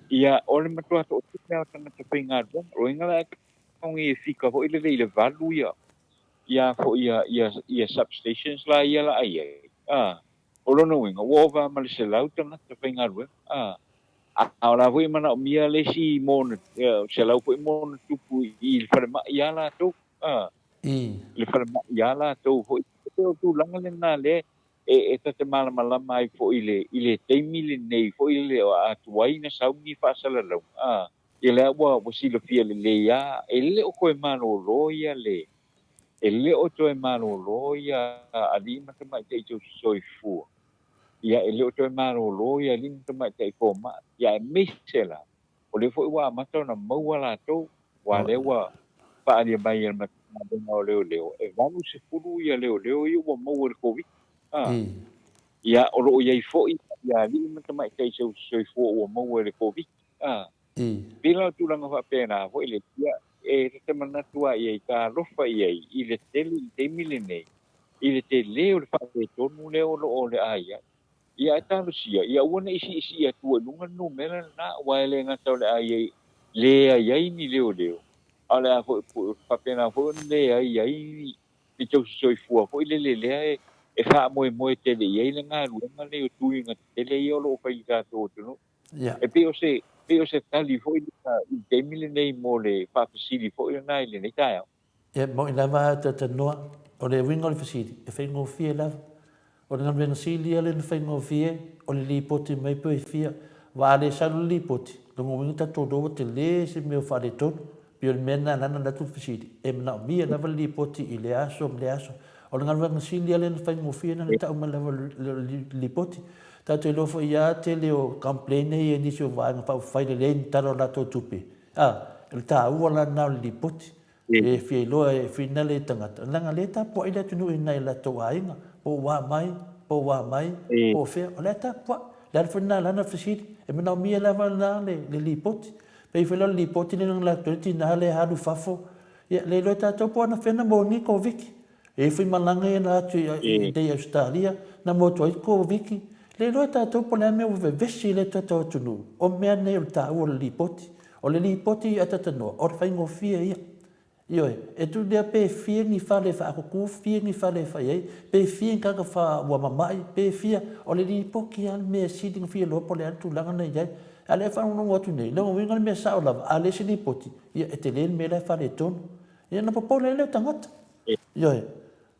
ia, o le matua toatele lava o tagata faigaluega. O lona uiga la e taogi e fika foi lele i le valu ia, ia foi ia, ia, ia substations la ia la i ai. A, o lona uiga, ua ova ma le 100 tagata faigaluega. A, a o la foi e manaomia le isi mo ona, 100 foi mo ona tupu i le falemai ia latou. A, le falemai ia latou foi. E pei o le tulaga lena lea e ta te malamalama ai foi i le, i le taimi lenei foi lele a tuai na sau ni faasalalauga, a, ia lea ua, ua silafia lelei lava, e le o toe malolo ia le, e le o toe malolo ia alii ma tamaitai tausisoifua, ia e le o toe malolo ia alii ma tamaitai fomai, ia aemaise la, o lea foi ua amata ona maua latou, aua o lea ua faaalia mai e le Matagaluega o Leoleo, e 80 ia leoleo ia ua maua i le Koviti. A, ia, o lo o i ai foi ia alii ma tamaitai soifua ua maua i le Koviti. A, pei la o tulaga faapena foi le, ia, e ta te manatu lava i ai, talofa i ai i le tele i le taimi lenei, i le tele o le faaletonu lea o lo o le a i ai. Ia ae talosia, ia aua ne i siisii atua i luga le numera lena, aua e le gata o le a i ai, leai ai ni leoleo, a o le a foi, faapena foi ona leai ai ni tausisoifua foi lele lea e faamoemoe tele i ai le galuega lenei o tuiga tetele ia o lo o fai i le tatou atunuu. E pei o se, pei o se tali foi lena i le taimi lenei mo le faafesili foi lena i lenei taeao. E moni lava a talanoa, o le uiga o le fesili, e faigofie lava. O le galuega sili ia lea na faigofie, o le lipoti mai pe e fia. Aua a le sau le lipoti, lona uiga tatou iloa ua tele se mea o faaletonu. Pei o le mea lena na ala atu le fesili, e manaomia lava le lipoti i lea aso ma lea aso. O le galuega sili ia lea na faigofie na le tau mai lava o le lipoti. Tatou iloa foi ia tele o complain nei e nisi o vaega faaupufai le leai ni tala o latou tupe. A, o le taua la lena o le lipoti. E fia iloa e finale i tagata, leaga lea e tapuai le atunuu i nai latou aiga, po ua mai, po ua mai, po o fea, o la e tapuai. O le ala foi lena lana fesili, e manaomia lava la le lipoti. Pei foi la o le lipoti lea na latou le tina lea e alu i fafo, ia le iloa e tatou po o anafea na maua ai nei Koviti. E i ai foi malaga ia na atu i inei i Ausetalia, na maua atu ai Koviti. Le iloa e tatou po o le a mea ua vevesi ai le tatou atunuu, o mea nei o le taua o le lipoti. O le lipoti a Tatanoa, o le faigofie ia. Ioe, e tu lea pe fia ni fale e faakuku, fia ni fale e fai ai, pe fia ni tagata fa ua mama'i, pe fia, o le lipoti lava le mea e sili ona fia iloa po o le a le tulaga na i ai. A o lea e faalogologo atu nei, lona uiga le mea sao lava, a leai se lipoti, ia e tele le mea la e faaletonu. Ia ona popole ai lea o tagata. Ioe.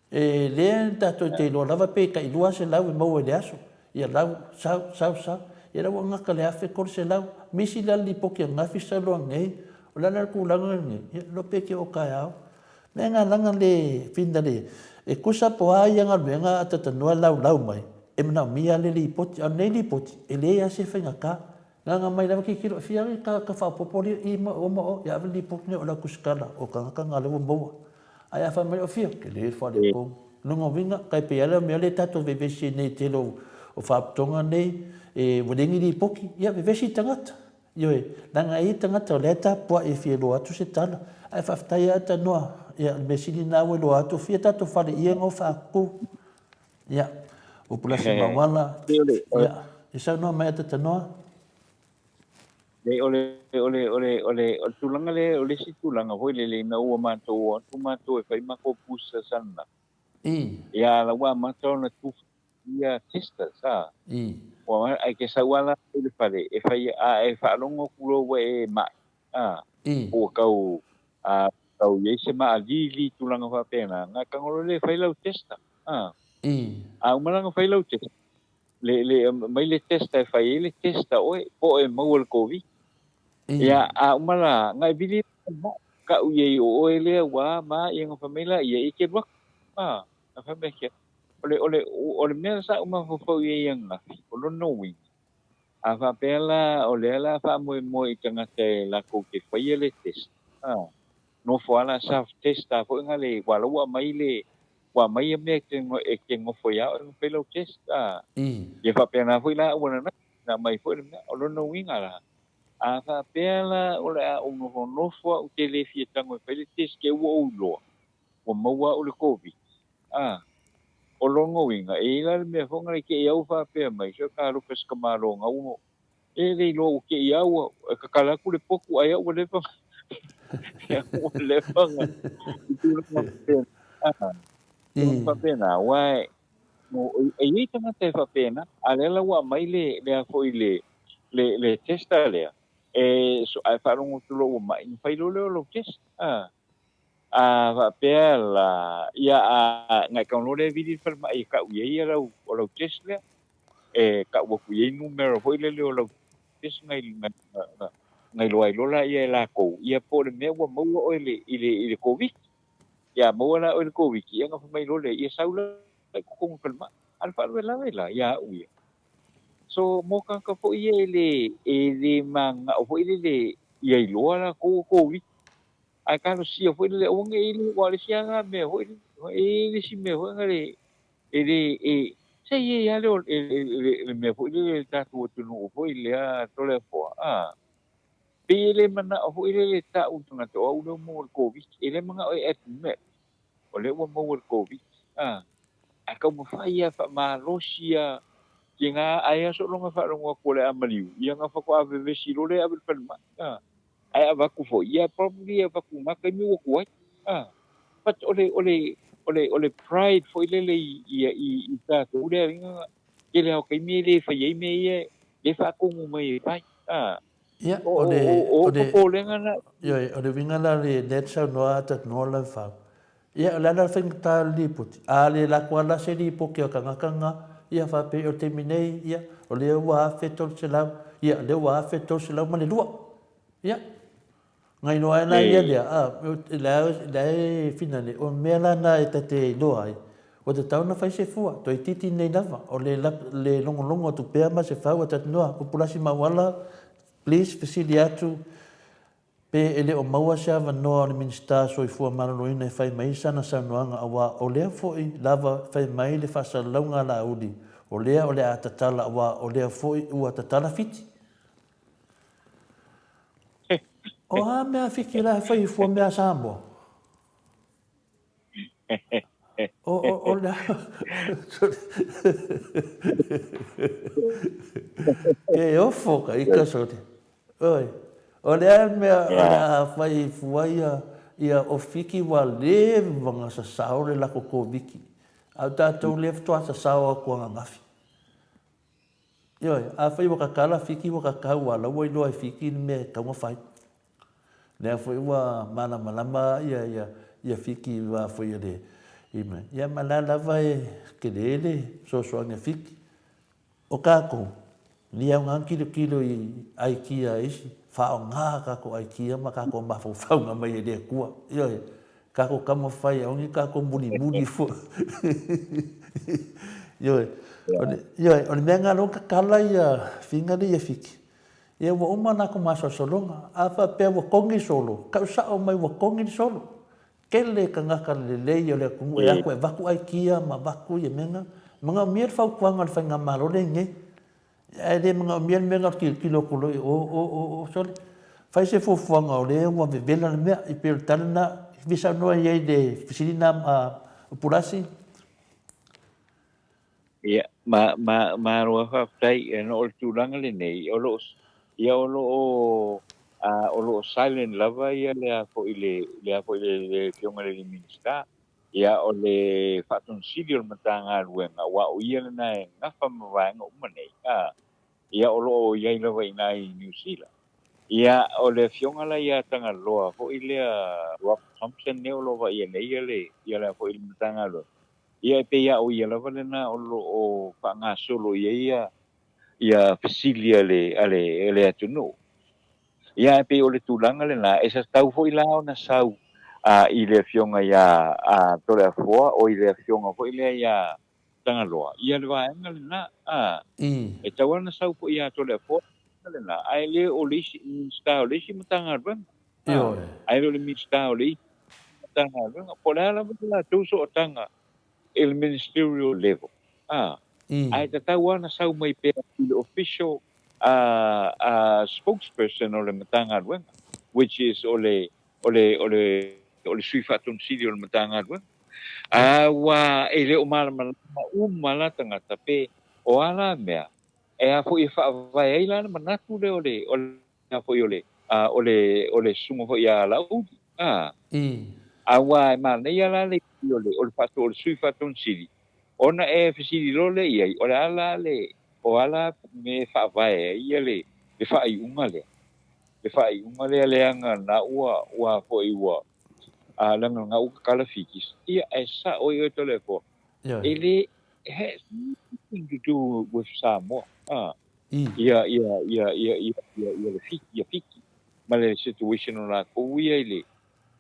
E lea tatou te iloa lava pe tai 200 e maua i le aso. Ia lau, sau, sau, sau. Ia la ua gata le 1300. Misi la le lipoti ananafi sau loa nei. O le a la le tulaga lenei? Ia iloa pe te oo taeao. Mea na laga le fina le, e tusa po o a ia galuega a Tatanoa e laulau mai, e manaomia lava le lipoti. A o lenei lipoti, e leai lava se faigata. Nganga mai lava tilotilo e fia ai ka faaopoopo alii i ma o ma o, ia ave le lipoti nei o lau tusitala o tagata na lea ua maua. Ae a fai mai o fia, tele le faaletonu. Lona uiga, tai pei lava lea o mea lea tatou vevesi ai nei i le tele o faalapotopotoga nei, e ua leai ni lipoti, ia vevesi i tagata. Ioe, leaga e i ai tagata o lea e tapuai e fia iloa atu se tala. Ae faafetai lava Tanoa, ia o le mea sili lena ua iloa atu, fia tatou fale i ia na o faakuku. Ia, upu lasi mauala, ia, e saunoa mai ata tanoa. Leai, o le, o le, o le, o le, o le tulaga lea, o le isi tulaga foi lele ina ua matou o atu matou e fai matou boosters ananafi. Ia, la ua amata ona tufa ia testers a. Ua ae ke sau lava la i le fale e fai a e faalogo atu loa ua e ma'i a. Ua tau a tau i ai se maalili tulaga faapena, na e tago loa lea e fai lau testa a. A uma la ona fai lau testa, le le mai le testa e fai ai le testa oe po o e maua i le Koviti. Ia a uma la, na e vili ka'u i ai o oe lea ua ma ia na fai mai laia e te alu atu. A, na fai mai ake, o le o le o le mea sa ou mafaufau i ai ananafi, o lona uiga, a faapea la o lea la faamoemoe i tagata e latou te faia le test, a, nofo lava la self test a foi na le, aua la ua aumai le, ua aumai ia mea e te e te nofo ia oe ma fai lau test, a, ia faapena foi la auala na, na aumai foi le mea. O lona uiga la, a faapea la o le a ou nofonofo au ou te le fia tago e fai le test ke ua ou iloa, ua maua au i le Koviti, a, o lona uiga, e i ai la le mea foi lena i te i au faapea mai, se o talofa i se tamaloga ua e le iloa ua te i au e tatala atu le potu ae au ua leva ua leva na i tulaga faapena, a, tulaga faapena, aua e e i ai tagata e faapena, a o lea la ua aumai le, le a foi le, le, le testa lea, e, so, ae faalogo atu loa ua mai, ona fai loa lea o lau test, a. A faapea la, ia a na e tau loa lea e vili le falemai e tau i ai ia lau, o lau test lea, e tau atu i ai numera foi lele o lau test na, na, na, na iloa ai loa laia e latou, ia po o le mea ua maua oe i le, i le, i le Koviti. Ia a maua la oe i le Koviti, ia ona fai mai loa lea, ia sau la i totonu o le falemai. A o le faalavelave la ia au ia. So, mo tagata foi ia e le, e le mananao foi lele ia iloa latou o Koviti. Ae talosia foi lele aua ne i le aua o le isi lava lena mea foi lele, e i ai le isi mea foi lele e le e se i ai lava le le mea foi lele i le tatou atunuu foi lea Toleafoa a, pei e le manao foi lele e ta'u i le tagata o au lea ua maua i le Koviti, e le manao e admit o lea ua maua i le Koviti a, ae taumafai lava e faamalosi lava tiga ai lava sologa faalogo atu o le a maliu, ia ona faatoa vevesi loa lea e ave i le falemai a. Ae avatu foi, ia probably avatu i na taimi ua tuai. A. But o le, o le, o le, o le pride foi lele i, i, i, i tatou lea inga, tele lava o taimi e le fai ai mea ia, le faatonu mai e fai. A. Ia, O, o le, o, o, o o le, popolega na. Ioe, o le uiga la le lea e saunoa Tatnoa Laufau. Ia, o le ala o le faigata o le lipoti, a le lako lava la se lipoti a tagata na, ia faapea o le taimi nei, ia, o lea ua 1300, ia, o lea ua 1302. Ia, na iloa ai la ia lea, a, la e fina nei, o mea la na e ta te iloa ai, ua tatau ona fai se fua, toeitiiti nei lava, o le, le logologo atu pea ma se fau a Tatnoa, Upulasi Mauala, please fesili atu, Pe e le o maua se avanoa o le Minisita Soifua Maloloina e fai mai sana saunoaga aua o lea foi lava fai mai le faasalalauga a Laauli, o lea o le a tatala aua o lea foi ua tatala Fiti. O a mea a Fiti la e fai fua mea a Samoa? O, o, o le Ke ofo ka ika sore. Oi, o le a mea o le a fai fua ia, ia o Fiki ua leva na sasao le lako Koviki. A o tatou lea faatoa sasao atu ananafi. Ioe, afai ua kakala Fiki ua kakau aua la ua iloa e Fiki le mea e tatau ona fai. Lea foi ua malamalama ia ia ia Fiki i va foi o le i mai. Ia ma la lava e tele le fesoasoani a Fiki. O tatou, le aoga ona tilotilo i aikia a isi, faaaoga tatou aikia ma tatou mafaufauga mai e le Atua. Ioe, tatou taumafai aua ne i tatou mulimuli fua. Ioe, ioe, o le mea lena o lea ua tatala ia figa lea ia Fiki, Ia ua uma latou masalosaloga. A faapea ua togi solo, tau sao mai ua togi le solo. Tele tagata lelei o le atunuu e atu e avatu aikia ma avatu ia mea na. E manaomia le fautuaga a le faigamalo lenei. Ae le manaomia le mea na o le tilotilo atu loa i o, o, o, o, sole. Fai se fuafuaga o lea ua vevela le mea. E pei o le tala lena, e fia saunoa i ai i le fesili lena a Pulasi. Ia, ma, ma, malo lava faafetai. Ona o le tulaga lenei, o lo o, ia o lo o, a, o lo o silent lava ia le a foi le, le a foi le, le Afioga i le Minisita. Ia, o le Faatonu Sili o le Matagaluega, aua o ia lena e gafa ma vaega uma nei, a, ia, o lo o i ai lava i ina i Niu Sila. Ia, o le afioga la ia Tagaloa foi lea, Rob Thompson lea o lo o vaaia nei ia le, ia le foi le Matagaluega, ia e pei lava o ia lava lena o lo o faagasolo i ai ia, ia fesili a le, a le, a le atunuu. Ia, ae pei o le tulaga lena, e tatau foi la ona sau i le Afioga ia Toleafoa, o i le Afioga foi lea ia Tagaloa, ia le vaega lena. A, e tatau lava ona sau foi ia Toleafoa le vaega lena, ae le o le isi Minisita o le isi Matagaluega. A, ae le o le Minisita o le isi Matagaluega. Po o le a lava le latou sootaga i le ministerial level, a, ae tatau lava ona sau mai pea i le official spokesperson o le Matagaluega, which is o le, o le, o le, o le Sui Faatonu Sili o le Matagaluega. Aua e le o malamalama uma la tagata pe o a la mea e a foi e faavae ai la le manatu lea o le, o le a foi o le, o le, o le susuga foi ia Laauli. A. Aua e manaia la le o le, o le, o le Sui Faatonu Sili, ona e fesili loa lea i ai, o le a la le, o a la mea e faavae ai ia le, le faaiuga lea? Le faaiuga lea leaga na ua, ua foi ua, a, leaga na ua kakala Fiti, ia, ae sao ai oe Toleafoa, e le, it has nothing to do with Samoa, a, ia, ia, ia, ia, ia, ia, ia le Fiti, ia Fiti, ma le situation o lakou ia i le,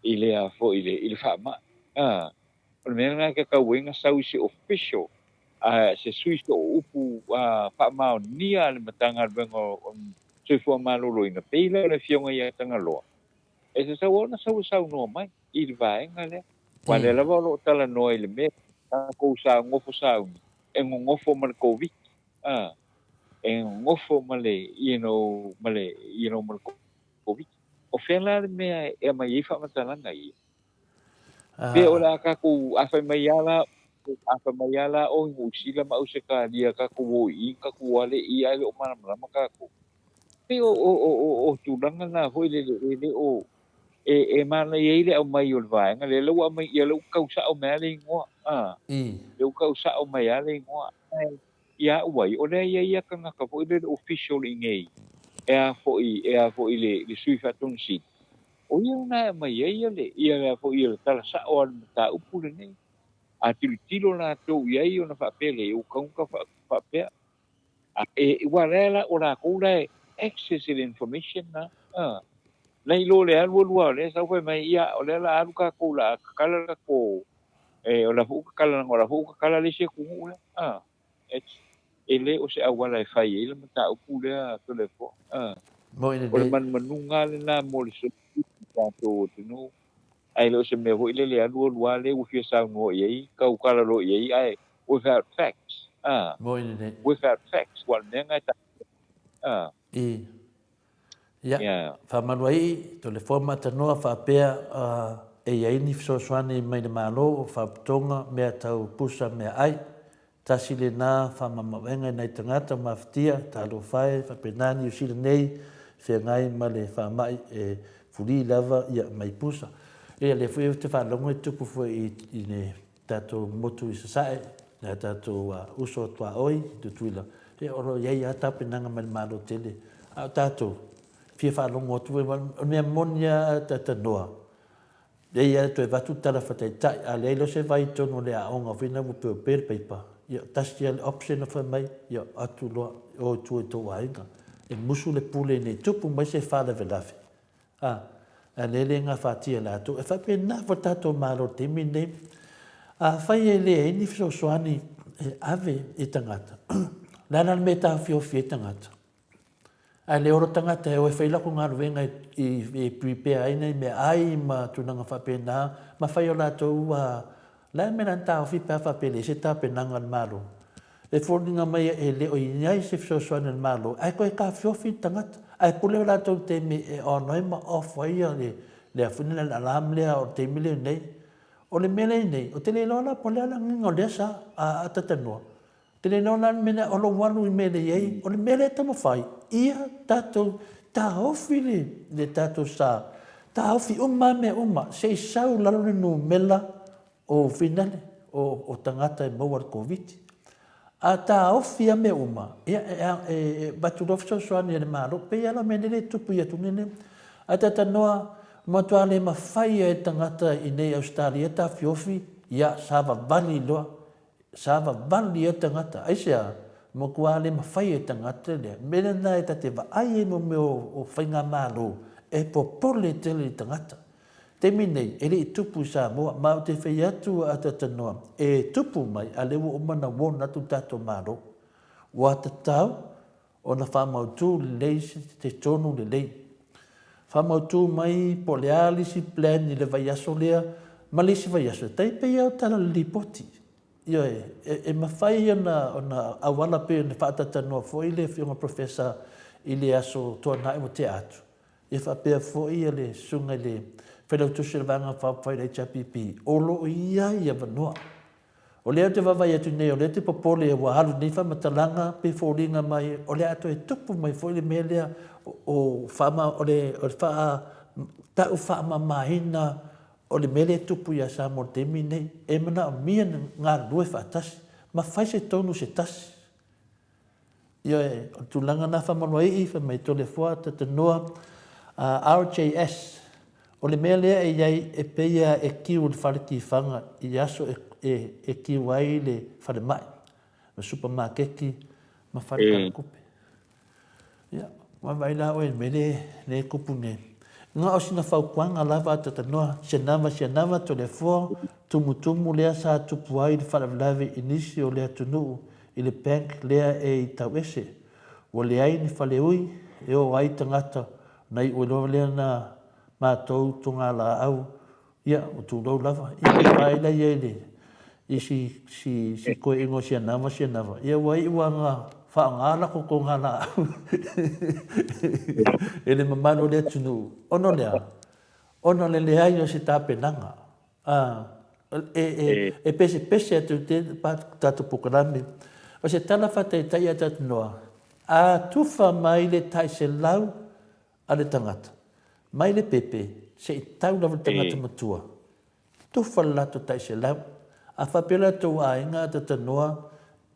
i le a foi, i le, i le faamai, a. O le mea lena e tatau ai ona sau i se official, se sui sooupu faamaonia a le Matagaluega o Soifua Maloloina, pei la o le Afioga ia Tagaloa, e tatau lava ona sau e saunoa mai i le vaega lea. Aua o lea lava o lo o talanoa i le mea tatou sa nofo sauni, e nonofo ma le Koviti, e nonofo ma le, you know, ma le, you know, ma le Koviti. O fea la le mea e aumai ai faamatalaga ia? Pe o le a tatou, a fai mai lava la, a fai mai lava la o Niu Sila ma Ausetalia tatou o i i, tatou o ale i i ae le o malamalama tatou. Pei o, o, o, o, o tulaga na foi lele e le o, e, e manaia ai le aumai o le vaega lea, lea ua aumai, ia lea ua tau sao mai lava le igoa, a, lea ua tau sao mai lava le igoa. Ae ia au ai, o lea e i ai ia tagata foi lele official i inei, e a foi, e a foi le, le Sui Faatonu Sili, O ia lena e aumai ai ia le, ia le, foi ia le tala sao a le mataupu lenei. A tilotilo latou i ai ona faapea lea, ua tatau ona faapea. A, e, ua lea la, o latou la e access i le information na. A, nai lo le alu alu lava o lea sau fai mai, ia, o lea la alu tatou la kakala le tatou, e, o la foi ua kakala, leaga o la foi ua kakala le isi atunuu lea. A, it's, e le o se auala e fai ai le mataupu lea Toleafoa. A, Moi o le lenei. manumanuga lava lena mo le soifua o le tatou atunuu, ae le o se mea foi lele e alu alu lava lea ua fia saunoa i ai, tautala loa i ai, ae without facts. A, Moi lenei. without facts, aua o le mea lena e taua. A. I. Ia, faamalu ai Toleafoa ma Tanoa faapea e i ai ni fesoasoani mai le Malo o faapitoga mea tau pusa meaai. Tasi lena faamamavega i nai tagata mafatia, talofa e, faapena Niu Sila nei feagai ma le faamai e fuli lava ia mai pusa. Ia lea foi ou te faalogo e tupu foi i le tatou motu i Sasae, nai a tatou uso tuaoi i Tutuila, ia o lo o i ai lava tapenaga mai le Malo tele. A o tatou, fia faalogo atu foi, o le mea moni lava a Tanoa, e i ai lava toe avatu le tala faataitai, a leai loa se vai i totonu o le aoga foi lena ua peopeo le paipa, ia tasi lava le option na fai mai, ia atu loa, o i tua i tou aiga. E musu le pule ne i tupu mai se faalavelave, A, a lea e le gafatia e latou. E faapena foi le tatou Malo i le taimi lenei. Afai e leai ni fesoasoani e ave i tagata, o le a la le mea e taofiofi ai tagata? Ae le olo tagata e o e fai latou galuega e prepare ai nai meaai ma tulaga faapena ma fai o latou O le a le mea la na taofi pe a faapea e leai se tapenaga a le Malo? E foliga mai e le o i ai se fesoasoani a le Malo ae toe taofiofi le tagata. Ae pule o latou i le taimi e on ai ma off ai le le foi lea le alarm lea o le taimi lenei. O le mea lea i nei, ou te le iloa la po o le a le agiga o lea sa a Tatanoa. Ou te le iloa la le mea lea o lou alu i mea lea i ai. O le mea lea e taumafai, ia tatou taofi le le tatou sa, taofi uma lava mea uma, se i sau i lalo le numera. O finale, o tagata e maua i le Koviti. A taofi a mea uma, ia e, e avatu loa fesoasoani a le Malo. Pei lava la o mea nei lea e tupu i atunuu nei. Ae talatalanoa, matua le mafai lava e tagata i inei i Ausetalia tafiofi, ia savavali loa. Savavali lava tagata. Aisea? Matua le mafai e tagata lea. O le mea lena e ta te vaai ai i mea o faigamalo, e popole tele i tagata. Taimi nei, e le i tupu i Samoa, ma ou te fai atu a talanoa, e tupu mai, a lea ua uma ona warn atu le tatou Malo. Ua tatau ona faamautu lelei se tonu lelei. Faamautu mai po o le a le isi plan i le vaiaso lea ma le isi vaiaso, e tai pei lava o tala o le lipoti. Ioe, e mafai ona auala pei ona faatalatalanoa foi le Afioga Professor i le aso Toonai ua tea atu, Ia faapea foi le Susuga i le Failautusi o le Vaega Faaupufai o le HRPP, o lo o i ai avanoa. O lea ou te vaavaai atu nei, o lea ou te popole ua alu nei faamatalaga pe foliga mai o le a toe tupu mai foi le mea lea o o le faa tau faamamaina o le mea lea e tupu ia Samoa i le taimi lenei. E manaomia le galulue faatasi ma fai se tonu se tasi. Ioe, o le tulaga lena faamaluaii, fai mai Toleafoa Tatanoa, RJS, o le mea lea e i ai e pei lava e kiu i le fale tifaga i aso e kiu ai le falemai, ma supamakeki ma fale kalakupe. Ia, vaavaai la oe i le mea lea e tupu nei. Na o sina fautuaga lava a Tatanoa, Sianava, Sianava, Toleafoa, tumutumu lea sa tupu ai le faalavelave i nisi o le atunuu i le bank lea e i Tauese. Ua leai ni faleui e o ai tagata ona iu ai loa lea na matou togalaau, ia, ua tulou lava. Ia, vaai la i ai le, i si, si, si koeina o Sianava, Sianava, ia ua iu lava na faaaoga latou togalaau e le mamalu o le atunuu. Ona o le a? Ona o le leai o se tapenaga. E pesepese atu i tatou polokalame. O se tala faataitai ia Tatunoa, a tufa mai le tai 100 a le tagata, mai le pepe se i tau lava i le tagata matua, tufa le latou tai 100. A faapea la tou aiga a Tatanoa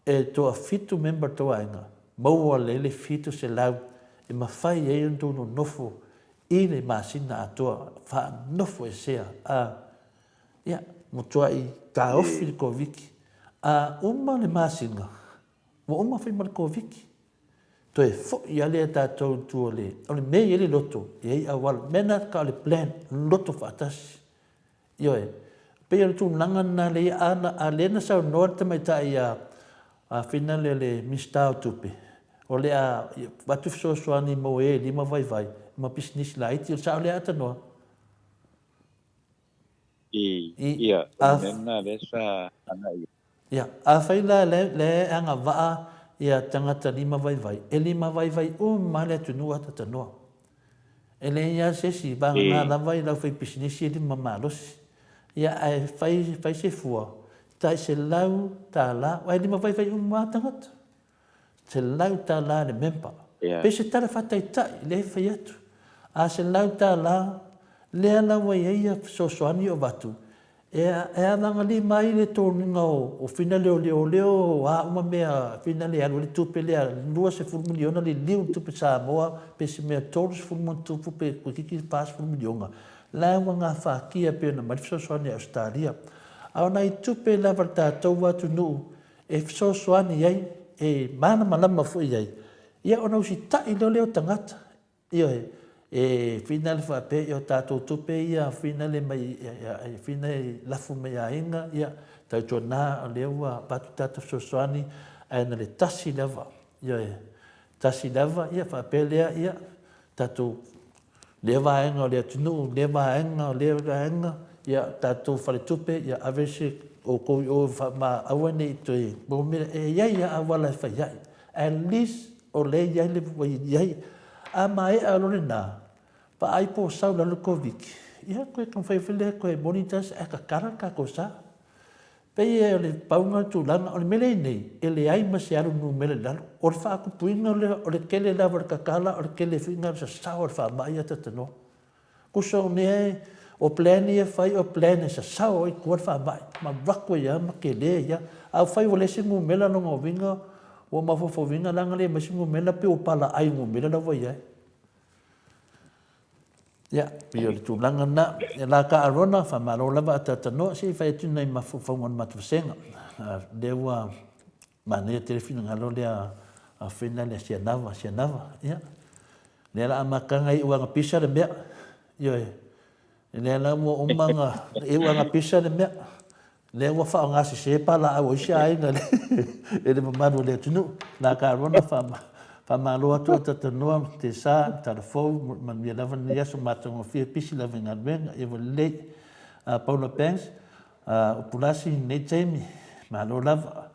e toafitu member tou aiga, maua lelei le 700 e mafai ai ona tou nonofo i le masina atoa, faanofoesea, a, ia, matuai taofi le Koviti. A uma le masina, ua uma foi ma le Koviti. Toe foi lava lea tatou i tua o le, o le mea e i ai le loto, e i ai auala. O le mea lena o le plan, loto faatasi. Ioe. Pei o le tulaga lena lea, a, a lea na saunoa le tamaitai a, a fina lea le Minisita o Tupe, o le a avatu fesoasoani mo e lima vaivai ma pisinisi laiti, o le sao lea Atanoa? I, ia, o le mea lena lea sa agai i ai. Ia, afai la lea e agavaa ia tagata lima vaivai, e lima vaivai uma lava le atunuu Atatanoa. E leai lava se isi, vagana lava i le aufaipisinisi e lima malosi. Ia, ae fai, fai se fua, tai $100, aua e lima vaivai uma lava tagata. $100 le member. Pei se tala faataitai lea e fai atu. A $100, lea la ua i ai ia fesoasoani o avatu, e avagalima ai le toniga o fina leoleoleo o a uma mea fina le alu ai le tupe lea 20 miliona liliu le tupe Samoa pe se mea 30 ma ona tupu pe toeitiiti 40 miliona la ua gafatia pei ona aumai le fesoasoani a Ausetalia. A o nai tupe lava a le tatou atunuu e fesoasoani ai e malamalama foi i ai ia ona usitai loa lea o tagata. Ioe, e fina le faapea ia o tatou tupe ia fina le mai fina e lafo mai aiga ia tautuana o lea ua avatu tatou fesoasoani ae na le tasi lava. Ioe, tasi lava ia faapea lea ia tatou lea vaega o le atunuu, lea vaega, lea vaega, ia tatou faletupe, ia ave se outou i o ma aua ne i toe mea, e i ai lava auala e fai ai. At least o lea e i ai le ua i ai. A maea loa lena, vaai po o sau i lalo le Koviti, ia toe taumafai foi lea e toe monitor ae tatala le tatou sa. Pei o le pau lena o le tulaga. O le mea lea e i ai nei, e leai ma se alu numera i lalo. O le faatupuina lea, o le tele lava o le tatala, o le tele foi lena o le sasao o le faamai ia talanoa. Tusa o mea e, O plan ia e fai o plan e sasao ai tua le faamai ma alu atu ai lava ma tele ai lava. A fai ua leai se numera lona uiga ua mafaufauina leaga leai mai se numera pei ua palaai numera la ua i ai. Ia, pei o le tulaga lena. Ia la ka Arona, faamalo lava ataatanoa, se i fai atu nai mafaufauga o le matou vasega. Lea ua manaia tele finagalo lea a Fena lea Sianava, Sianava. Ia, lea la amataga iu ana pisa le mea. Ioe, lea la ua uma ona iu ana pisa le mea. Lea ua faaaoga sese palaau o isi aiga e le mamalu o le atunuu. La Carona, faamalo atu atatanoa Tesa, tala fou, manuia lava lenei aso matagofie, pisi lava i galuega, ia ua lelei. Paula Banks, Upulasi i lenei taimi, malo lava.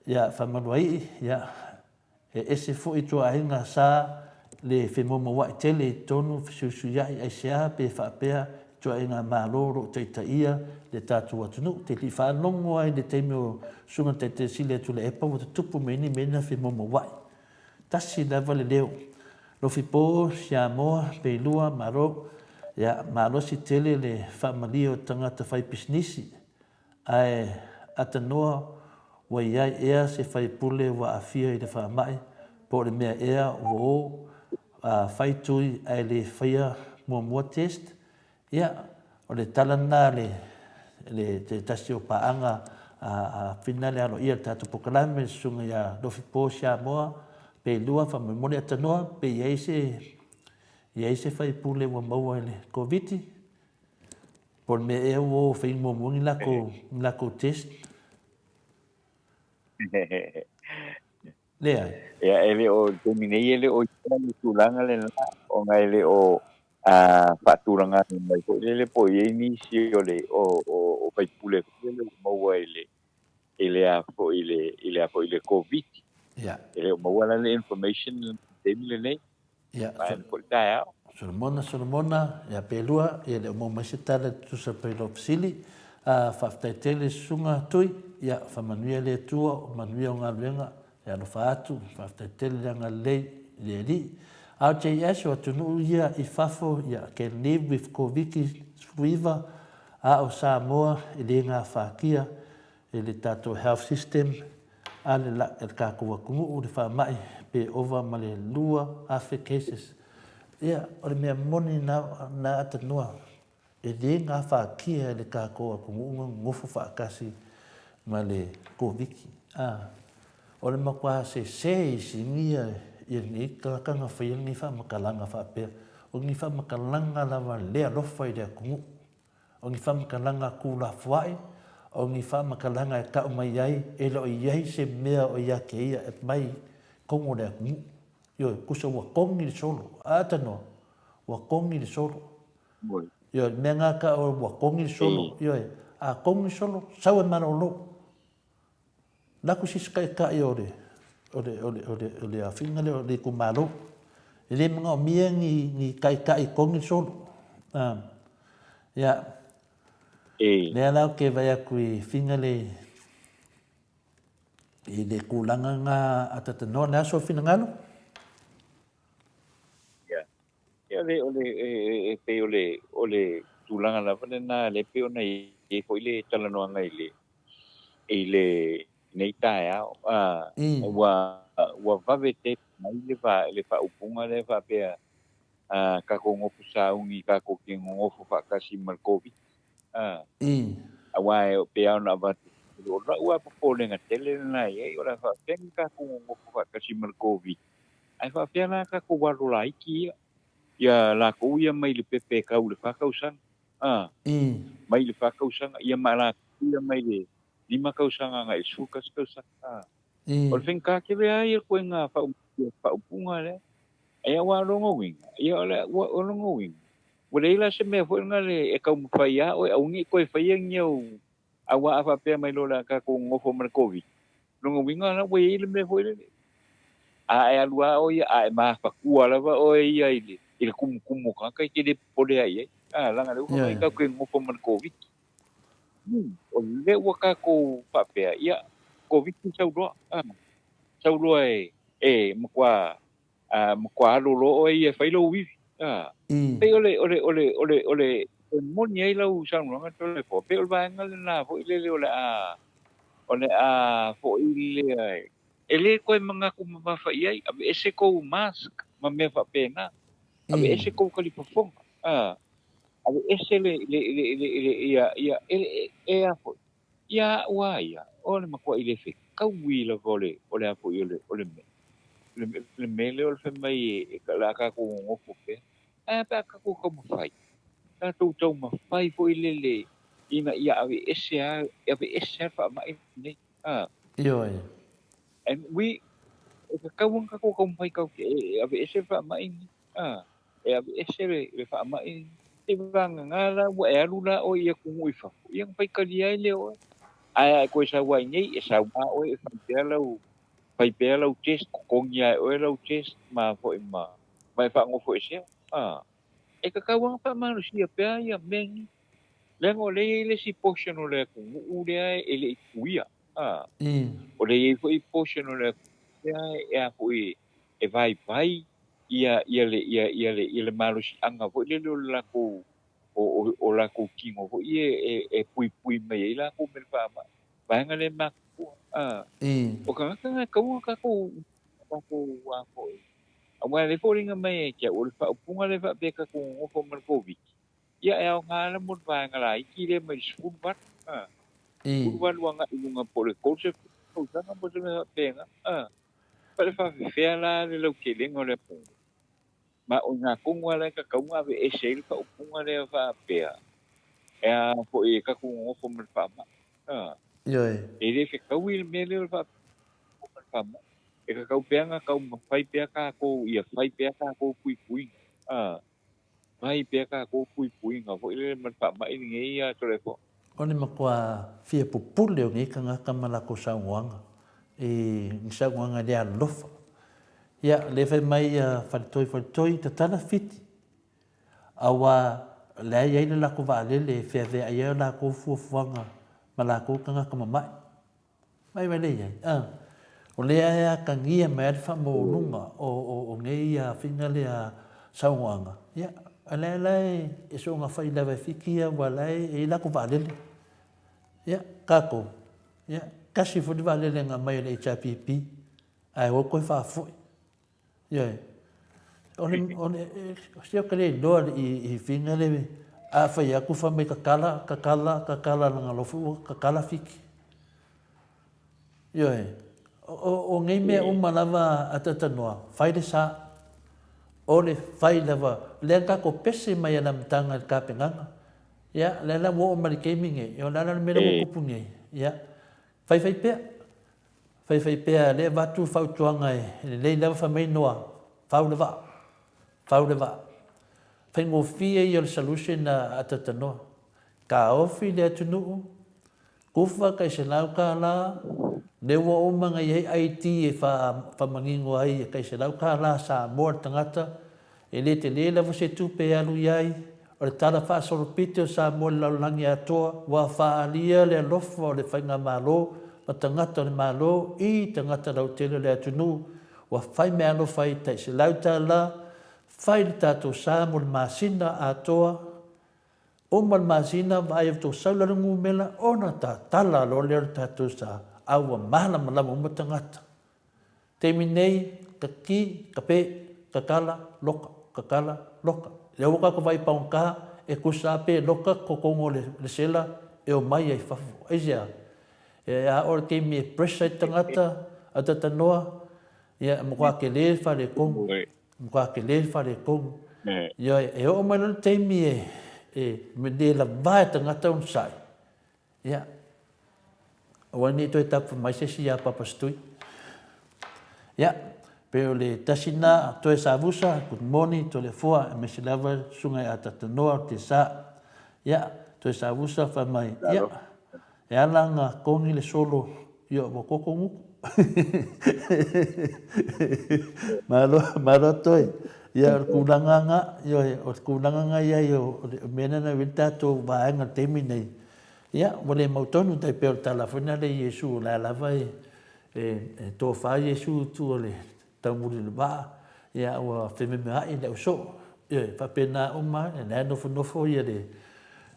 Ia faamaluaii, ia E ese foi ituaiga sa le femoumoua'i tele i totonu, fesuisuia'i aisea pe faapea ituaiga Malo o lo o taitaia le tatou atunuu. Te lii faalogo ai i le taimi o Susuga Taitaisili a Tuilaepa ua tutupu mai ni mea na femoumoua'i. Tasi lava le leo. Lofipo, Siamoa, Peilua, Malo, ia malosi tele le faamalie o tagata fai pisinisi. Ae atanoa ua i ai ea se faipule ua aafia i le faamai, po o le mea ea ua o a fai tui ae le faia muamua test? Ia, o le tala lena a le le te tasi o paaga a finale aloaia le tatou polokalame le susuga ia Lofipo Siamoa Peilua faamolemole atanoa pe i ai se i ai se faipule ua maua i le Koviti. Po o le mea ea ua o fai muamua ni latou, ni latou test? Leai. Ia, e le o, i le taimi nei e le o i ai le tulaga lena, ona e le o faatulagaina mai foi lele po o i ai nisi o le o, o, o faipule foi lele ua maua i le i le a foi i le i le a foi i le Koviti. Ia. E le o maua la le information i le taimi lenei. Ia, Vaeane foi le taeao. Solomona, Solomona, ia Pelua, ia le o maua mai se tala e tutusa pai lou fesili. A, faafetai tele Susuga Tui, ia faamanuia le Atua, o manuia o galuega, e alofa atu, faafetai tele le agalelei i le Alii. RJS, o atunuu ia i fafo, ia can live with Koviti 19, a o Samoa e le gafatia e le tatou health system a le la le tatou atunuu le faamai pe ova ma le 2,000 cases. Ia, o le mea moni na, na atanoa, e le gafatia e le tatou atunuu na nonofo faatasi ma le Koviti. A, o le matua sese i sinia ia lenei tagata na faia lenei faamatalaga faapea, o ni faamatalaga lava le alofa i le atunuu. O ni faamatalaga tulafoa'i, o ni faamatalaga e tau mai ai e le o i ai se mea o ia te ia e mai tonu o le atunuu. Ioe, tusa ua togi le solo. A tanoa, ua togi le solo. Ioe, le mea na tau ua togi le solo. Ioe, a togi le solo, sau e malolo. Laku sisi taitai o le o le o le o le o le afiga lea o le itumalo. E le manaomia ni ni taitai togi le solo. A ia lea la ou te vaai atu i figa le i le tulaga na atatanoa le aso finagalo. Ia. Ia o le o le e pei o le o le tulaga lava lena lea pei ona i ai foi le talanoaga i le i lenei taeao, ua ua vave tele mai le le faaupuga lea faapea, tatou nofo sauni tatou te nonofo faatasi ma le Koviti. Aua e pei lava ona avatu, o lau lava popolega tele lena i ai, o le a faapefea ona tatou nonofo faatasi ma le Koviti, ae faapefea la tatou alo laiti ia, ia latou ia mai le pepe e tau i le fa tausaga. Mai le fa tausaga, ia ma latou ia mai le 5 tausaga agai i le 11 tausaga. O le faigata tele lava ia ituaiga faaupuga lea. Ae aua o lona uiga, ia o le, o lona uiga, ua leai la se mea foi lena e taumafai lava oe aua ne i toe faia ni au, aua a faapea mai loa o le a tatou nonofo ma le Koviti, lona uiga la ua i ai le mea foi lele, a e alu lava oe ia, a e mafatua lava oe ia i le, i le tumutumu o tagata e te le popole lava i ai. A, leaga o lea ua fai mai tatou te nonofo ma le Koviti. O lea ua tatou faapea, ia, Koviti sau loa, a, sau loa e, e matua, a, matua alu loa oe ia e fai lou ivi. A, pei o le, o le, o le, o le, o le, E moni ai lau saunoaga Toleafoa, pei o le vaega lena foi lele o le a o le a foi lea e le toe manatu mamafa i ai, aveese tou mask ma mea faapena, aveese tou talifofoga, a, aveese le le le le le ia ia e e a foi ia a'u a ia, o le matua'i le fetaui lava o le o le a foi o le o le mea le le mea lea o le fai mai e o le a tatou nonofo pea. Ae a pe a tatou taumafai, tatou taumafai foi lele ina ia aveese a, aveese a le faamai lenei. A. Ioe. And we, e tatau ona tatou taumafai tatou te e aveese le faamai lenei. A. E aveese le, le faamai lenei. Seivagana la ua e alu la oe i atunuu i fafo, ia ona faitalia ai lea o oe. Ae a e toe sau ai nei, e sau lava oe e fai pea lau, fai pea lau test, totogi lava e oe lau test ma foi ma, ma e faanofoesea. A, e tatau lava ona faamalosia pea ia mea nei. Leaga o lea e i ai le isi portion o le atunuu lea e le i puia. A, o lea e i ai foi portion o le atunuu lea e a foi e vaivai ia ia le ia ia le ia le malosiaga foi lele o le latou o o o latou tino foi ia e e puipui mai ai latou mai le faamai. Vaega lea e matutua. A, o tagata na e tatau ona tatou tatou a foi aua e le foliga mai ia te au o le faaupuga lea faapea tatou nonofo ma le Koviti, ia e aoga la mo le vaega laiti lea mai le 18, a, 18 agai i luga po o le 30 tausaga po o se mea faapena, a. Pa le faafefea la le lautelega o le atunuu? Ma o i ina tonu lava la e tatau ona aveese ai le faaupuga lea faapea, e a foi e tatou nonofo ma le faamai. A. Ioe. E le fetaui le mea lea o le faamai ma le faamai. E tatau pea ona taumafai pea tatou ia fai pea tatou puipuiga. A. Fai pea tatou puipuiga foi lele ma le faamai lenei ia Toleafoa. O le matua fia pupule o nei tagata ma latou saunoaga i ni saunoaga le alolofa. Ia, lea fai mai ia Faletoi Faletoi, tatala Fiti, aua o la e i ai le latou vaalele e feaveai ai o latou fuafuaga ma latou tagata mamai. Mai mai lea i ai, a. O lea e atagia mai ai le faamaualuga o nei afiga lea saunoaga, ia, o lea la e soona fai lava e Fiti ia aua o la e i ai latou vaalele. Ia, tatou, ia, tasi foi le vaalele na aumai e le HRPP, ae o toe faafoi. Ioe. O le, o le, se ou te le iloa i, i figa le, a fai atu fai mai tatala, tatala, tatala lana lofu ua tatala Fiti. Ioe. O, o, o nei mea uma lava a tatanoa, fai le sa. O le fai lava, lea na tatou pese mai a le amataga i le tapenaga. Ia, lea la ua oo mai le taimi nei, o le a la le mea lea ua tupu nei? Ia, faifai pea. Faifai pea lea avatu fautuaga e lelei lava fai mai noa fau le vaa fau le vaa. Faigofie ia o le solution a Atatanoa. Taofi le atunuu, kufa tai $100, lea ua uma ona i ai ID e faamanino ai e tai $100 Samoa le tagata E le tele lava se tupe e alu i ai, o le tala faasolopito o Samoa i le lalolagi atoa, ua faaalia le alofa o le Faigamalo ma tagata o le Malo i tagata lautele o le atunuu, ua fai meaalofa ai tai $100, fai le tatou sa mo le masina atoa, uma le masina vaai atu sau la le numera ona tatala loa lea o le tatou sa, a ua malamalama uma tagata. Taimi nei, ka ki, ka pe, ka kala, loka, ka kala, loka. Lea ua tatou vaai paugata, e tusa lava pe loka totonu o le sela e omai ai fafo. Aisea? E a oe le taimi e pressure ai le tagata, a tatanoa, ia e matua tele le faaletonu. E matua tele le faaletonu. Ioe, e oo mai loa le taimi e, e le lava e tagata ona sai, Ia, aua ne i toe tapu mai se isi iā Papa Stui. Ia, pei o le tasi lena, Toe Savusa, good morning, Toleafoa, aemaise lava le Susuga ia Tatanoa o Tesa. Ia, Toe Savusa fai mai, ia, e ala ona togi le solo, ia, ua koko gutu. Malo, malo Toe. Ia, o le tulaga lena, ioe, o le tulaga lena e i ai o le mea lena na i ai le tatou vaega i le taimi lenei, Ia, ua le mautonu tai pei o le tala foi lena le Iesu o la lava e, e, e tofa Iesu i tua o le taumuli o le vaa, ia ua fememea'i le ausoo. Ioe, faapena uma, o la e nofonofo ia le,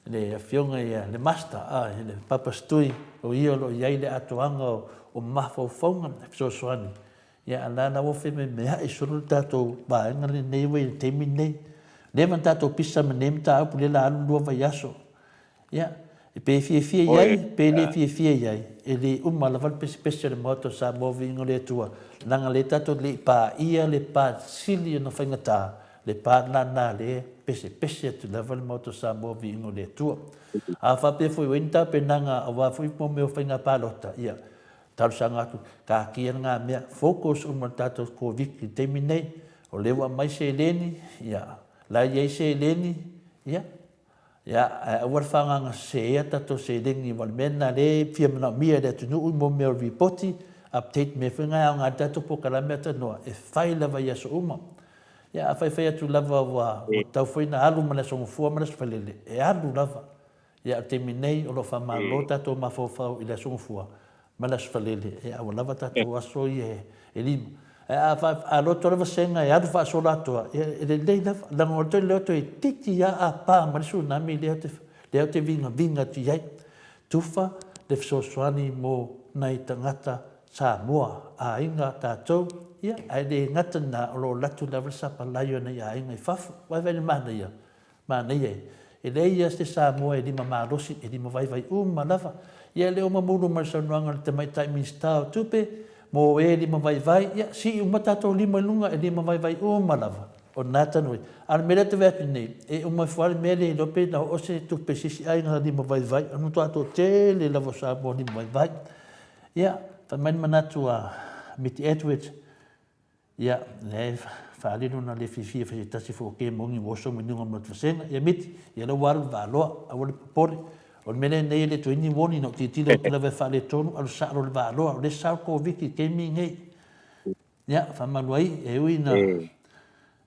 Le afioga ia le Master, a, le Papa Stui, o ia o lo o i ai le atoaga o mafaufauga e fesoasoani. Ia, a o la la ua fememeai solo le tatou vaega lenei ua i le taimi lenei. Leva ona tatou pisa ma nei mataupu lea la alu lua vaiaso. Ia, pe fiafia i ai, pe le fiafia i ai, e le uma lava le pesepese o le Maota o Samoa viiga o le Atua, leaga lea tatou te le i paia le pa sili ona faigata, le pa lena lea e pesepese atu lava le Maota o Samoa viiga o le Atua. A faapea foi ua i ai ni tapenaga aua foi mo mea o faiga palota, ia, talosaga atu, taatia lena mea, focus uma i le tatou Koviti i le taimi lenei, o lea ua aumai seleni, ia, la e i ai seleni, ia, Ia, ae aua le faaagaga seseia tatou seleni aua o le mea lena lea e fia manaomia e le atunuu mo mea o lipoti, update mea foi na e aoga ai le tatou polokalame atalanoa e fai lava i aso uma. Ia, a faifai atu lava ua tatau foi ona alu ma le Aso Gafua ma le Aso Faraile, e alu lava. Ia, a o le taimi nei o lo o faamalo tatou mafaufau i le Aso Gafua ma le Aso Faraile, ia ua lava tatou aso ia e lima. Ae a a loto le vasega e alu faasolo atoa, ia e lelei lava, leaga o le toe leo toeitiiti lava a pa mai le tsunami lea te lea te vigaviga atu i ai. Tufa le fesoasoani mo nai tagata Samoa, aiga tatou, ia ae le gata lena o lo o alu atu lava le sapalai o nai aiga i fafo. Vaivai le manaia, Manaia e. E leai ia se Samoa e lima malosi, e lima vaivai uma lava. Ia e le o mamulu mai le saunoaga a le Tamaitai Minisita o Tupe, mo e lima vaivai, ia sii uma tatou lima i luga e lima vaivai uma lava. O lena tanu ai. A o le mea lea ou te vaai atu nei, e uma ifo lava le mea lea iloa pe na oo se tupe i se isi aiga lima vaivai, o le matua toatele lava o Samoa lima vaivai. Ia, fai mai le manatu a Miti Edwards, Ia, lea e faaali lona le fiafia e fai se tasi foi o kemoni ua oso mai luga ma le vasega. Ia Miti, ia lea ua alu le vaaloa, aua le popole. O le mea lea nei e le toe ni warning, na ou tilotilo atu lava e faaletonu, alu sao loa le vaaloa. O lea e sao le Koviti i le taimi lenei. Ia, faamalu ai, e ui ina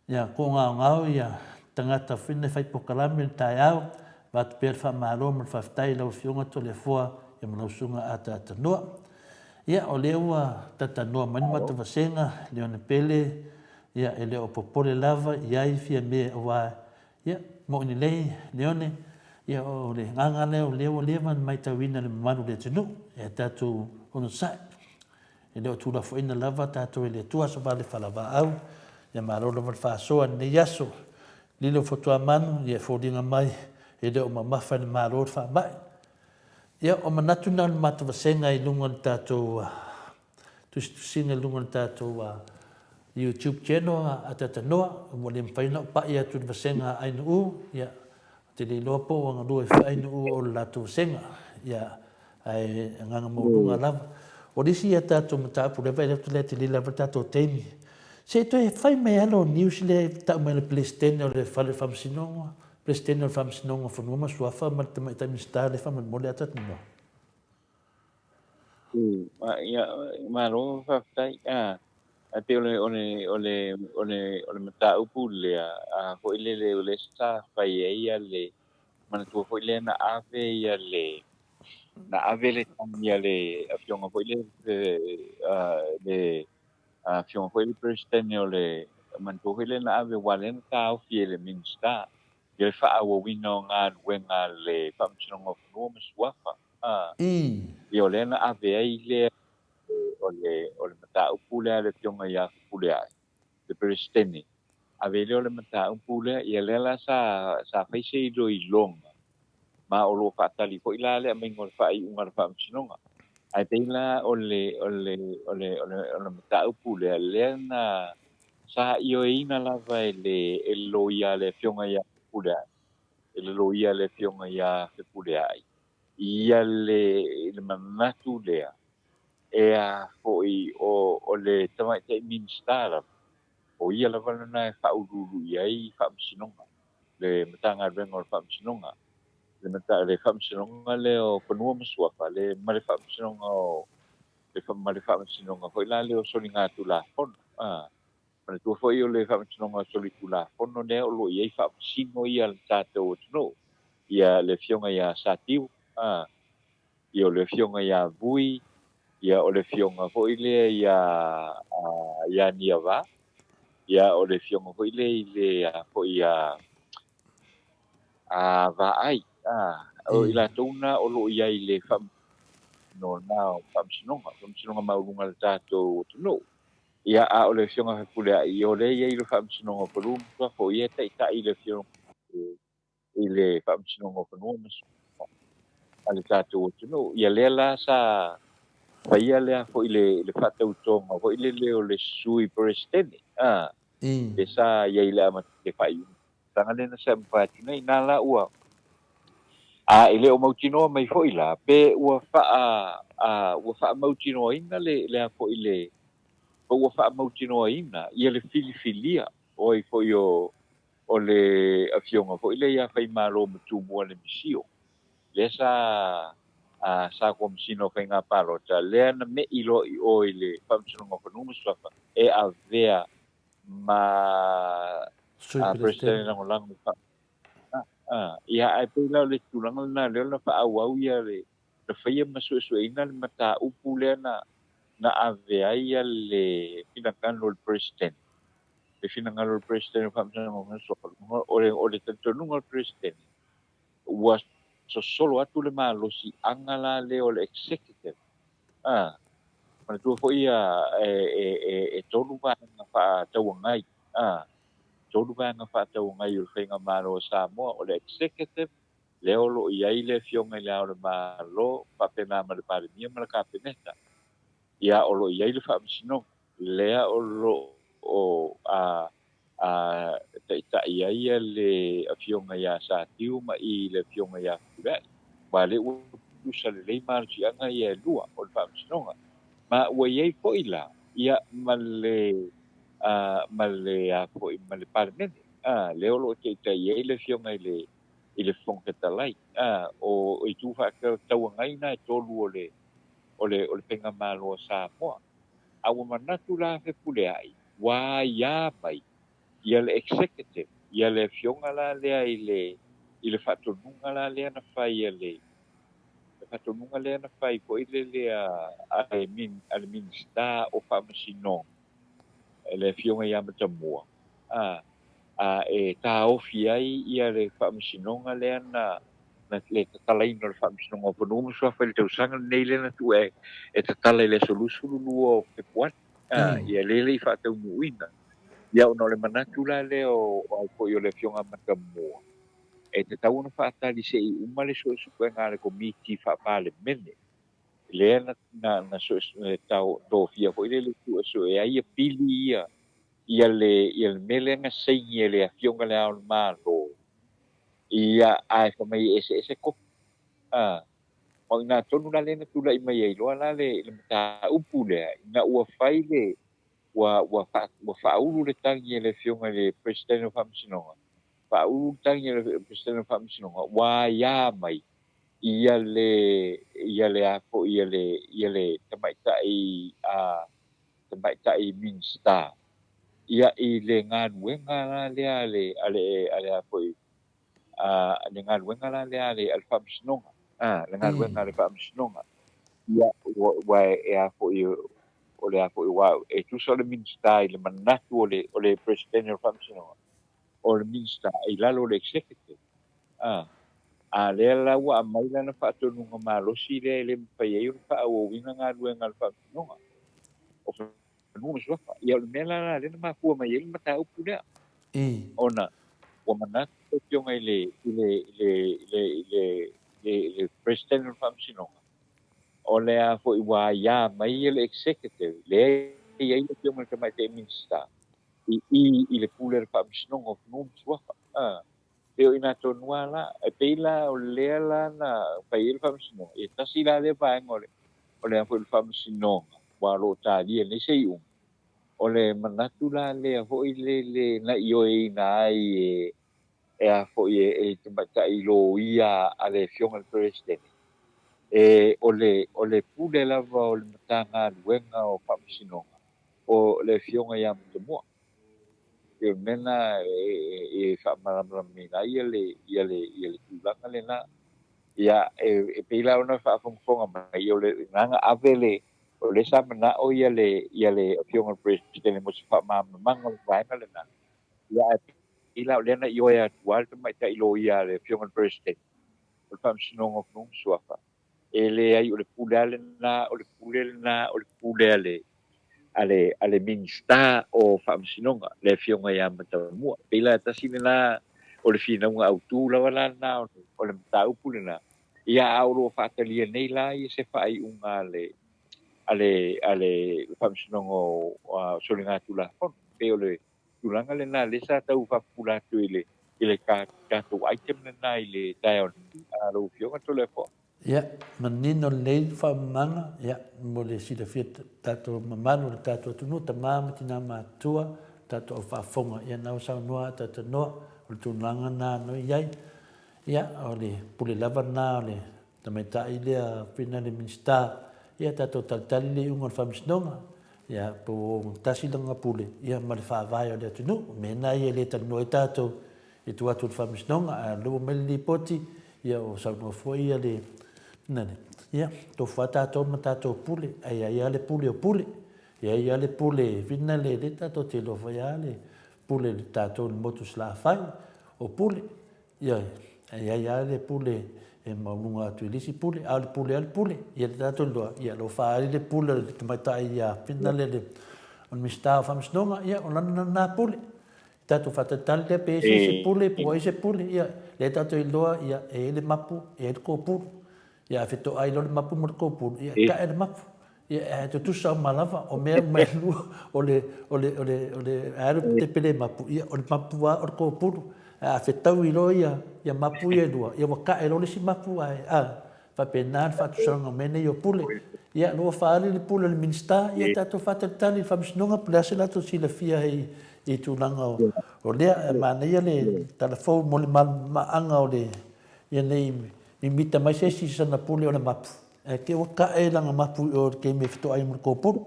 ia koogaogao ia tagata foi nei fai polokalame i le taeao, avatu pea le faamalo ma le faafetai i lau Afioga Toleafoa ia ma lau Susuga Ataatanoa. Ia, o lea ua talatalanoa mai le matou vasega, Leone Pele, ia, e le o popole lava i ai Fiame aua, ia, moni lelei Leone, ia, o le agaga lea o lea ua leva ona matauina e le mamalu o le atunuu, e tatou onosai. E le o tuulafoaina lava tatou e le Atua Aso Vale Falavaau, ia malo lava le faasoa i lenei aso. Lilo Fotuamanu, ia e foliga mai e le o mamafa i le Malo le faamai. Ia, o manatu na o le matou vasega i luga o le tatou tusitusiga i luga o le tatou YouTube channel a Tatanoa, ua le mafai ona ou pai atu i le vasega a Ainuu, ia, ou te le iloa po ua galue foi Ainuu o le latou vasega, ia, ae agaga maualuga lava. O le isi a tatou mataupu lea vaai atu lea tele lava le tatou taimi, se i toe fai mai lava lau news lea e tau mai e le Peresetene o le Fale o Faamasinoga, Peresetene o le Faamasinoga o Fanua ma Suafa ma le Tamaitai Minisita lea faamolemole a tatou. Ia, malo faafetai. Ae pei o le o le o le o le o le mataupu lea a foi lele o lea sa fai ai ia le manatua foi lea na ave ia le na ave le tagi a le afioga foi lea le Afioga foi le Peresetene o le manatua foi lea na ave aua lea na taofi e le Minisita ia le faaauauina o galuega a le Faamasinoga o Fanua ma Suafa. Ia o lea na ave ai lea o le o le mataupu lea a le Afioga ia Fepuleai, le Peresetene, ave ai lea o le mataupu lea, ia lea la sa sa fai se iloiloga ma o lo o faatali foi la le aumaiga o le faaiuga a le Faamasinoga. Ae pei la o le, o le, o le, o le, o le mataupu lea, lea na sa ioeina lava e le, e le loia a le Afioga ia Fepuleai, e le loia a le Afioga ia Fepuleai, ia le, le manatu lea, e a foi o, o le Tamaitai Minisita lava, o ia lava lena e faauluulu i ai Faamasinoga, le Matagaluega o le Faamasinoga, le, mata, le Faamasinoga lea o Fanua ma Suafa, le, ma le Faamasinoga o, le, ma le Faamasinoga foi la lea o Soligatulafono. Ah, manatua foi o le Faamasinoga o Solitulafono lea o lo o i ai faamasino ia le tatou atunuu, ia le Afioga ia Satiu, ah, ia o le Afioga ia Vui, ia o le Afioga foi lea ia, ia Niava, ia o le Afioga foi lea i le foi ia a Vaai. O i latou na o lo o i ai i le faamasinoga o Faamasinoga, Faamasinoga Maualuga a le tatou atunuu. Ia, a o le Afioga ia Fepuleai, o lea e i ai i le Faamasinoga o Fanua ma Suafa, o ia e taitai i le Afioga i le Faamasinoga o Fanua ma Suafa a le tatou atunuu. Ia lea la sa faia lea foi le faatautoga foi lele o le Sui Peresetene, a, le sa i ai i le amataga le faaiuga tausaga lea na mavae atu nei. Na la ua, a e le o mautinoa mai foi la, pe ua faa, a, ua faamautinoaina le, le a foi le, pe ua faamautinoaina ia le filifilia o ai foi o, o le afioga foi lea ia Faimalo ma Tumua le Misio, lea sa, a, sa Komesina o Faiga Palota, lea na me'i loa i o i le Faamasinoga o Fanua ma Suafa e avea ma Sui Peresetene Peresetene. Lagolago. Ia, ae pei la o le tulaga lena lea na faaauau ia le na faia ma suesueina le mataupu lea na ave ai ia le finagalo o le Peresetene, le finagalo o le Peresetene o Faamasinoga o le talitonuga o le Peresetene ua sosolo atu le malosiaga la lea o le executive. Manatua foi ia e tolu vaega faatauagai, tolu vaega faatauagai o le Faigamalo a Samoa: o le executive, lea o lo o i ai le Afioga i Le Ao o le Malo faapena ma le Palemia ma le Kapeneta. Ia, o lo o i ai le Faamasinoga, lea o lo o a a taitai ai le Afioga ia Satiu ma i le Afioga ia Fepuleai. Aua lea ua tutusa lelei malosiaga ia e lua o le Faamasinoga. Ma ua i ai foi la ia ma le ma le a foi ma le Palemene, lea o lo o taitai ai le Afioga i le Fofoga Fetalai. O itu faatauagai na e tolu o le o le o le Faigamalo a Samoa. A ua manatu la Fepuleai ua aia mai ia le executive, ia le afioga la lea i le faatonuga la lea na fai e le faatonuga lea na fai foi le lea a le Minisita o Faamasinoga, le Afioga ia Matamua, a e taofi ai ia le Faamasinoga lea na le tatalaina o le Faamasinoga o Fanua ma Suafa i le tausaga lenei lea na tuu e tatala i le aso 22 o Fepuari. Ia lea le i faataunuuina. Ia, ona o le manatu la lea o ai foi o le Afioga Matamua, e tatau ona faatali se i uma le suesuega a le Komiti Faa-Palemene lea na tofia foi le suesue ai ia pili ia le mea lea na saini e le Afioga Le Ao o le Malo, ia ae fai mai e eseese kopi. Ma o i ina tonu la lea na tulai mai ai loa la le mataupu lea, ina ua fai le ua faaulu le tagi e le Afioga i le Peresetene o Faamasinoga, faaulu le tagi e le Peresetene o Faamasinoga ua aia mai ia le ia le a foi ia le ia le tamaitai a tamaitai Minisita ia i le galuega la lea a le a le a le a foi a le galuega la lea a le Faamasinoga, le galuega a le Faamasinoga. Ia ua e a foi o le a foi ua e tusa o le Minisita i le manatu o le Peresetene o le Faamasinoga, o le Minisita i lalo o le executive. A lea la ua aumai lana faatonuga malosi lea e le mafai ai ona faaauauina galuega a le Faamasinoga o Fanua ma Suafa. Ia o le mea la lea na mafua mai ai le mataupu lea, ona ua manatu le Afioga i le President o le Faamasinoga o le a foi ua aia mai le executive lea e i ai le Afioga i le Tamaitai Minisita i le pule o le Faamasinoga o Fanua ma Suafa. E o ina tonu lava la, e pei la o lea la na fai ai le Faamasinoga, e tasi la lea vaega o le a foi le Faamasinoga ua lo o talia nei se iuga. O le manatu la lea foi le na ioeina ai e a foi e tamaitai loia a le Afioga i le Peresetene, e o le pule lava o le Matagaluega o Faamasinoga o le Afioga ia Matamua. E o le mea na e faamalamalamaina ai ia le tulaga lena. Ia e pei la ona faafogafoga mai o le na ave le o le sa manao ia le Afioga i le Peresetene mo se faamalamalamaga o le vaega lena. Ia ae pei la o lea na ioe atu lava le tamaitai loia a le Afioga i le Peresetene. o le Faamasinoga o Fanua ma Suafa, e leai o le pule lava lena, o le pule lena, o le pule a le, a le, a le Minisita o Faamasinoga, le Afioga ia Matamua. E pei la tasi lena o le finauga autu lava la lena o le mataupu lena, ia a o lo o faatalia nei la ia se faaiuga a le, a le, a le Faamasinoga o Soligatulafono. E pei o le tulaga lena lea sa tau faapupula atu i le i le tatou item lena i le taeao nei, a lau Afioga Toleafoa. Ia, manino lelei le faamamaga, ia, mo le silafia tatou mamalu o le tatou atunuu, tama ma tina matutua, tatou au faafofoga, ia, na ua saunoa a talanoa, o le tulaga lena no i ai. Ia, o le pule lava lena o le tamaitai lea fina le Minisita, ia tatou talitali le iuga o le Faamasinoga, ia po ua ogatasi lana pule ia ma le faavae o le atunuu. O mea na ia e le talanoa ai tatou i tua atu o le Faamasinoga, ae o lea ua aumai le lipoti, ia ua saunoa foi ia le, ia, tofu lava tatou ma tatou pule, ae i ai lava le pule o pule. E i ai lava le pule fina le, lea tatou te iloa foi lava le pule i tatou i le motu Salafai, o pule. Ioe, e i ai lava le pule e maualuga atu i le isi pule, a o le pule lava le pule. Ia le tatou iloa, ia o lo o faaali le pule a le tamaitai ia Fina le, le, o le Minisita o Faamasinoga, ia o lana lena pule. Tatou faatalitali lea pe ese se pule, po o ai se pule, ia, lea tatou iloa, ia, e i ai le mapu, e i ai le kōpulu. Ia a fetoai loa le mapu ma le kōpulu, ia e tae le mapu. Ia, e tutusa uma lava, o mea uma e lua, o le, o le, o le, o le, a alu tepe le mapu, ia, o le mapu lava o le kōpulu. A fetaui loa ia, ia mapu ia e lua, ia ua tae loa le isi mapu ae, a, faapena le faatusaga o mea nei o pule. Ia, ua faaali le pule a le Minisita, ia tatou faatalitali i le Faamasinoga po o le a se latou silafia i, i tulaga o, o lea. E manaia le tala fou mo le malamalamaaga o le, ia nei mimita mai se isi i sana pule o le mapu. Ae te ua kae lana mapu i o i le taimi e fetoai ma le kōpulu.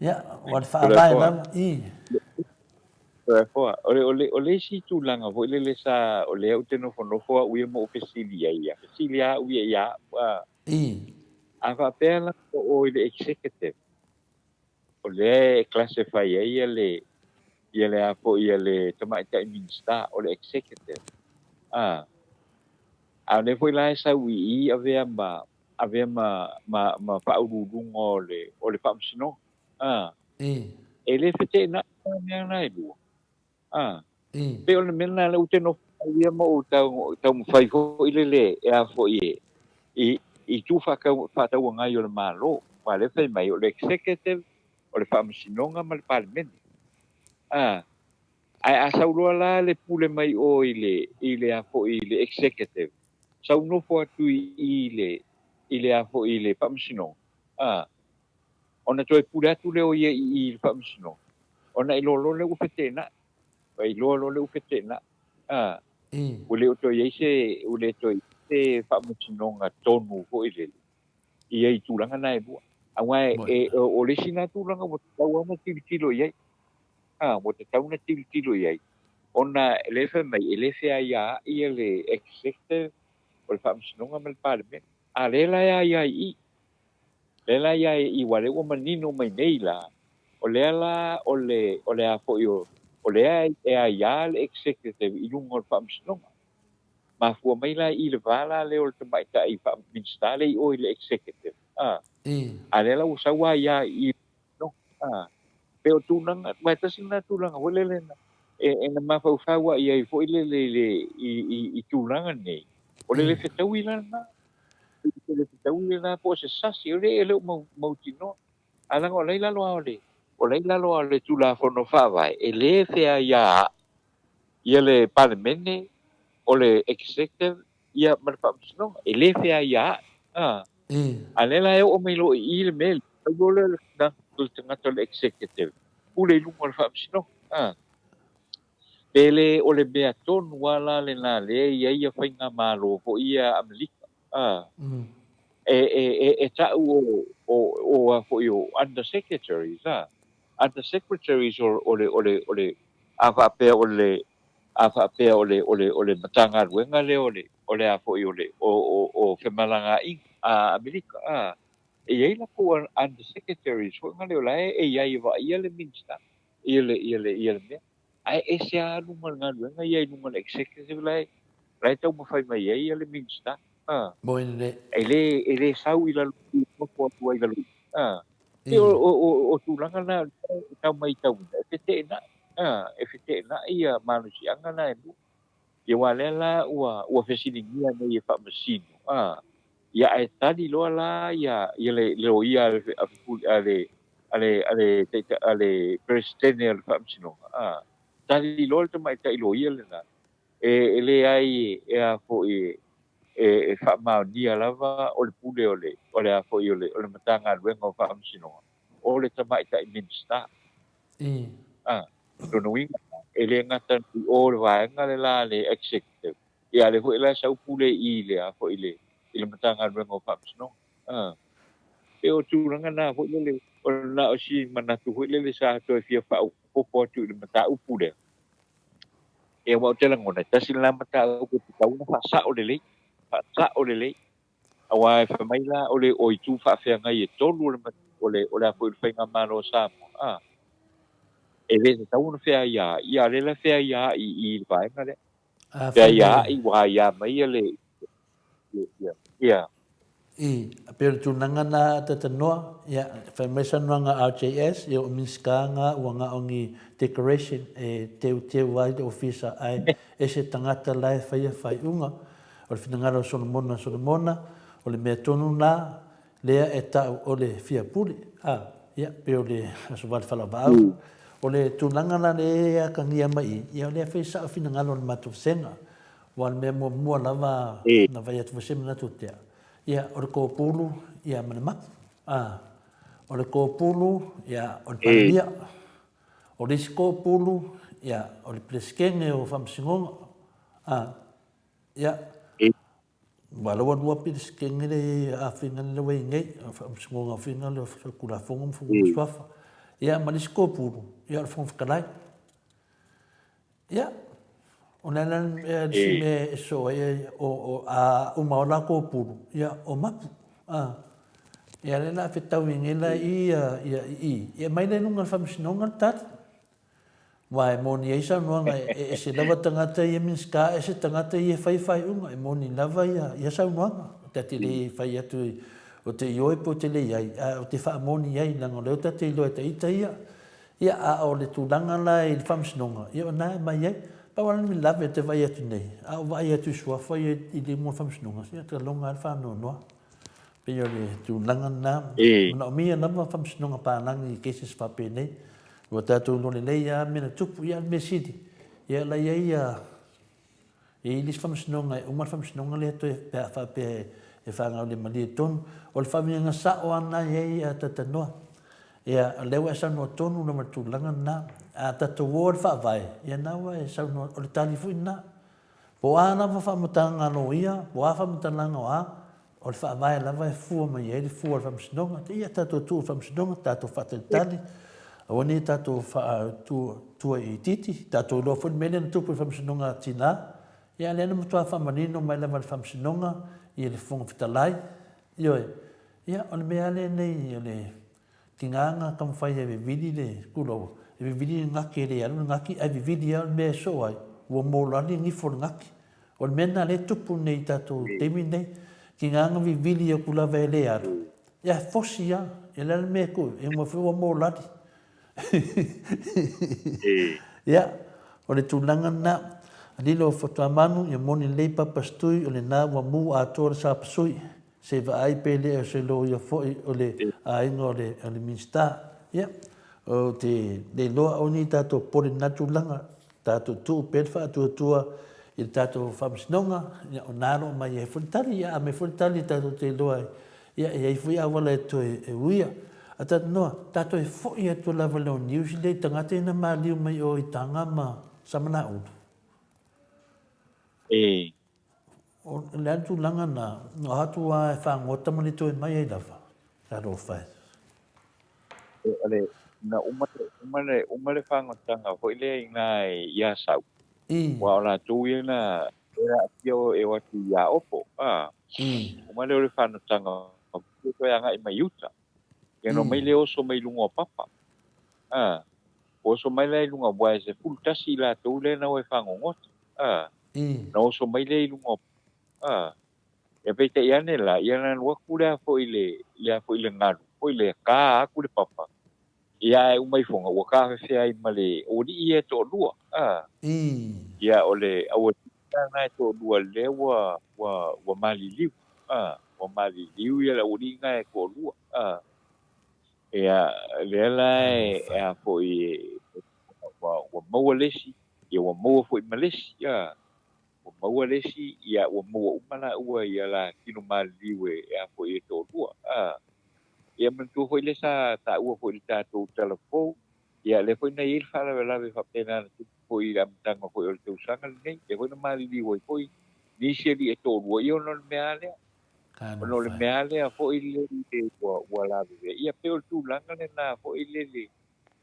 Ia, ua le faavae lava, i. Toleafoa, o le, o le, o le isi tulaga foi lele sa, o lea ou te nofonofo au ia ma ou fesili ai ia, fesili lava au ia ia au, a. I. A faapea la o oe i le executive, o lea e classify ai ia le, ia le a foi, ia le tamaitai Minisita, o le executive, a. A o lea foi la e sau i i avea ma, avea ma, ma, ma faauluuluga o le, o le Faamasinoga. A. E le feteenai la mea na e lua. A. Pei o le mea lena lea ou te nofo au ia ma ou tau, taumafai foi lele e a foi e, i, i itu faatauagai o le Malo. Aua o lea e fai mai o le Executive, o le Faamasinoga ma le Palemene. A. Ae a sau loa la le pule mai o i le, i le a foi, i le Executive, sau nofo atu i i le, i le a foi, i le Faamasinoga, a, ona toe pule atu lea o ia i i i le Faamasinoga, ona iloa loa lea ua feteenai, ua iloa loa lea ua feteenai, a, ua le o toe i ai se, ua le toe i ai se Faamasinoga tonu foi lele i ai i tulaga na e lua. Aua e, e, o le isi na tulaga ua tatau lava ona tilotilo i ai, A, ua tatau ona tilotilo i ai, ona o lea e fai mai e le feaiaai le Executive o le Faamasinoga ma le Palemene. A lea la e aia i i, lea la e aia i i, aua o lea ua manino mai nei la, o lea la o le, o le a foi o, o lea e aia le Executive i luga o le Faamasinoga. Mafua mai la i i le va la lea o le tamaitai Minisita lea i o i le Executive, a, a lea la ua sau aia i i No, a, pei o tulaga, aua e tasi lena tulaga foi lele na, e, e na mafaufau ai ai foi lele i le, i, i, i tulaga nei, o le le fetaui la lena, o le fetaui lena po o se sasi, o le, e le o mau, mautinoa. A leaga o la i lalo lava o le, o la i lalo lava o le Tulafono Faavae, e le feaiaai ia le Palemene, o le Executive, ia ma le Faamasinoga, e le feaiaai, a. A lea la e oo mai loa i i le mea lea, sau loa lea o le o le tagata o le Executive, pule i luga o le Faamasinoga, a. Pe le o le mea tonu lava la lena lea e i ai ia faigamalo foi ia a Amerika, a. E, e, e, e ta'u o, o, o a foi o Under Secretaries, a. Under Secretaries o, o le, o le, o le, a faapea o le, a faapea o le, o le, o le Matagaluega lea o le, o le a foi o le, o, o, o femalagaaiga a Amerika, a, e i ai latou Under Secretaries foi na lea o la e i ai e vaaia le Minista ia le, ia le, ia le mea. Ae ese lava luga o le galuega ia i luga o le Executive la e, la e taumafai mai ai le Minisita. A. Moi lelei. E le, e le sau i lalo i nofo atu ai i lalo. A. E o tulaga na e tau matauina, e feteenai. A, e feteenai ia malosiaga na e lua. Ia aua o lea la ua fesiligia nei e faamasino, a, ia ae tali loa la ia le loia a le a le a le a le Peresetene o le Faamasinoga, a, tali loa le tamaitai loia lena, e leai e a foi e faamaonia lava o le pule o le o le a foi o le o le Matagaluega o Faamasinoga o le tamaitai Minisita. A, lona uiga e le gata i o le vaega le la le executive, ia a o lea foi la e sau pule i le a foi i le Matagaluega o Faamasinoga. A, e o tulaga na foi lele, o na o si manatu foi lele sa toe fia faaopoopo atu i le mataupu lea. E aua ou te lagona, e tasi lena mataupu e tatau ona faasao lelei, faasao lelei. Aua e fai mai la o le o itu faafeagai e tolu o le o le o le a foi o le faigamalo a Samoa, a, e le tatau ona feaiaai, ia a o lea la e feaiaai i le vaega lea. A fai mai. Feaiaai ua aia mai le ia, ia. I, pei o le tulaga na a Tatanoa, ia, fai mai saunoaga a RJS, ia o Minisita nga ua na o ni decoration e teuteu ai le ofisa ae ese tagata la e faia faaiuga. O le finagalo o Solomona Solomona, o le mea tonu na lea e tau o le fia pule, a, ia, pei o le Aso Vale Falaovaau. O le tulaga la lea e atagia mai i, ia o lea e fai sao finagalo o le matou vasega. Aua o le mea muamua lava na vaai atu foi se manatu o tea, ia, o le kōpulu, ia, ma le mapu. A, o le kōpulu, ia, o le Palemia. O le isi kōpulu, ia, o le Peresetene o Faamasinoga. A, ia, ua lua lua Peresetene le afiga lea ua i ai nei, o Faamasinoga o Faiga lea o Tulafono ma Fanua ma Suafa. Ia, ma le isi kōpulu, ia, o le Fofoga Fetalai. Ia, o le ala le isi mea e sosoo ai, o, a uma o latou pulu, ia, o mapu. A, ia, lea la fetau i nei la i, ia, i, ia mai lea i luga o le faamasinoga le tali. Aua e moni ai saunoaga, e ese lava tagata ia Minisita, ese tagata ia e fai faaiuga, e moni lava ia, ia saunoaga. Ta te le fai atu o te ioe po o te leai, a o te faamoni ai, leaga o lea ta te iloa e ta ita ia. Ia, a o le tulaga la i le faamasinoga, ia o lena e aumai ai. Pau lava le mea lave ou te vaai atu nei, a ou vaai atu i suafa ia i lima o le faamasinoga, ia ou te lagona lava le faanoanoa. Pei o le tulaga lena, manaomia lava faamasinoga palagi i cases faapenei. Ua tatou iloa lelei lava mea na tupu, ia a o le mea sili, ia la i ai ia E i ai le isi faamasinoga e uma le faamasinoga lea toe pe a faapea e fanau le malie tonu. O le faamanuiaga sao lava lena e i ai a Tatanoa. Ia, o lea ua e saunoa tonu lava i le tulaga lena. A tatou o i le Faavae, ia lena ua e saunoa, o le tali foi lena. Po o a lava faamatalaga a loia, po o a faamatalaga o a, O le faavae lava e fua mai ai le fua o le faamasinoga. Ia tatou tuu i le faamasinoga, tatou faatalitali, aua ne i tatou faatua itiiti. Tatou iloa foi le mea lea na tupu i le faamasinoga a tina. Ia a o lea na matua faamanino mai lava e le faamasinoga ia le Fofoga Fetalai. Ioe. Ia, o le mea lava lenei o le tiga na taumafai e vivili le tuloua, e vivili le gati e le alu le gati, ae vivili lava le mea e soo ai, ua molali nifo o le gati. O le mea lena lea e tupu nei i tatou taimi nei, tiga na vivili atu lava e le alu, ia e fosi lava, e le a le mea e tuu, e uma foi ua molali. Ia, o le tulaga lena. Lilo Fotuamanu, ia moni lelei Papa Stui, o lena ua mu atoa le sapasui. Se i vaai pe le o se loia foi o le aiga o le Minisita. Ia, ou te le iloa aua ne i tatou popole i lena tulaga, tatou tuu pea le faatuatua i le tatou Faamasinoga, ia o lena o lo o aumai ai foi le tali. Ia a aumai foi le tali tatou te iloa ai, ia e i ai foi auala e toe uia. Ae talanoa, tatou e foi atu lava i le news lea i tagata ia na maliu mai o i Taga ma Samalaulu. E. O le a le tulaga na, o atu lava e fagota ma le toe mai ai lava, talofa e. O le, na uma, uma le, uma le fagotaga foi lea i ina i Asau. Aua o latou ia na, e aafia e o atu i Aopo, a. Uma lea o le fanotaga, toe agai mai i uta. Ia na omai lea oso mai luga o papa. A. Oso mai la i luga, aua e 11 i latou lea na o e fagogota. A. Ona oso mai lea i luga o, a, ia peitai ane la, ia na alu atu lea foi le, lea foi le galu, foi le ka atu le papa, ia ae uma ifoga ua tafefea ai ma le aualii ia e toalua, a. Ia o le aualii la na e toalua lea ua, ua, ua maliliu, a, ua maliliu ia le aualii na e toalua, a. Ia lea la e, a foi e, ua, ua maua le isi, ia ua maua foi ma le isi, a. Ua maua le isi, ia ua maua uma laua ia la tino maliliu e, a foi e toalua, a. Ia manatua foi lea sa taua foi i le tatou tala fou, ia lea foi na i ai le faalavelave faapena na tupu foi i le amataga foi o le tausaga lenei, lea foi na maliliu ai foi nisi alii e toalua, ia ona o le mea lava lea. Ona o le mea lava lea foi lele ua, ua lavevea. Ia pei o le tulaga lena foi lele,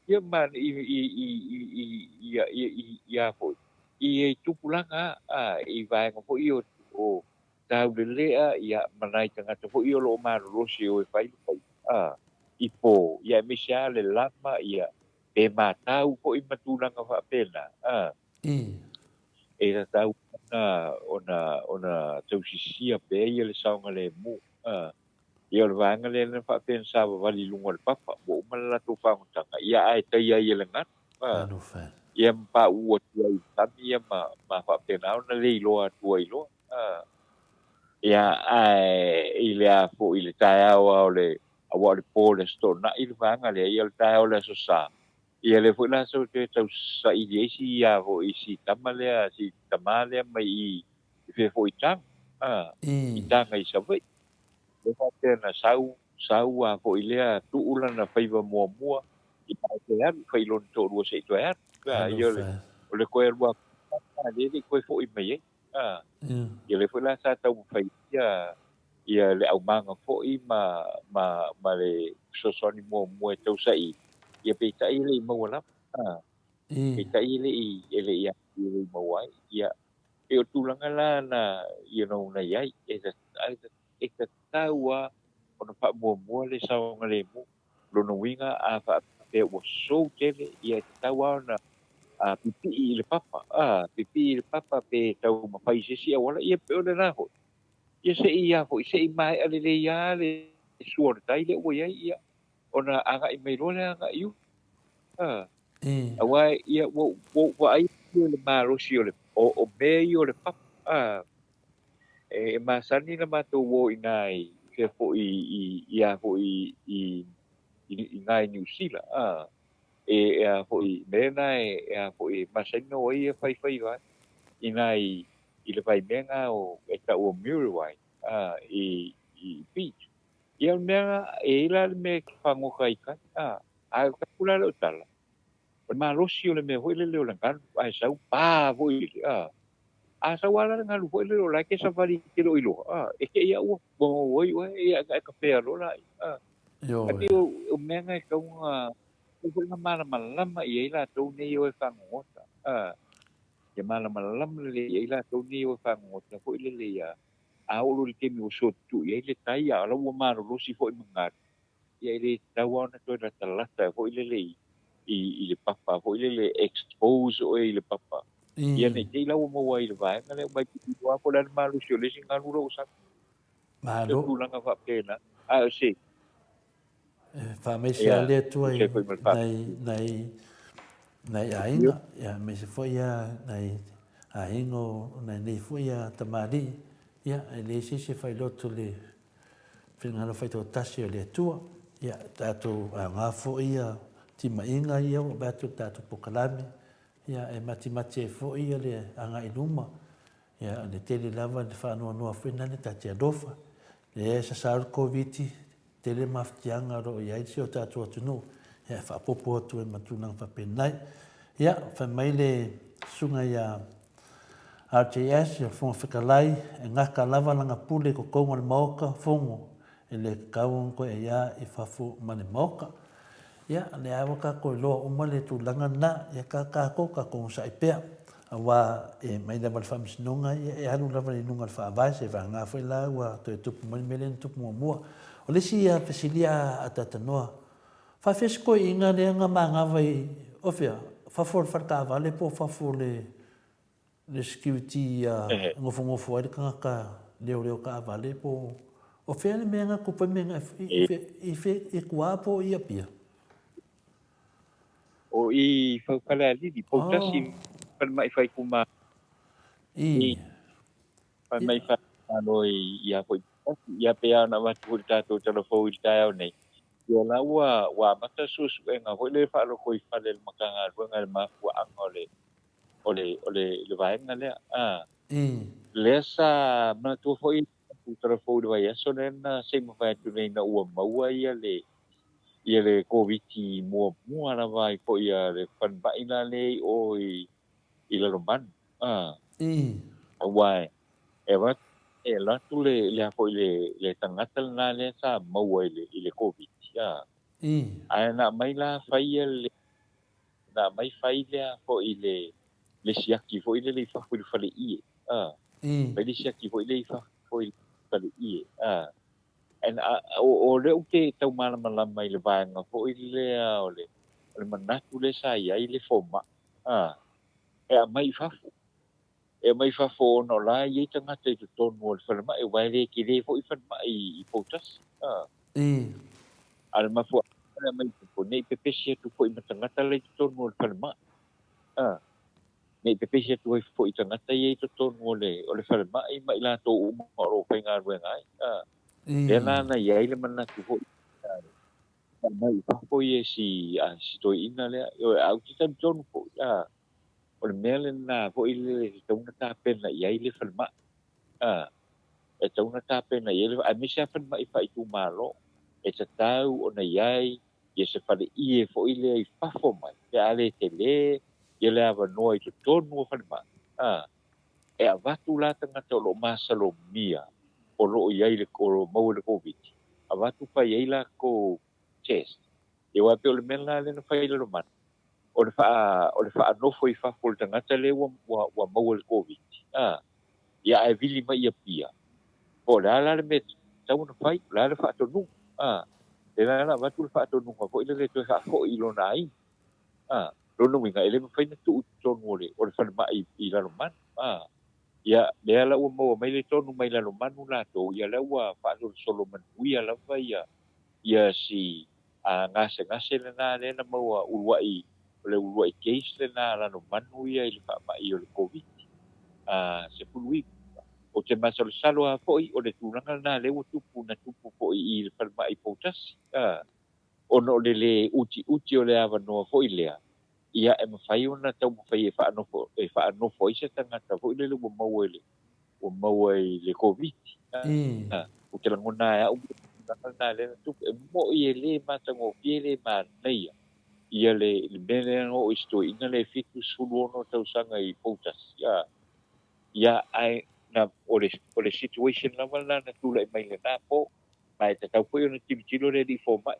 ia ma i, i, i, i, i, i, i, i, i a foi, i tupulaga a, i vaega foi o, o taulelea, ia, ma nai tagata foi o lo o malolosi e o e fai le faiva, a, i po, ia, aemaise lava le lama, ia, pe matau foi ma tulaga faapena, a, e tatau ona, ona, ona tausisia pea ia le saogalemu, a. Ia, o le vaega lea na faapea na savavali i luga o le papa, ua uma le latou fagotaga, ia, ae taia ai e le galu, a. Ia ma pauu atu ai i le sami ia ma, ma faapena ona le iloa atu ai loa. A. Ia, ae i le a foi i le taeao lava o le, aua o le po o le Aso Toonai le vaega lea, ia o le taeao o le Aso Sa, ia lea foi la sa toe tau saili ai si a foi, si tama lea, si tama lea mai i, i fea foi i Taga, a, i Taga i Savaii. Lea faapea na sau, sau a foi lea tuu lana faiva muamua i ae toe alu, fai lona toalua se i toe alu. A, ia o le, o le toe alu atu lea e le i toe foi mai ai. A, ia lea foi la sa taumafai ia, ia le aumaga foi ma, ma, ma le fesoasoani muamua e tau saili, ia peitai e le i maua lava. A, peitai e le i, e le i, e le i maua ai. Ia, pei o le tulaga la na, you know, na i ai, e, e tatau lava ona faamuamua le saogalemu. Lona uiga a faapea ua sou tele, ia e tatau lava ona pipii i le papa, a, pipii i le papa pe taumafai i se isi auala, ia pe o lena foi. Ia se i a foi, se i maea lelei lava le sua o le tai lea ua i ai, ia ona agai mai loa lea agai i uta. A, aua ia ua ou vaai le malosi o le, o mea ia o le papa, a, E masani la matou o i ina i fea foi i i a foi i i ina i Niu Sila a e e a foi mea na e e a foi e masani na o ai e faifaiva ai ina i i le vaimea na o e tau o Muriwai a i i beach. Ia o le mea na e i ai la le mea e te fagota ai i tai a ae o taku la lea o tala O le malosi o le mea foi lele o le galu, ae sau pa foi lele, a. A sau lava la le galu foi lele o la e te savali e te le o iloa, a, e te i au ua maua ai oe, ia ona e kapea loa laia, a. Ae pei o mea na e tatau ona, tatau foi ona malamalama i ai latou nei e o e fagogota, a. Ia malamalama lelei i ai latou nei e o e fagogota foi lele ia, a oo loa i le taimi ua sootutui ai le tai, a o la ua malolosi foi ma galu, ia e le tatau lava ona toe latalata foi lele i, i, i le papa foi lele expose oe i le papa. Ia nei te i la ua maua ai i le vaega lea mai pipi loa po o le a le malosi o le isi galu la ua sami. Malo. Se tulaga faapena. A o se. E faamaise lava le Atua i nai, nai, nai aiga, ia aemaise foi ia nai aiga o nai nei foi ia tamalii, ia e leai se isi e failoto le finagalo faitoatasi o le Atua. Ia, tatou aoga foi ia timaiga ia ua vaai atu i le tatou polokalame, ia e matimati ai foi ia le agai i luma. Ia, le tele lava le faanoanoa foi lena le ta te alofa. Lea e sasao le Koviti, tele mafatiaga o lo o i ai si o tatou atunuu, ia e faaopoopo atu ai ma tulaga faapena. Ia, fai mai le susuga ia RJS, o le Fofoga Fetalai, e gata lava lana pule i totonu o le Maota Fono, e le tatau ona toe aiā i fafo ma le Maota. Ia, o lea lava ua tatou iloa uma le tulaga lena, ia tatou, tatou onosai pea, aua e mai lava i le Faamasinoga, ia e alu lava i luga o le Faavae, seiavagana foi la ua toe tupu mai le mea lea na tupu muamua. O le isi fesili a Tatanoa, Faafia se toeaina lea na manava i, o fea, fafo o le fale taavale po o fafo o le. Le security ia nofonofo ai le tagata leoleo taavale po o fea le mea na tupu ai mea na i fea i tua po o i Apia? O i Falealili, Poutasi, falemai faaitumalo. I. Falemai faaitumalo i a foi Poutasi. Ia pei lava ona avatu foi le tatou tala fou i le taeao nei, ia la ua amata suesuega foi lea faalotoifale a le Matagaluega i le mafuaaga o le o le, o le, le vaega lea. A. Lea sa manatua foi tatou tala fou i le vaiaso lea na se i mavae atu nei ina ua maua ia le, ia le Koviti muamua lava ai foi a le falemai la lea i o i, i Lalomanu. A. Aua e avatu, e alu atu le, le a foi le, le tagata lena lea sa maua i le, i le Koviti. A. Ae na aumai la fai ia le, Na aumai fai lea foi le le siaki foi lele i fafo i le faleie a. Fai le siaki foi lea i fafo i le faleie a. And a, o, o lea ou te tau malamalama i le vaega foi lea o le, o le manatu lea sa i ai le fomai a, e aumai i fafo. E aumai i fafo ona o la e i ai tagata i totonu o le falemai, aua e le tele foi falemai i Poutasi. A. A o le mafuaaga o le aumai i fafo, ne i pepesi atu foi ma tagata la i totonu o le falemai. A. Ne i pepesi atu ai foi i tagata ia i totonu o le, o le falemai ma i latou uma o lo o faigaluega ai. A. Lea la na i ai le manatu foi, e aumai i fafo ia si, a, si toeaina lea. Ioe, ae ou te talitonu foi, a. O le mea lena foi lele e tatau ona tapena i ai le falemai. A, e tatau ona tapena i ai le, aemaise lava falemai faaitumalo, e tatau ona i ai ia se faleie foi lea i fafo mai, pe a le tele ia le avanoa i totonu o falemai. A, e avatu la tagata o lo o masalomia o lo o i ai le, o lo o maua i le Koviti, avatu fai ai lakou test. Ia aua e pei o le mea lena lea na fai i Lalomanu, o le faa, o le faanofo i fafo o le tagata lea ua, ua, ua maua i le Koviti, a, ia ae vili mai i Apia, po o le a la le mea e tatau ona fai, o le a le faatonuga, a, lea la na avatu le faatonuga foi lele e toe faafoi i lona aiga, a, lona uiga e le mafai ona tuu i totonu o le, o le falemai i Lalomanu, a, ia, lea la ua maua mai le tonu mai Lalomanu latou, ia lea ua faasolosolo manuia lava ia, ia si a gasegase lena lea na maua uluai, o le uluai case lena a Lalomanu ia i le faamai o le Koviti 19. Ou te masalosalo lava foi o le tulaga lena lea ua tupu, na tupu foi i le falemai i Poutasi, ona o le lē utiuti o le avanoa foi lea, ia e mafai ona taumafai e faanofo, e faanofo ai se tagata foi lele ua maua i le ua maua i le Koviti. Ou te lagona e au le tulaga lena lea na tupu. E mo'i e le matagofie, e le manaia ia le, le mea lea na oo i si toeaina lea e 76 tausaga i Poutasi. Ia, ae na, o le, o le situation lava lena na tulai mai i lena po. Ma e tatau foi ona tilotilo le alii fomai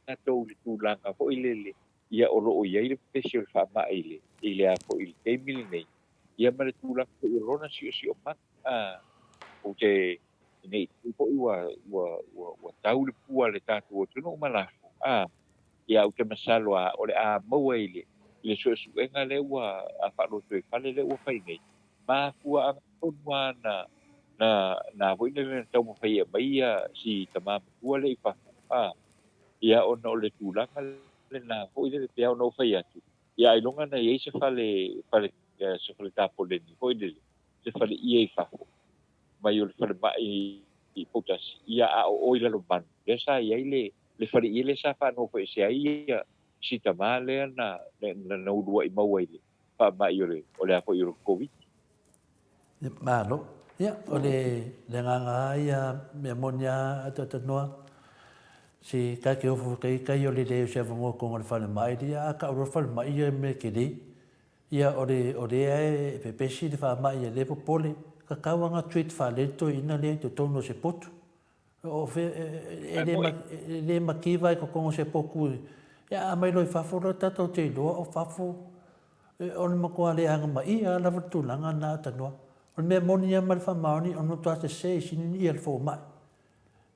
latou i le tulaga foi lele, ia o lo o i ai le pepesi o le faamai i le, i le a foi i le taimi lenei. Ia ma le tulaga foi o lona siosiomaga, a, ou te, ne i te i foi ua, ua, ua, ua tau le pua a le tatou atunuu ma lafo, a, ia ou te masalo a, o le a maua i le, i le suesuega lea ua a faalotoifale lea ua fai nei, mafuaaga tonu lava na, na, na foi lele na taumafai e aumai ia si tama matua lea i fafo, a, ia ona o le tulaga lena foi lele pei lava ona ou fai atu, Ia ailoga na i ai se fale, fale, se fale tapoleni foi lele, se fale ie i fafo mai o le falemai i Poutasi, ia a o o i Lalomanu, lea sa i ai le, le fale ie lea sa faanofoesea ai ia si tama lea na, na, na uluai maua i le faamai o le, o le a foi o le Koviti. Malo. Ia, o le, le agaga lava ia, mea moni lava a talanoa, si kai ke ofo kai kai o le leai o se avanoa tonu o le falemai lia, a tau loa le falemai ia mea tele. Ia, o le, o lea e pepesi le faamai e le popole, tatau lava ona treat faalelei le toeaina lea i totonu o se potu. O fea, e le, e le mativa i totonu o se potu, ia a aumai loa i fafo loa tatou te iloa o fafo, o le matua le agamaia lava le tulaga lena tanoa. O le mea moni lava ma le faamaoni, o le matua sese i sini ia le fomai.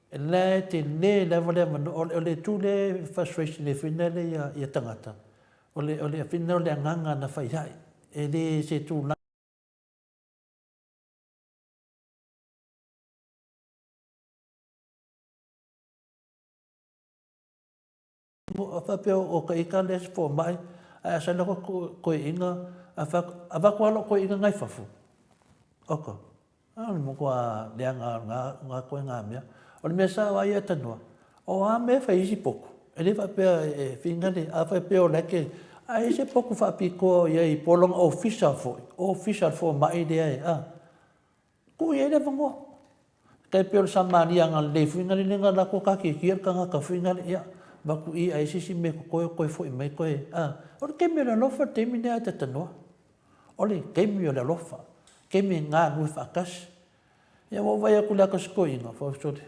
E la e tele lava le avanoa, o le itu lea e frustration ai foi lea ia tagata, o le, o le, o le agaga na fai ai, e le se tulaga. faapea o ka ika lea se fomai, ae a sala ko koeina, a fai atu, avatu lava lou koeina na i fafo. Oka, o le matua leaga lava o na ituaiga mea. O le mea sao lava ia tanoa, o a mea e fai ai isi potu, e le faapea e finagale, a faapea o la e te, a i ai se potu faapitoa o i ai po o lona ofisa foi, ofisa o le fomai lea e a, Tuu i ai le avanoa. E tai pei o le Samaria agalelei foi lea na alu atu tatitia le tagata foi lea, ia, avatu i i a i ai se isi mea e totoe ona toe foi mai toe, a. O le taimi o le alofa le taimi lea a Tatanoa. O le taimi o le alofa, taimi e galulue faatasi. Ia ua ou vaai atu i le ata o si toeaina, sole,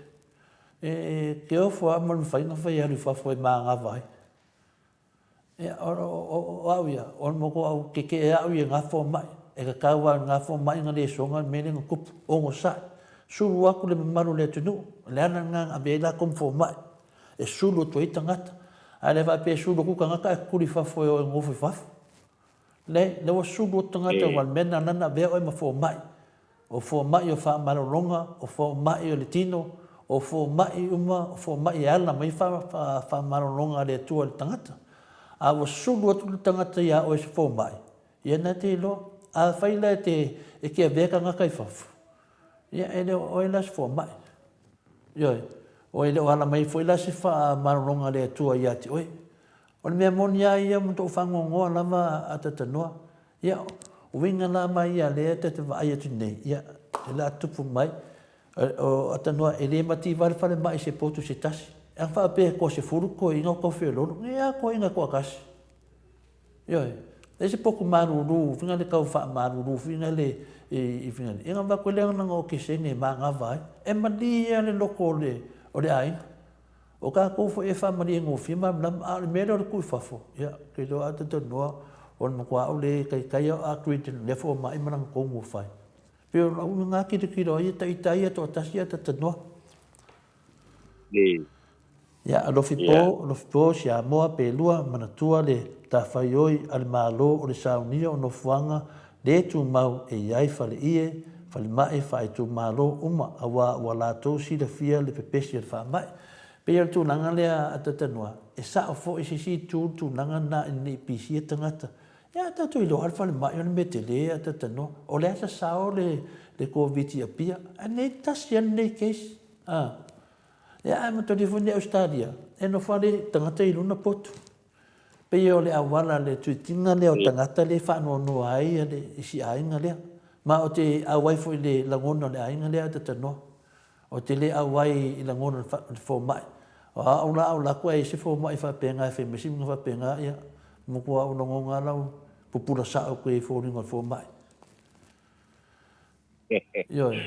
e te ofo lava ma le mafai ona fai e alu i fafo e manava ai. Ia, o au ia, o le matua ou tetee au ia i na fomai. E tatau lava i na fomai ona lesona le mea lea na tupu. Onosai, sulu atu le mamalu o le atunuu. O le ala lena na ave ai latou ma fomai, e sulu atu ai tagata. Ae le faapea e sulu atu tagata ae tutuli i fafo e o e nonofo i fafo. Leai, lea ua sulu atu tagata aua o le mea lena na avea oe ma fomai. O fomai o faamalologa, o fomai o le tino, o fomai uma, o fomai e ala mai faamalologa a le Atua i le tagata. A ua sulu atu le tagata iā oe se fomai, ia na te iloa. Afai la e te e te avea tagata i fafo, ia e le o oe la se fomai. Ioe, o e le o ala mai foi la se faamalologa a le Atua ia te oe. O le mea moni lava ia ma tou faanoanoa lava a Tatanoa. Ia, o uiga lava ia lea ta te vaai atu nei, ia, e la tupu mai, o Atanoa e le mativa le falemai i se potu se tasi. A faapea e toasefulu toeaiina o tau feololo, nei a toeaiina e toatasi. Ioe, leai se potu malulu fina le tau faamalulu fina le i fina le. Ia na avatu ai lea na o kesene e manava ai. E malie lava le loto o le o le aiga. O tatou foi e faamalie gofie ma malamalama, a o le mea lea o le tuu i fafo, ia, ou te iloa lava talitonua o le matua au le taitai au a treat i lea fomai ma lana tonu ua fai. E pei o lau lena tilotilo ai ia ita ia toatasi ia talitonua. Ia, alofi po, alofi po, Siamoa, Pelua, manatua le matafaioi a le Malo o le saunia o nofoaga le tumau e i ai faleie, falemai faaitumalo uma aua ua latou silafia le pepesi o le faamai. Pei o le tulaga lea a Tatanoa, e sao foi i se isi itu le tulaga lena ina ne i pisia tagata. Ia a tatou iloa lava le falemai o le mea tele a Tatanoa, o le a sasao le Koviti i Apia, ae nei tasi lava lenei case. A. Ia ae manatua foi nei Ausetalia, e nofo lava le tagata i luna potu. Pei o le auala le treat ina lea o tagata lea e faanoanoa ai le isi aiga lea. Ma ou te auai foi i le lagona o le aiga lea a Tatanoa. Ou te le auai i lagona o le fomai. O au la a ou alu atu ae i ai se fomai faapena e fai mai se uiga faapena, ia, matua ou lagona lava lau pupula sao atu i foliga o le fomai. Ioe.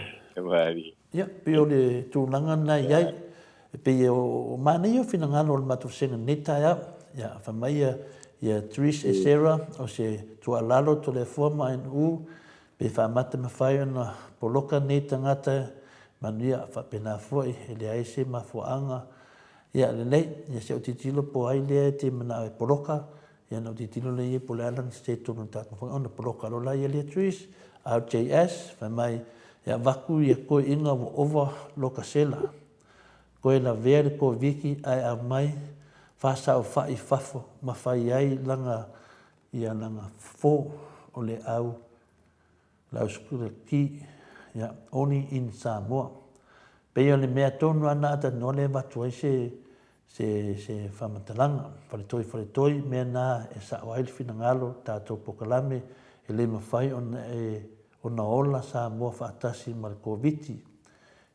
Ia, pei o le tulaga lena e i ai. E pei o manaia o finagalo o le matou vasega i lenei taeao. Ia, fai mai ia, ia Therese Esera, o se tuualalo Toleafoa ma NU, pe faamata mafai ona poloka nei tagata manuia faapena foi, e leai se mafuaaga. Ia, lelei, ia se i ou tilotilo po o ai lea e te manao e poloka, Ia ona ou tilotilo lea i ai po o le a lana state tonu o le tatou nofoaga ona poloka loa lea ia Trees, RJS, fai mai e avatu ia toeaiina ua ova loka sela, toe lavea le Koviti ae aumai faasaofai i fafo ma fai ai lana ia lana fofo o le au le au security ia only in Samoa. Pei o le mea tonu lava na talanoa lea e avatu ai se se se faamatalaga, faletoi faletoi, mea na e sao ai le finagalo tatou polokalame e le mafai ona e ona ola Samoa faatasi ma le Koviti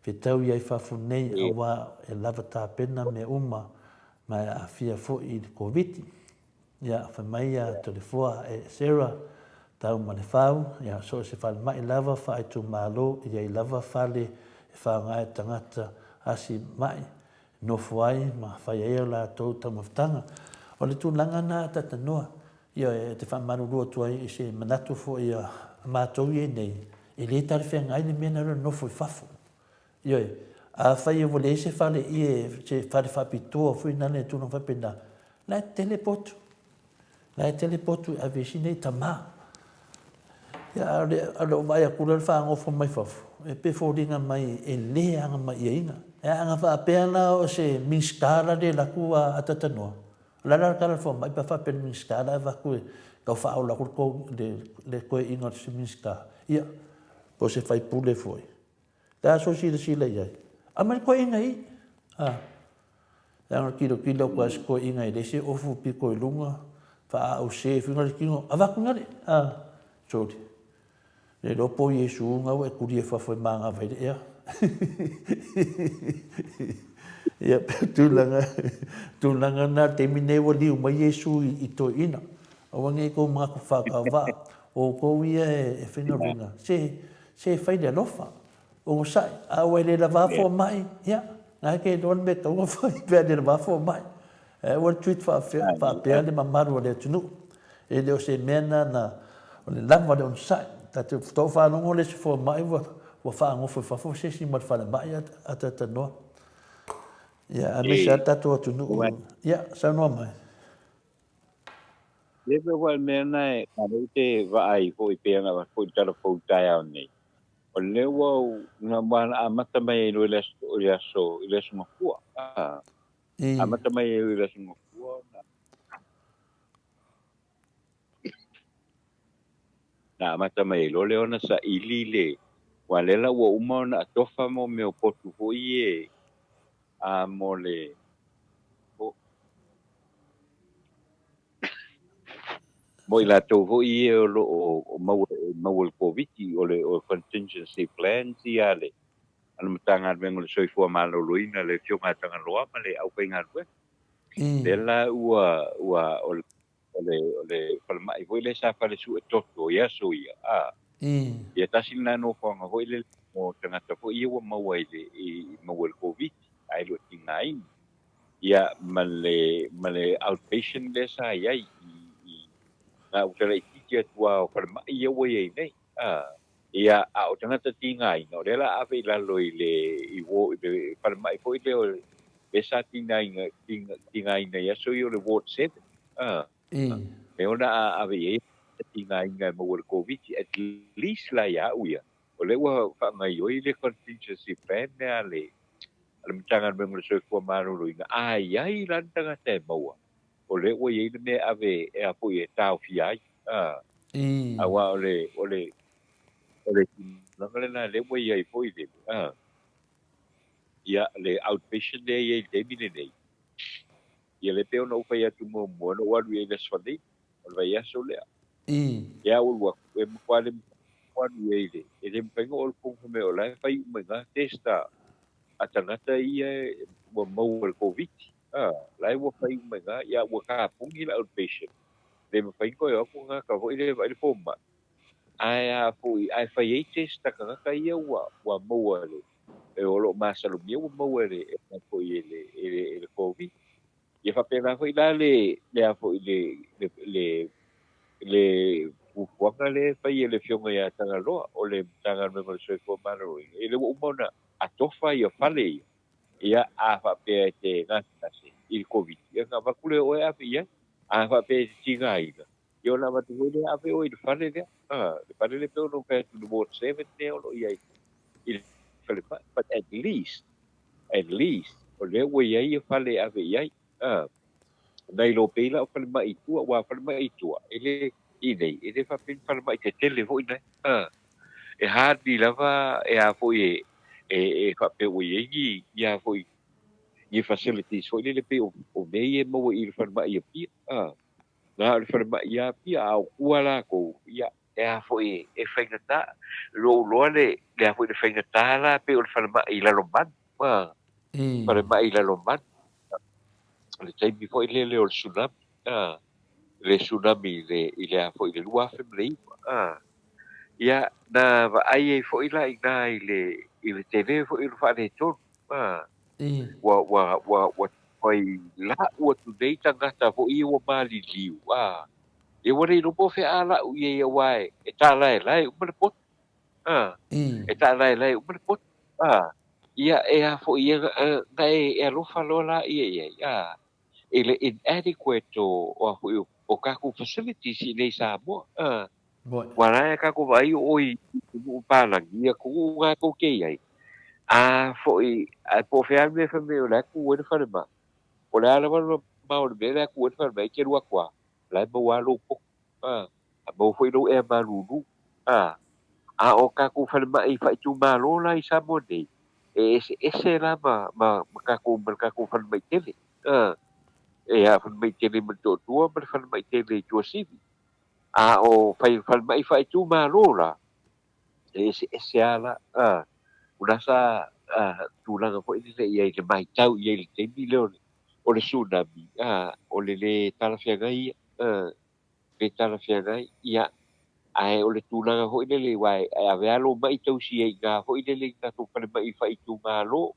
fetau i ai fafo nei aua e lava tapena mea uma ma e aafia foi i le Koviti. Ia, fai mai ia Toleafoa e Sarah, tau ma le fau, ia so o se falemai lava faaitumalo e i ai lava fale e faaaoga ai tagata asi mai nofo ai ma fai ai a latou taumafataga. O le tulaga lena a Tatanoa, ia e te faamalulu atu ai i se manatu foi a matou ia nei, e le talafeagai le mea lena o le nofo i fafo. Ioe, afai ua leai se fale ie, se fale faapitoa foi lena e tulaga faapena, la e tele potu. La e tele potu e ave ai si nei tama. Ia, a o le, a o le vaai atu lea o le faagofa mai fafo, e pei e foliga mai e le agamaiaina. E aga faapea la o se Minisita la le alu atu a Tatanoa. O le a la le tala a le fomai pe a faapea le Minisita la e avatu e tau faaola atu le le toeaina o se Minisita, ia, po o se faipule foi. Le a sou silasila i ai? Aumai le toeaina i i. A. Leaga o le tilotilo atu a se toeaina e leai se ofu pito i luga, faaause foi le tino, avatu ina le, a, soli. Le iloa po o Iesu na ua e tulia i fafo e manava ai le ea. Ia, pe tulaga, tulaga na, taimi nei ua liu mai Iesu i, i toeaina. Aua nei tou manatu faatauvaa, o outou ia e, e faigaluega, se, se fai le alofa, onosai, a ua e le lava fomai, ia, na e te iloa le mea e tatau ona fai pe a le lava fomai. Ae aua le treat faapea le mamalu o le atunuu. E le o se mea na na, o le lava o le onosai. Ta te faatoa ou faalogo le isi fomai ua ua faagofo i fafo se isi mai le falemai a talatalanoa. Ia, aemaise lava le tatou atunuu. Ia, saunoa mai. Le pei foi o le mea lena e ou te vaai foi pei ona avatu foi le tala fou i le taeao nei, o lea ua ou, na amata mai ai loa i le aso, i le aso, i le Aso Gafua. Amata mai ai i le Aso Gafua ona na amata mai ai loa lea ona saili le, aua o lea la ua uma ona atofa mo mea o potu foi ia a mo le mo i latou foi ia o lo o maua maua i le Koviti, o le o contingency plans ia a le a le Matagaluega o le Soifua Maloloina, le Afioga ia Tagaloa ma le aufaigaluega. Lea la ua ua o le o le o le falemai foi lea sa fale sue toto i aso ia, a ia tasi lena nofoaga foi lele mo tagata foi ia ua maua i le i maua i le Koviti ae le o tigaina. Ia ma le ma le outpatient lea sa i ai i i gauta laitiiti atu lava o falemai ia ua i ai nei, a. Ia, a o tagata tigaina, o lea o le a ave i lalo i le i i le falemai foi lea o lea sa tigaina tigaina i aso ia o le Ward 7, a. Lea o le a ave i ai tigaina e maua i le Koviti, at least la ia au ia, o lea ua faagaoioi le contingency plan lea a le a le Matagaluega o le Soifua Maloloina, a i ai la ni tagata e maua, o lea ua i ai le mea e ave e a foi e taofia ai, a. Aua o le, o le, o le tulaga lena lea ua i ai foi le, a, ia, le outpatient lea e i ai i le taimi lenei, ia lea pei ona ou fai atu muamua, na ou alu i ai i le Aso Faraile, o le vaiaso lea. Ia ou alu atu, e matua le mafai alu i ai i le, e le mafai ona ou alu fai mai o la e fai uma i ina test a, a tagata ia ua maua i le Koviti. A, la e ua fai uma i ina, ia ua tapuni le outpatient. Le mafai ona toe o atu tagata foi lea e vaai le fomai. Ae a foi, ae fai ai test a tagata ia ua, ua maua e le, e o lo o masalomia ua maua e le, e foi e le, e le, e le Covid. Ia faapena foi la le, le a foi le, le, le, le fuafuaga lea e fai e le Afioga ia Tagaloa o le Matagaluega o le Soifua Maloloina, ia lea ua uma ona atofa ia fale ia, ia a faapea e te gasegase i le Koviti, ia ona avatu lea o oe ave i ai. A faapea e te tigaina, ia ona avatu foi lea ave oe i le fale lea, a, le fale lea pei ona ou fai atu le Ward 7 lea o lo o i ai i le falemai. But at least, at least, o lea ua i ai ia fale e ave i ai. A, nai lo pei la o falemai i tua, aua o falemai i tua, e le, i nei, e le faapea ni falemai tetele foi nei. A, e hardly lava e a foi e, e, e faapea ua i ai ni, ni a foi, ni facilities foi lele pei o, o mea ia e maua i le falemai i Apia. A, na o le falemai i Apia, a o tua lakou, ia, e a foi e faigata, lou iloa le, le a foi le faigata la pei o le falemai i Lalomanu, a, falemai i Lalomanu, le taimi foi lele o le tsunami, a, le tsunami i le, i le a foi i le 2009, a, ia, na vaai ai foi la i ina i le, i le tele foi o le faaletonu, a, ua, ua, ua, ua fai lau atu nei tagata foi ia ua maliliu, a, Ia ua le iloa po o fea a lau i ai aua e tālaelae uma le poto. A, e tālaelae uma le poto. A, ia e a foi ia na e alofa loa la ia i ai. A, i le inadequate o, o a foi o, o kākou facilities i nei Samoa. A, ua la e kākou vaai o oi i atunuu palagi, ia kuu kākou ke i ai. A foi, ae po o fea le mea fai mai o la e kū ai le falemai. O le a lava le mamao i le mea lea e tu ai le falemai e te alu atu lava, o la e maua lava lou poto, a, maua foi lou ea malulu, a. A o tatou falemai faaitumalo la i Samoa nei, e eseese la ma, ma, ma tatou, ma le tatou falemai tele, a. E a falemai tele i Motootua ma le falemai tele i Tuasivi. A o falemai faaitumalo la, e eseese lava la, a. O la sa tulaga foi lele i ai i le matau i ai i le taimi lea o le tsunami, a, o le lē talafeagai ia, a, le talafeagai, ia, ae o le tulaga foi lele, aua e ave lava lou ma'i tausi ai i ina foi lele i le tatou falemai faaitumalo,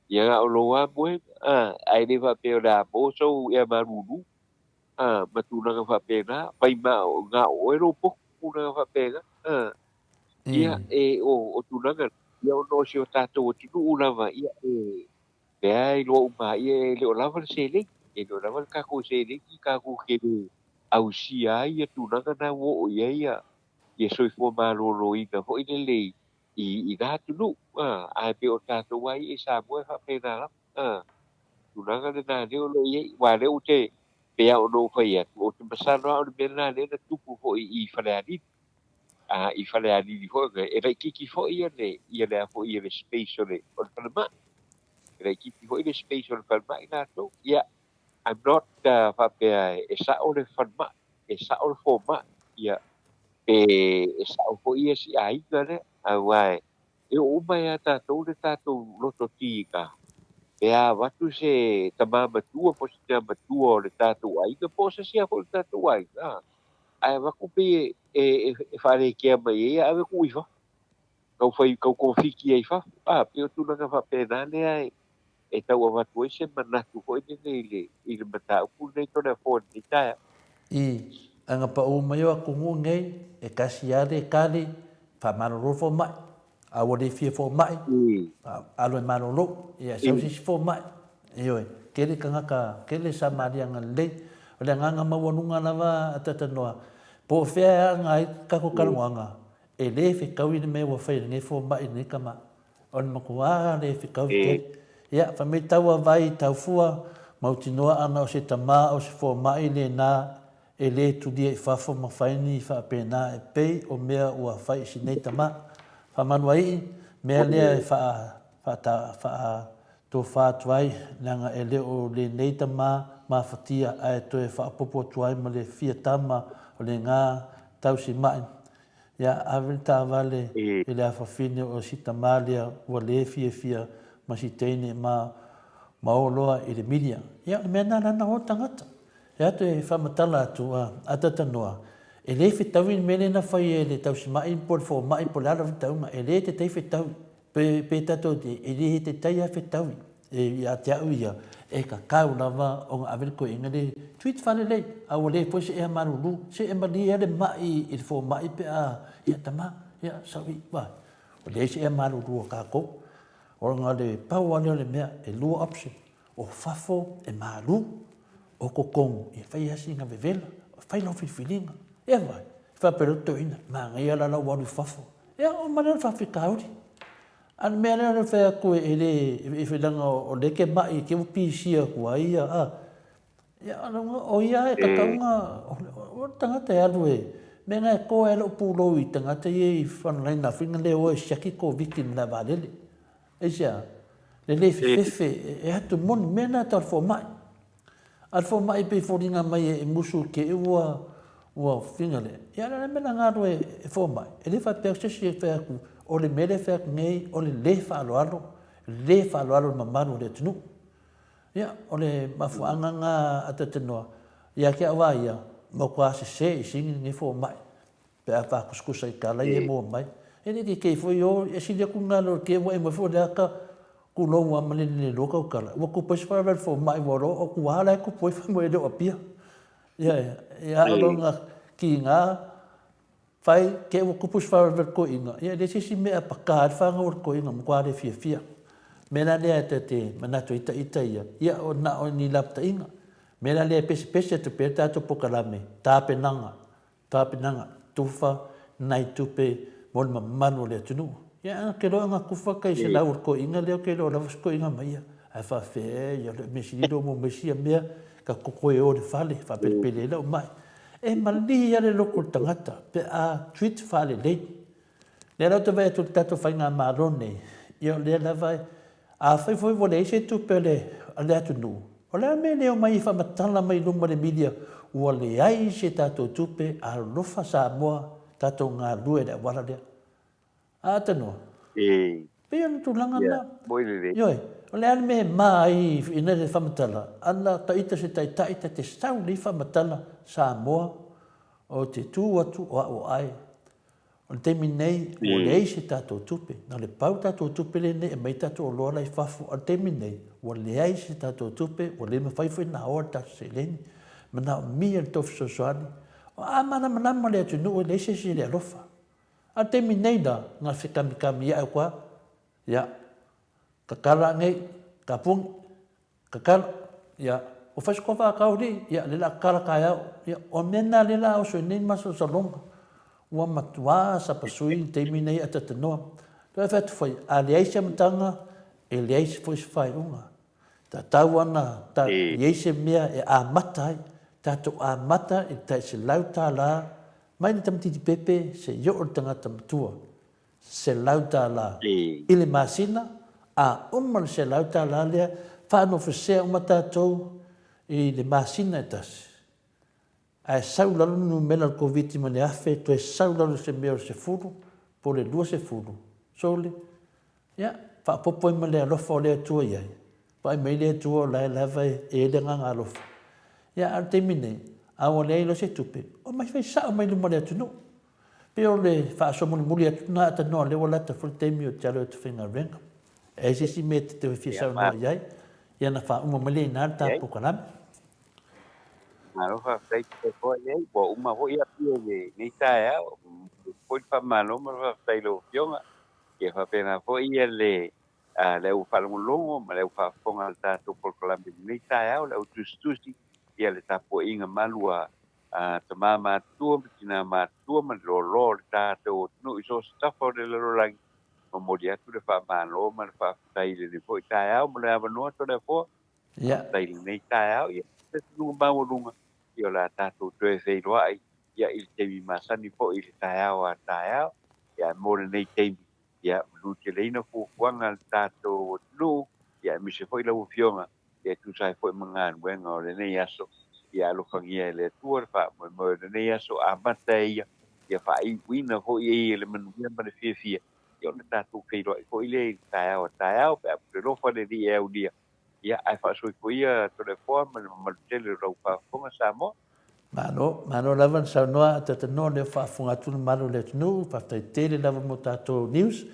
ia na o lou lava moega, a, ae le faapea o le a maua sou ea malulu, a, ma tulaga faapena, fai ma na o oe lou potu, tulaga faapena, a. Ia, e, o tulaga, ia ona o si o tatou atunuu lava, ia, e, lea e iloa uma ai, e le o lava le seleni, e le o lava le tatou seleni tatou te le ausia ai ia tulaga na ua oo i ai ia, ia soifua maloloina foi lele i, i na atunuu, a, ae pei o tatou lava ia i Samoa e faapena lava, a, tulaga lena lea o lo o i ai, aua o lea ou te, pei lava ona ou fai atu, ou te masalo lava o le mea lena lea na tupu foi i Falealili. A i Falealili foi, e laitiiti foi ia le, ia le a foi, ia le space o le, o le falemai. E laitiiti foi le space o le falemai latou. Ia, I'm not uh, faapea e sa'o le falemai, e sa'o le fomai, ia, pe e sa'o foi ia si aiga lea, aua e, e oo uma ia tatou le tatou loto tiga. Pe a avatu se tama matua po o se tina matua o le tatou aiga po o se sia foi o le tatou aiga, Ae avatu pei e, e, e faalekea mai ai, ave tuu i fafo. Tau fai, tau togafiti ai i fafo. A, pei o tulaga faapena lea e, e tau avatu ai se manatu foi lele i le, i le mataupu lenei Toleafoa i lenei taeao. I agapaʻu mai o atunuu nei, e kasi lava le tali, faamalolo le fomai. A ua le fia fomai, alo e malolo, ia sau se isi fomai. Ioe, tele tagata, tele Samariaga lelei. O le agaga maualuga lava a Tatanoa, po o fea e aga ai tatou talanoaga, e le fetaui le mea ua fai e lenei fomai i lenei tama. O le matua le fetaui tele. Ia, fai mai taua vai i taufua, mautinoa ana o se tama o se fomai lena E le tulia i fafo ma fai ni faapena e pei o mea ua fai i si nei tama. Faamanuaii, mea lea e faa, faata, faa tofa atu ai, leaga e le o lenei tama mafatia ae toe faaopoopo atu ai ma le fia tama o lena tausima'i. Ia ave le taavale i le afafine o si tama lea ua le fiafia ma si teine ma ma o loa i le milia. Ia o le mea lena lana o le tagata. E atu e faamatala atu a Atatanoa, e le fetaui le mea lea na fai e le tausima'i po o le fomai po o le a lava tauga, e le tetai fetaui. Pe, pe tatou te, e le tetai lava fetaui. E, ia te au ia, e tatau lava ona ave le toeaina le treat faalelei, a ua le foi se ea malulu, se e malie lava le ma'i i le fomai pe a, ia tama, ia saui, ua, ua leai se ea malulu a tatou. Ona le pau lava lea o le mea, e lua option, O fafo e malu, o totonu e fai lava sina vevela, fai lau filifiliga. Ia vai, faapea loa le toeaina, manaia la lau alu i fafo. Ia o ma lea le faafitauli. A o le mea lea o le fai atu e le, e leaga o lea e te mai e te ua pisia atu ai ia, a. Ia o ia e tatau ona, o le tagata e alu e, mea na e toa ai lou pulou i tagata ia i frontline a fina le o e siaki Koviti i le malaevaalele. Aisea? Le le fefefe e atu moni, mea na tau le fomai. A le fomai pei foliga mai e musu i te ua ua finga le. Ia le mea na galue e fomai. E le faapea se isi e fai atu, o le mea lea e fai atu nei, o le le faaaloalo, le faaaloalo i le mamalu o le atunuu. Ia, o le mafuaaga na a Tatenoa, ia te au a ia, matua sese i sini lenei fomai. Pe a faakusakusa i tala ia e maua mai. E le kekei foi o, e sili atu na lo ke ua e mai foi o le aka kulou a ma le le loa tautala. Ua tupu ai se faalavelave fomai ua loa o tua la e tupu ai fai mai e le o Apia. Ia e a o lona kiga fai ke ua tupu se faalavelave toeaina, ia e leai se isi mea e paka ai le fanau a le toeaina matua le fiafia. Mea la lea ta te manatu ai ita ia, ia o na o ni lapataiga. Mea la lea e pesepese atu pea le tatou pokalame, tapenaga Tapenaga, tufa nai tupe mo le mamalu o le atunuu. Ia, ke loa nga kufa kai se lau o le toeaina lea, ke loa lava se toeaina ma ia. Ae faafefea e, ia o le mea sili lea mo mai sia mea, Ka koko e o le fale, faapelepele ai lau mai. E malie lava le loto o le tagata pe a treat faalelei. Lea la ou te vaai atu i le tatou faigamalo lenei, ia o lea lava e, afai foi ua leai se tupe a le, a le atunuu, o le a le mea e le omai ai e faamatala mai i luma o le media ua leai se tatou tupe, alofa Samoa, tatou galulue i le auala lea. A atanoa? E. Pei o le tulaga Ia, lena. moi lelei. Ioe, o le a le mea e ma ai ina le faamatala, ana taita se taitai ta te sau lelei faamatala Samoa ou te tu atu o au o Ae. O le taimi nei ua leai se tatou tupe, na o le pau tatou tupe lenei e aumai tatou oloa la i fafo, a o le taimi nei ua leai se tatou tupe, ua le mafai foi ona aoa le tatou seleni, manaomia le tou fesoasoani. A malamalama le atunuu e leai se isi e le alofa. A o le taimi nei la, na fekamikami ae koa, ia, tatala anei, tapuni, tatala, ia, ua fai se tofa a tau alii, ia, lea o le a tatala taeao. Ia, o mea na lea o le a oso ai nei le masalosaloga. Ua matua sapasui le taimi nei a tatanoa. Toe fai atu foi, a leai se amataga, e leai foi se faaiuga. Tatau ana ta i ai se mea e amata ai. Tatou amata i le tai $100 mai le tamaitiiti pepe seia oo i le tagata matua. $100 i le masina, a uma le $100 lea, faanofosea uma tatou i le masina e tasi. Ae sau i lalo le numera o le Koviti ma le 1000, toe sau i lalo i se mea o le 10 po o le 20, sole, ia, faaopoopo ai ma le alofa o le Atua i ai. Vaai mai le Atua o la e lava e i ai le agaga alofa. Ia, a o le taimi nei, a ua leai loa se tupe, omai fai sao mai luma o le atunuu. Pei o le faasoa mulimuli atu lena a tanoa, lea ua lata foi le taimi ou te alu atu faigaluega. E ai se isi mea e te toe fia saunoa i ai, ia ona faauma mai lea i ina le ta polokalame. Malo faafetai te koa i ai, ua uma foi Apia i lenei taeao, momoli foi le faamalo ma le faafetai i lau Afioga, ia faapena foi ia le le au faalogologo ma le au faafofoga a le tatou polokalame i lenei taeao, le au tusitusi ia le tapuaiga malu a tama matutua ma tina matutua ma le loaloa o le tatou atunuu i so o se tafa o le lalolagi, momoli atu le faamalo ma le faafetai i lenei foi taeao mo le avanoa Toleafoa. Faafetai i lenei taeao, ia se luga maualuga, ia o le a tatou toe feiloai ia i le taimi masani foi i le taeao a taeao. Ia ae mo lenei taimi, ia manuteleina fuafuaga a le tatou atunuu, ia aemaise foi lau Afioga, ia e tusa ai foi ma galuega o lenei aso. Ia alofagia e le Atua le faamoemoe o lenei aso, amata e ia, ia faaiuina foi e ia le manuia ma le fiafia, ia ona tatou feiloai foi lea i le taeao a taeao pe a pulelofa le Alii e aulia. Ia, ae faasoifua ia Toleafoa ma le mamalu tele o lau faafofoga Samoa. Malo, malo lava le saunoa a Tatanoa lea ua faafofoga atu le mamalu o le atunuu, faafetai tele lava mo tatou news.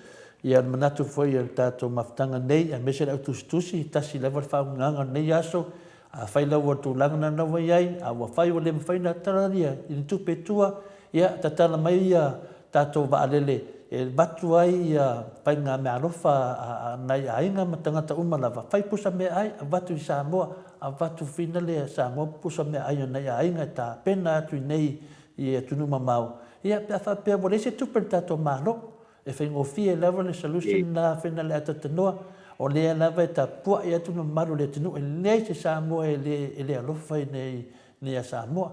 Ia o le manatu foi o le tatou mafutaga nei aemaise le au tusitusi, tasi lava le faauigaga o lenei aso, afai la ua tulaga lena ua i ai, a ua fai ua le mafai ona talalia i ni tupe i tua, ia tatala mai ia tatou vaalele e avatu ai ia faiga meaalofa a nai aiga ma tagata uma lava, fai pusa meaai avatu i Samoa, avatu finale Samoa pusa meaai a nai aiga e tapena atu i nei i atunuu mamao, ia pe a faapea ua leai se tupe a le tatou Malo, e faigofie lava le solution lena finale a Tatanoa, o lea lava e tapuai atu le mamalu o le atunuu, e leai se Samoa e le alofa i nei a Samoa.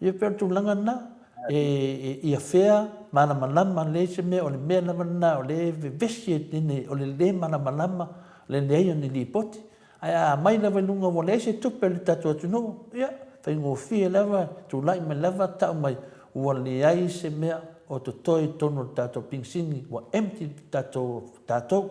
Ia pei o le tulaga lena, e, ia fair, malamalama, leai se mea, o le mea lava lena o lea e vevesi ai nei, o le le malamalama, le leai o ni lipoti. Ae a aumai lava i luga ua leai se tupe a le tatou atunuu, ia, faigofie lava, tulai mai lava, tau mai, ua leai se mea o totoe i totonu o le tatou pigisini, ua empty le tatou, tatou.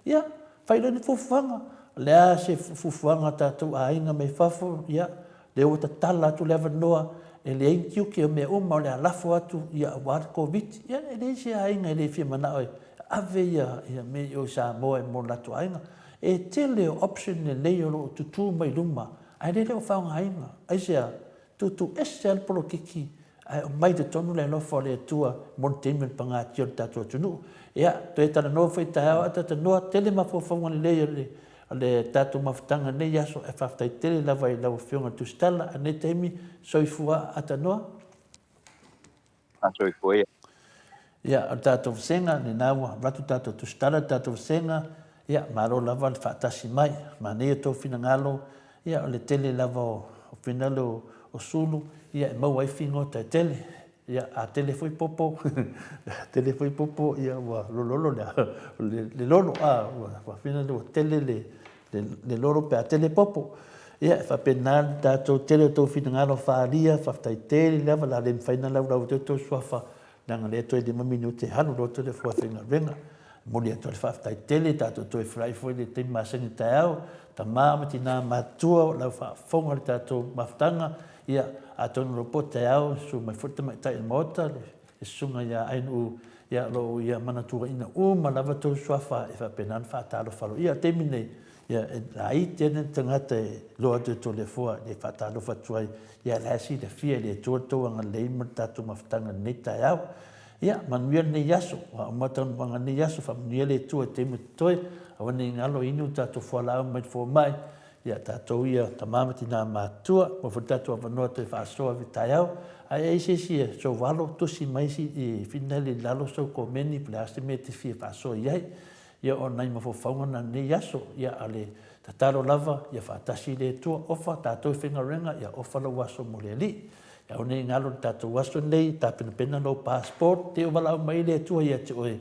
Ia, fai loa ni fuafuaga. O le a se fuafuaga a tatou aiga mai fafo, ia, lea ua tatala atu le avanoa, e leai ni tiute o mea uma, o le a lafo atu, ia, aua le Koviti. Ia, e leai se aiga e le fia manao e ave ia, ia mea i o i Samoa mo le latou aiga. E tele o option lelei o lo o tutū mai luma, ae lele o faaaogaina. Aisea? Tuutuu ese lava le polokiki ae aumai i totonu le alofa o le Atua mo le taimi o le pagatia o le tatou atunuu. Ia, toe talanoa foi taeao ae talanoa tele mafaufauga lelei o le o le tatou mafutaga i lenei aso. Ae faafetai tele lava i lau Afioga i le Tusitala i lenei taimi. Soifua Atanoa. Soifua ia. Ia, o le tatou vasega, lena ua avatu le tatou tusitala i le tatou vasega, ia, malo lava le faatasi mai. Manaia outou finagalo, ia, o le tele lava o Finale o Sulu, ia e maua ai figota e tele. Ia, a tele foi popo, tele foi popo, ia ua lololo le, le lolo, a, ua finale ua tele le, le, le lolo pe a tele popo. Ia, e faapena le tatou tele o tou finagalo faaalia, faafetai tele lava, o le a le mafai ona laulau atu ai tou suafa, leaga o lea toe 5 minute alu loa toe foe faigaluega. E momoli atu ai le faafetai tele, tatou toe feiloai foi i le taimi masani taeao, tama ma tina matutua o lau faafofoga i le tatou mafutaga, ia, atonu loa po taeao, susu mai foi le tamaitai o le Maota, le susuga ia Ainuu, ia, o lo o ia manatuaina uma lava tou suafa e faapena ona faatalofa aloaia. O le taimi nei, ia, e laiti lava le tagata e iloa atu e Toleafoa e faatalofa atu ai, ia, o la e silafia e le Atua le tou agalelei ma le tatou mafutaga i lenei taeao. Ia, manuia lenei aso, ua uma taunuaga lenei aso, faamanuia le Atua i taimi o totoe, aua ne i galo inu le tatou fualaau mai le fomai, ia tatou ia tama ma tina matutua, maua foi le tatou avanoa toe faasoa i le taeao. A i ai se isi e sou alo, tusi mai si i finali i lalo sou komeni po o le a se mea e te fia faasoa i ai. Ia o nai mafaufauga na lenei aso, ia a o le tatalo lava, ia faatasi le Atua, ofa tatou i faigaluega, ia ofa lou aso mo le Alii. Ia aua ne i galo i le tatou aso lenei, tapenapena lou passport, te i o valaau mai le Atua ia te oe,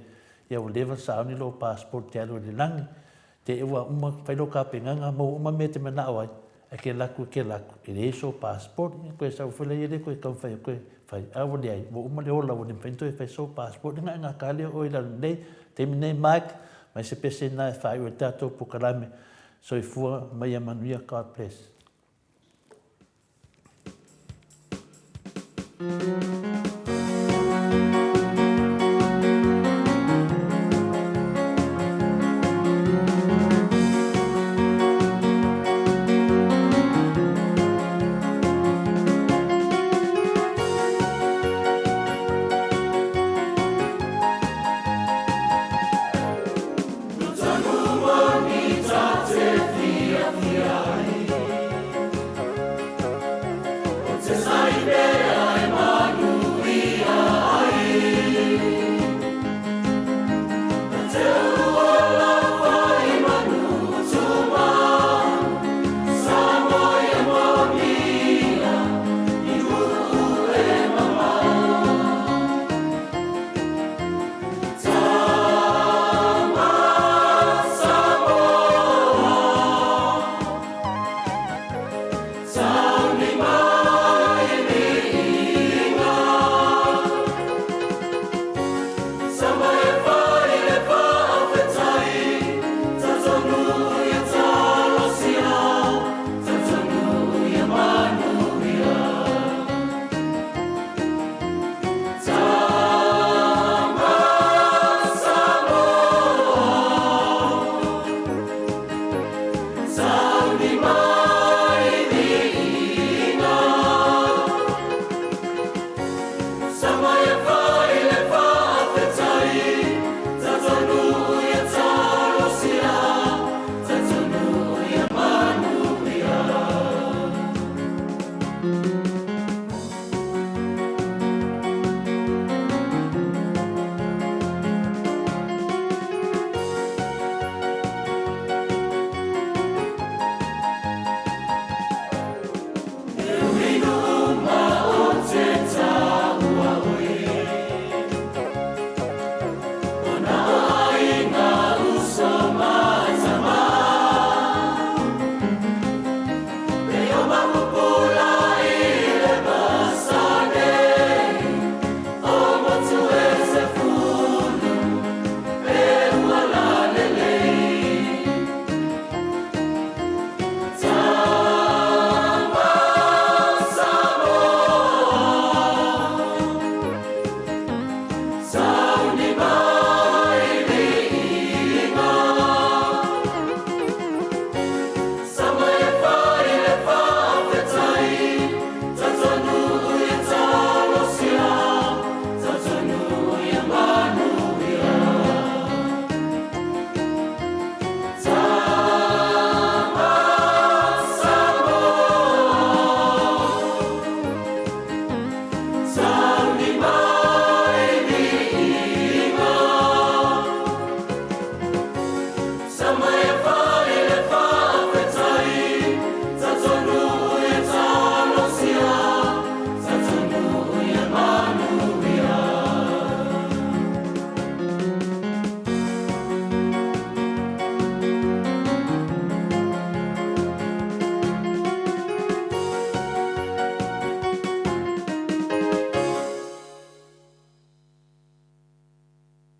ia ua leva ona sauni lou passport e te alu ai i le lagi. Te i ua uma fai lou kapenaga, maua uma mea e te manao ai, ae ke alu atu, ke alu atu, e leai sou passport, ia toe sau foi lea, ia le toe taumafai e toe fai, a ua leai, ua uma le ola ua le mafai ona toe fai sou passport, ia ona e gata lava lea o oe i lalo nei. Taimi nei Mike, aumai se pese lena e faaiu ai le tatou polokalame. Soifua ma ia manuia. God bless.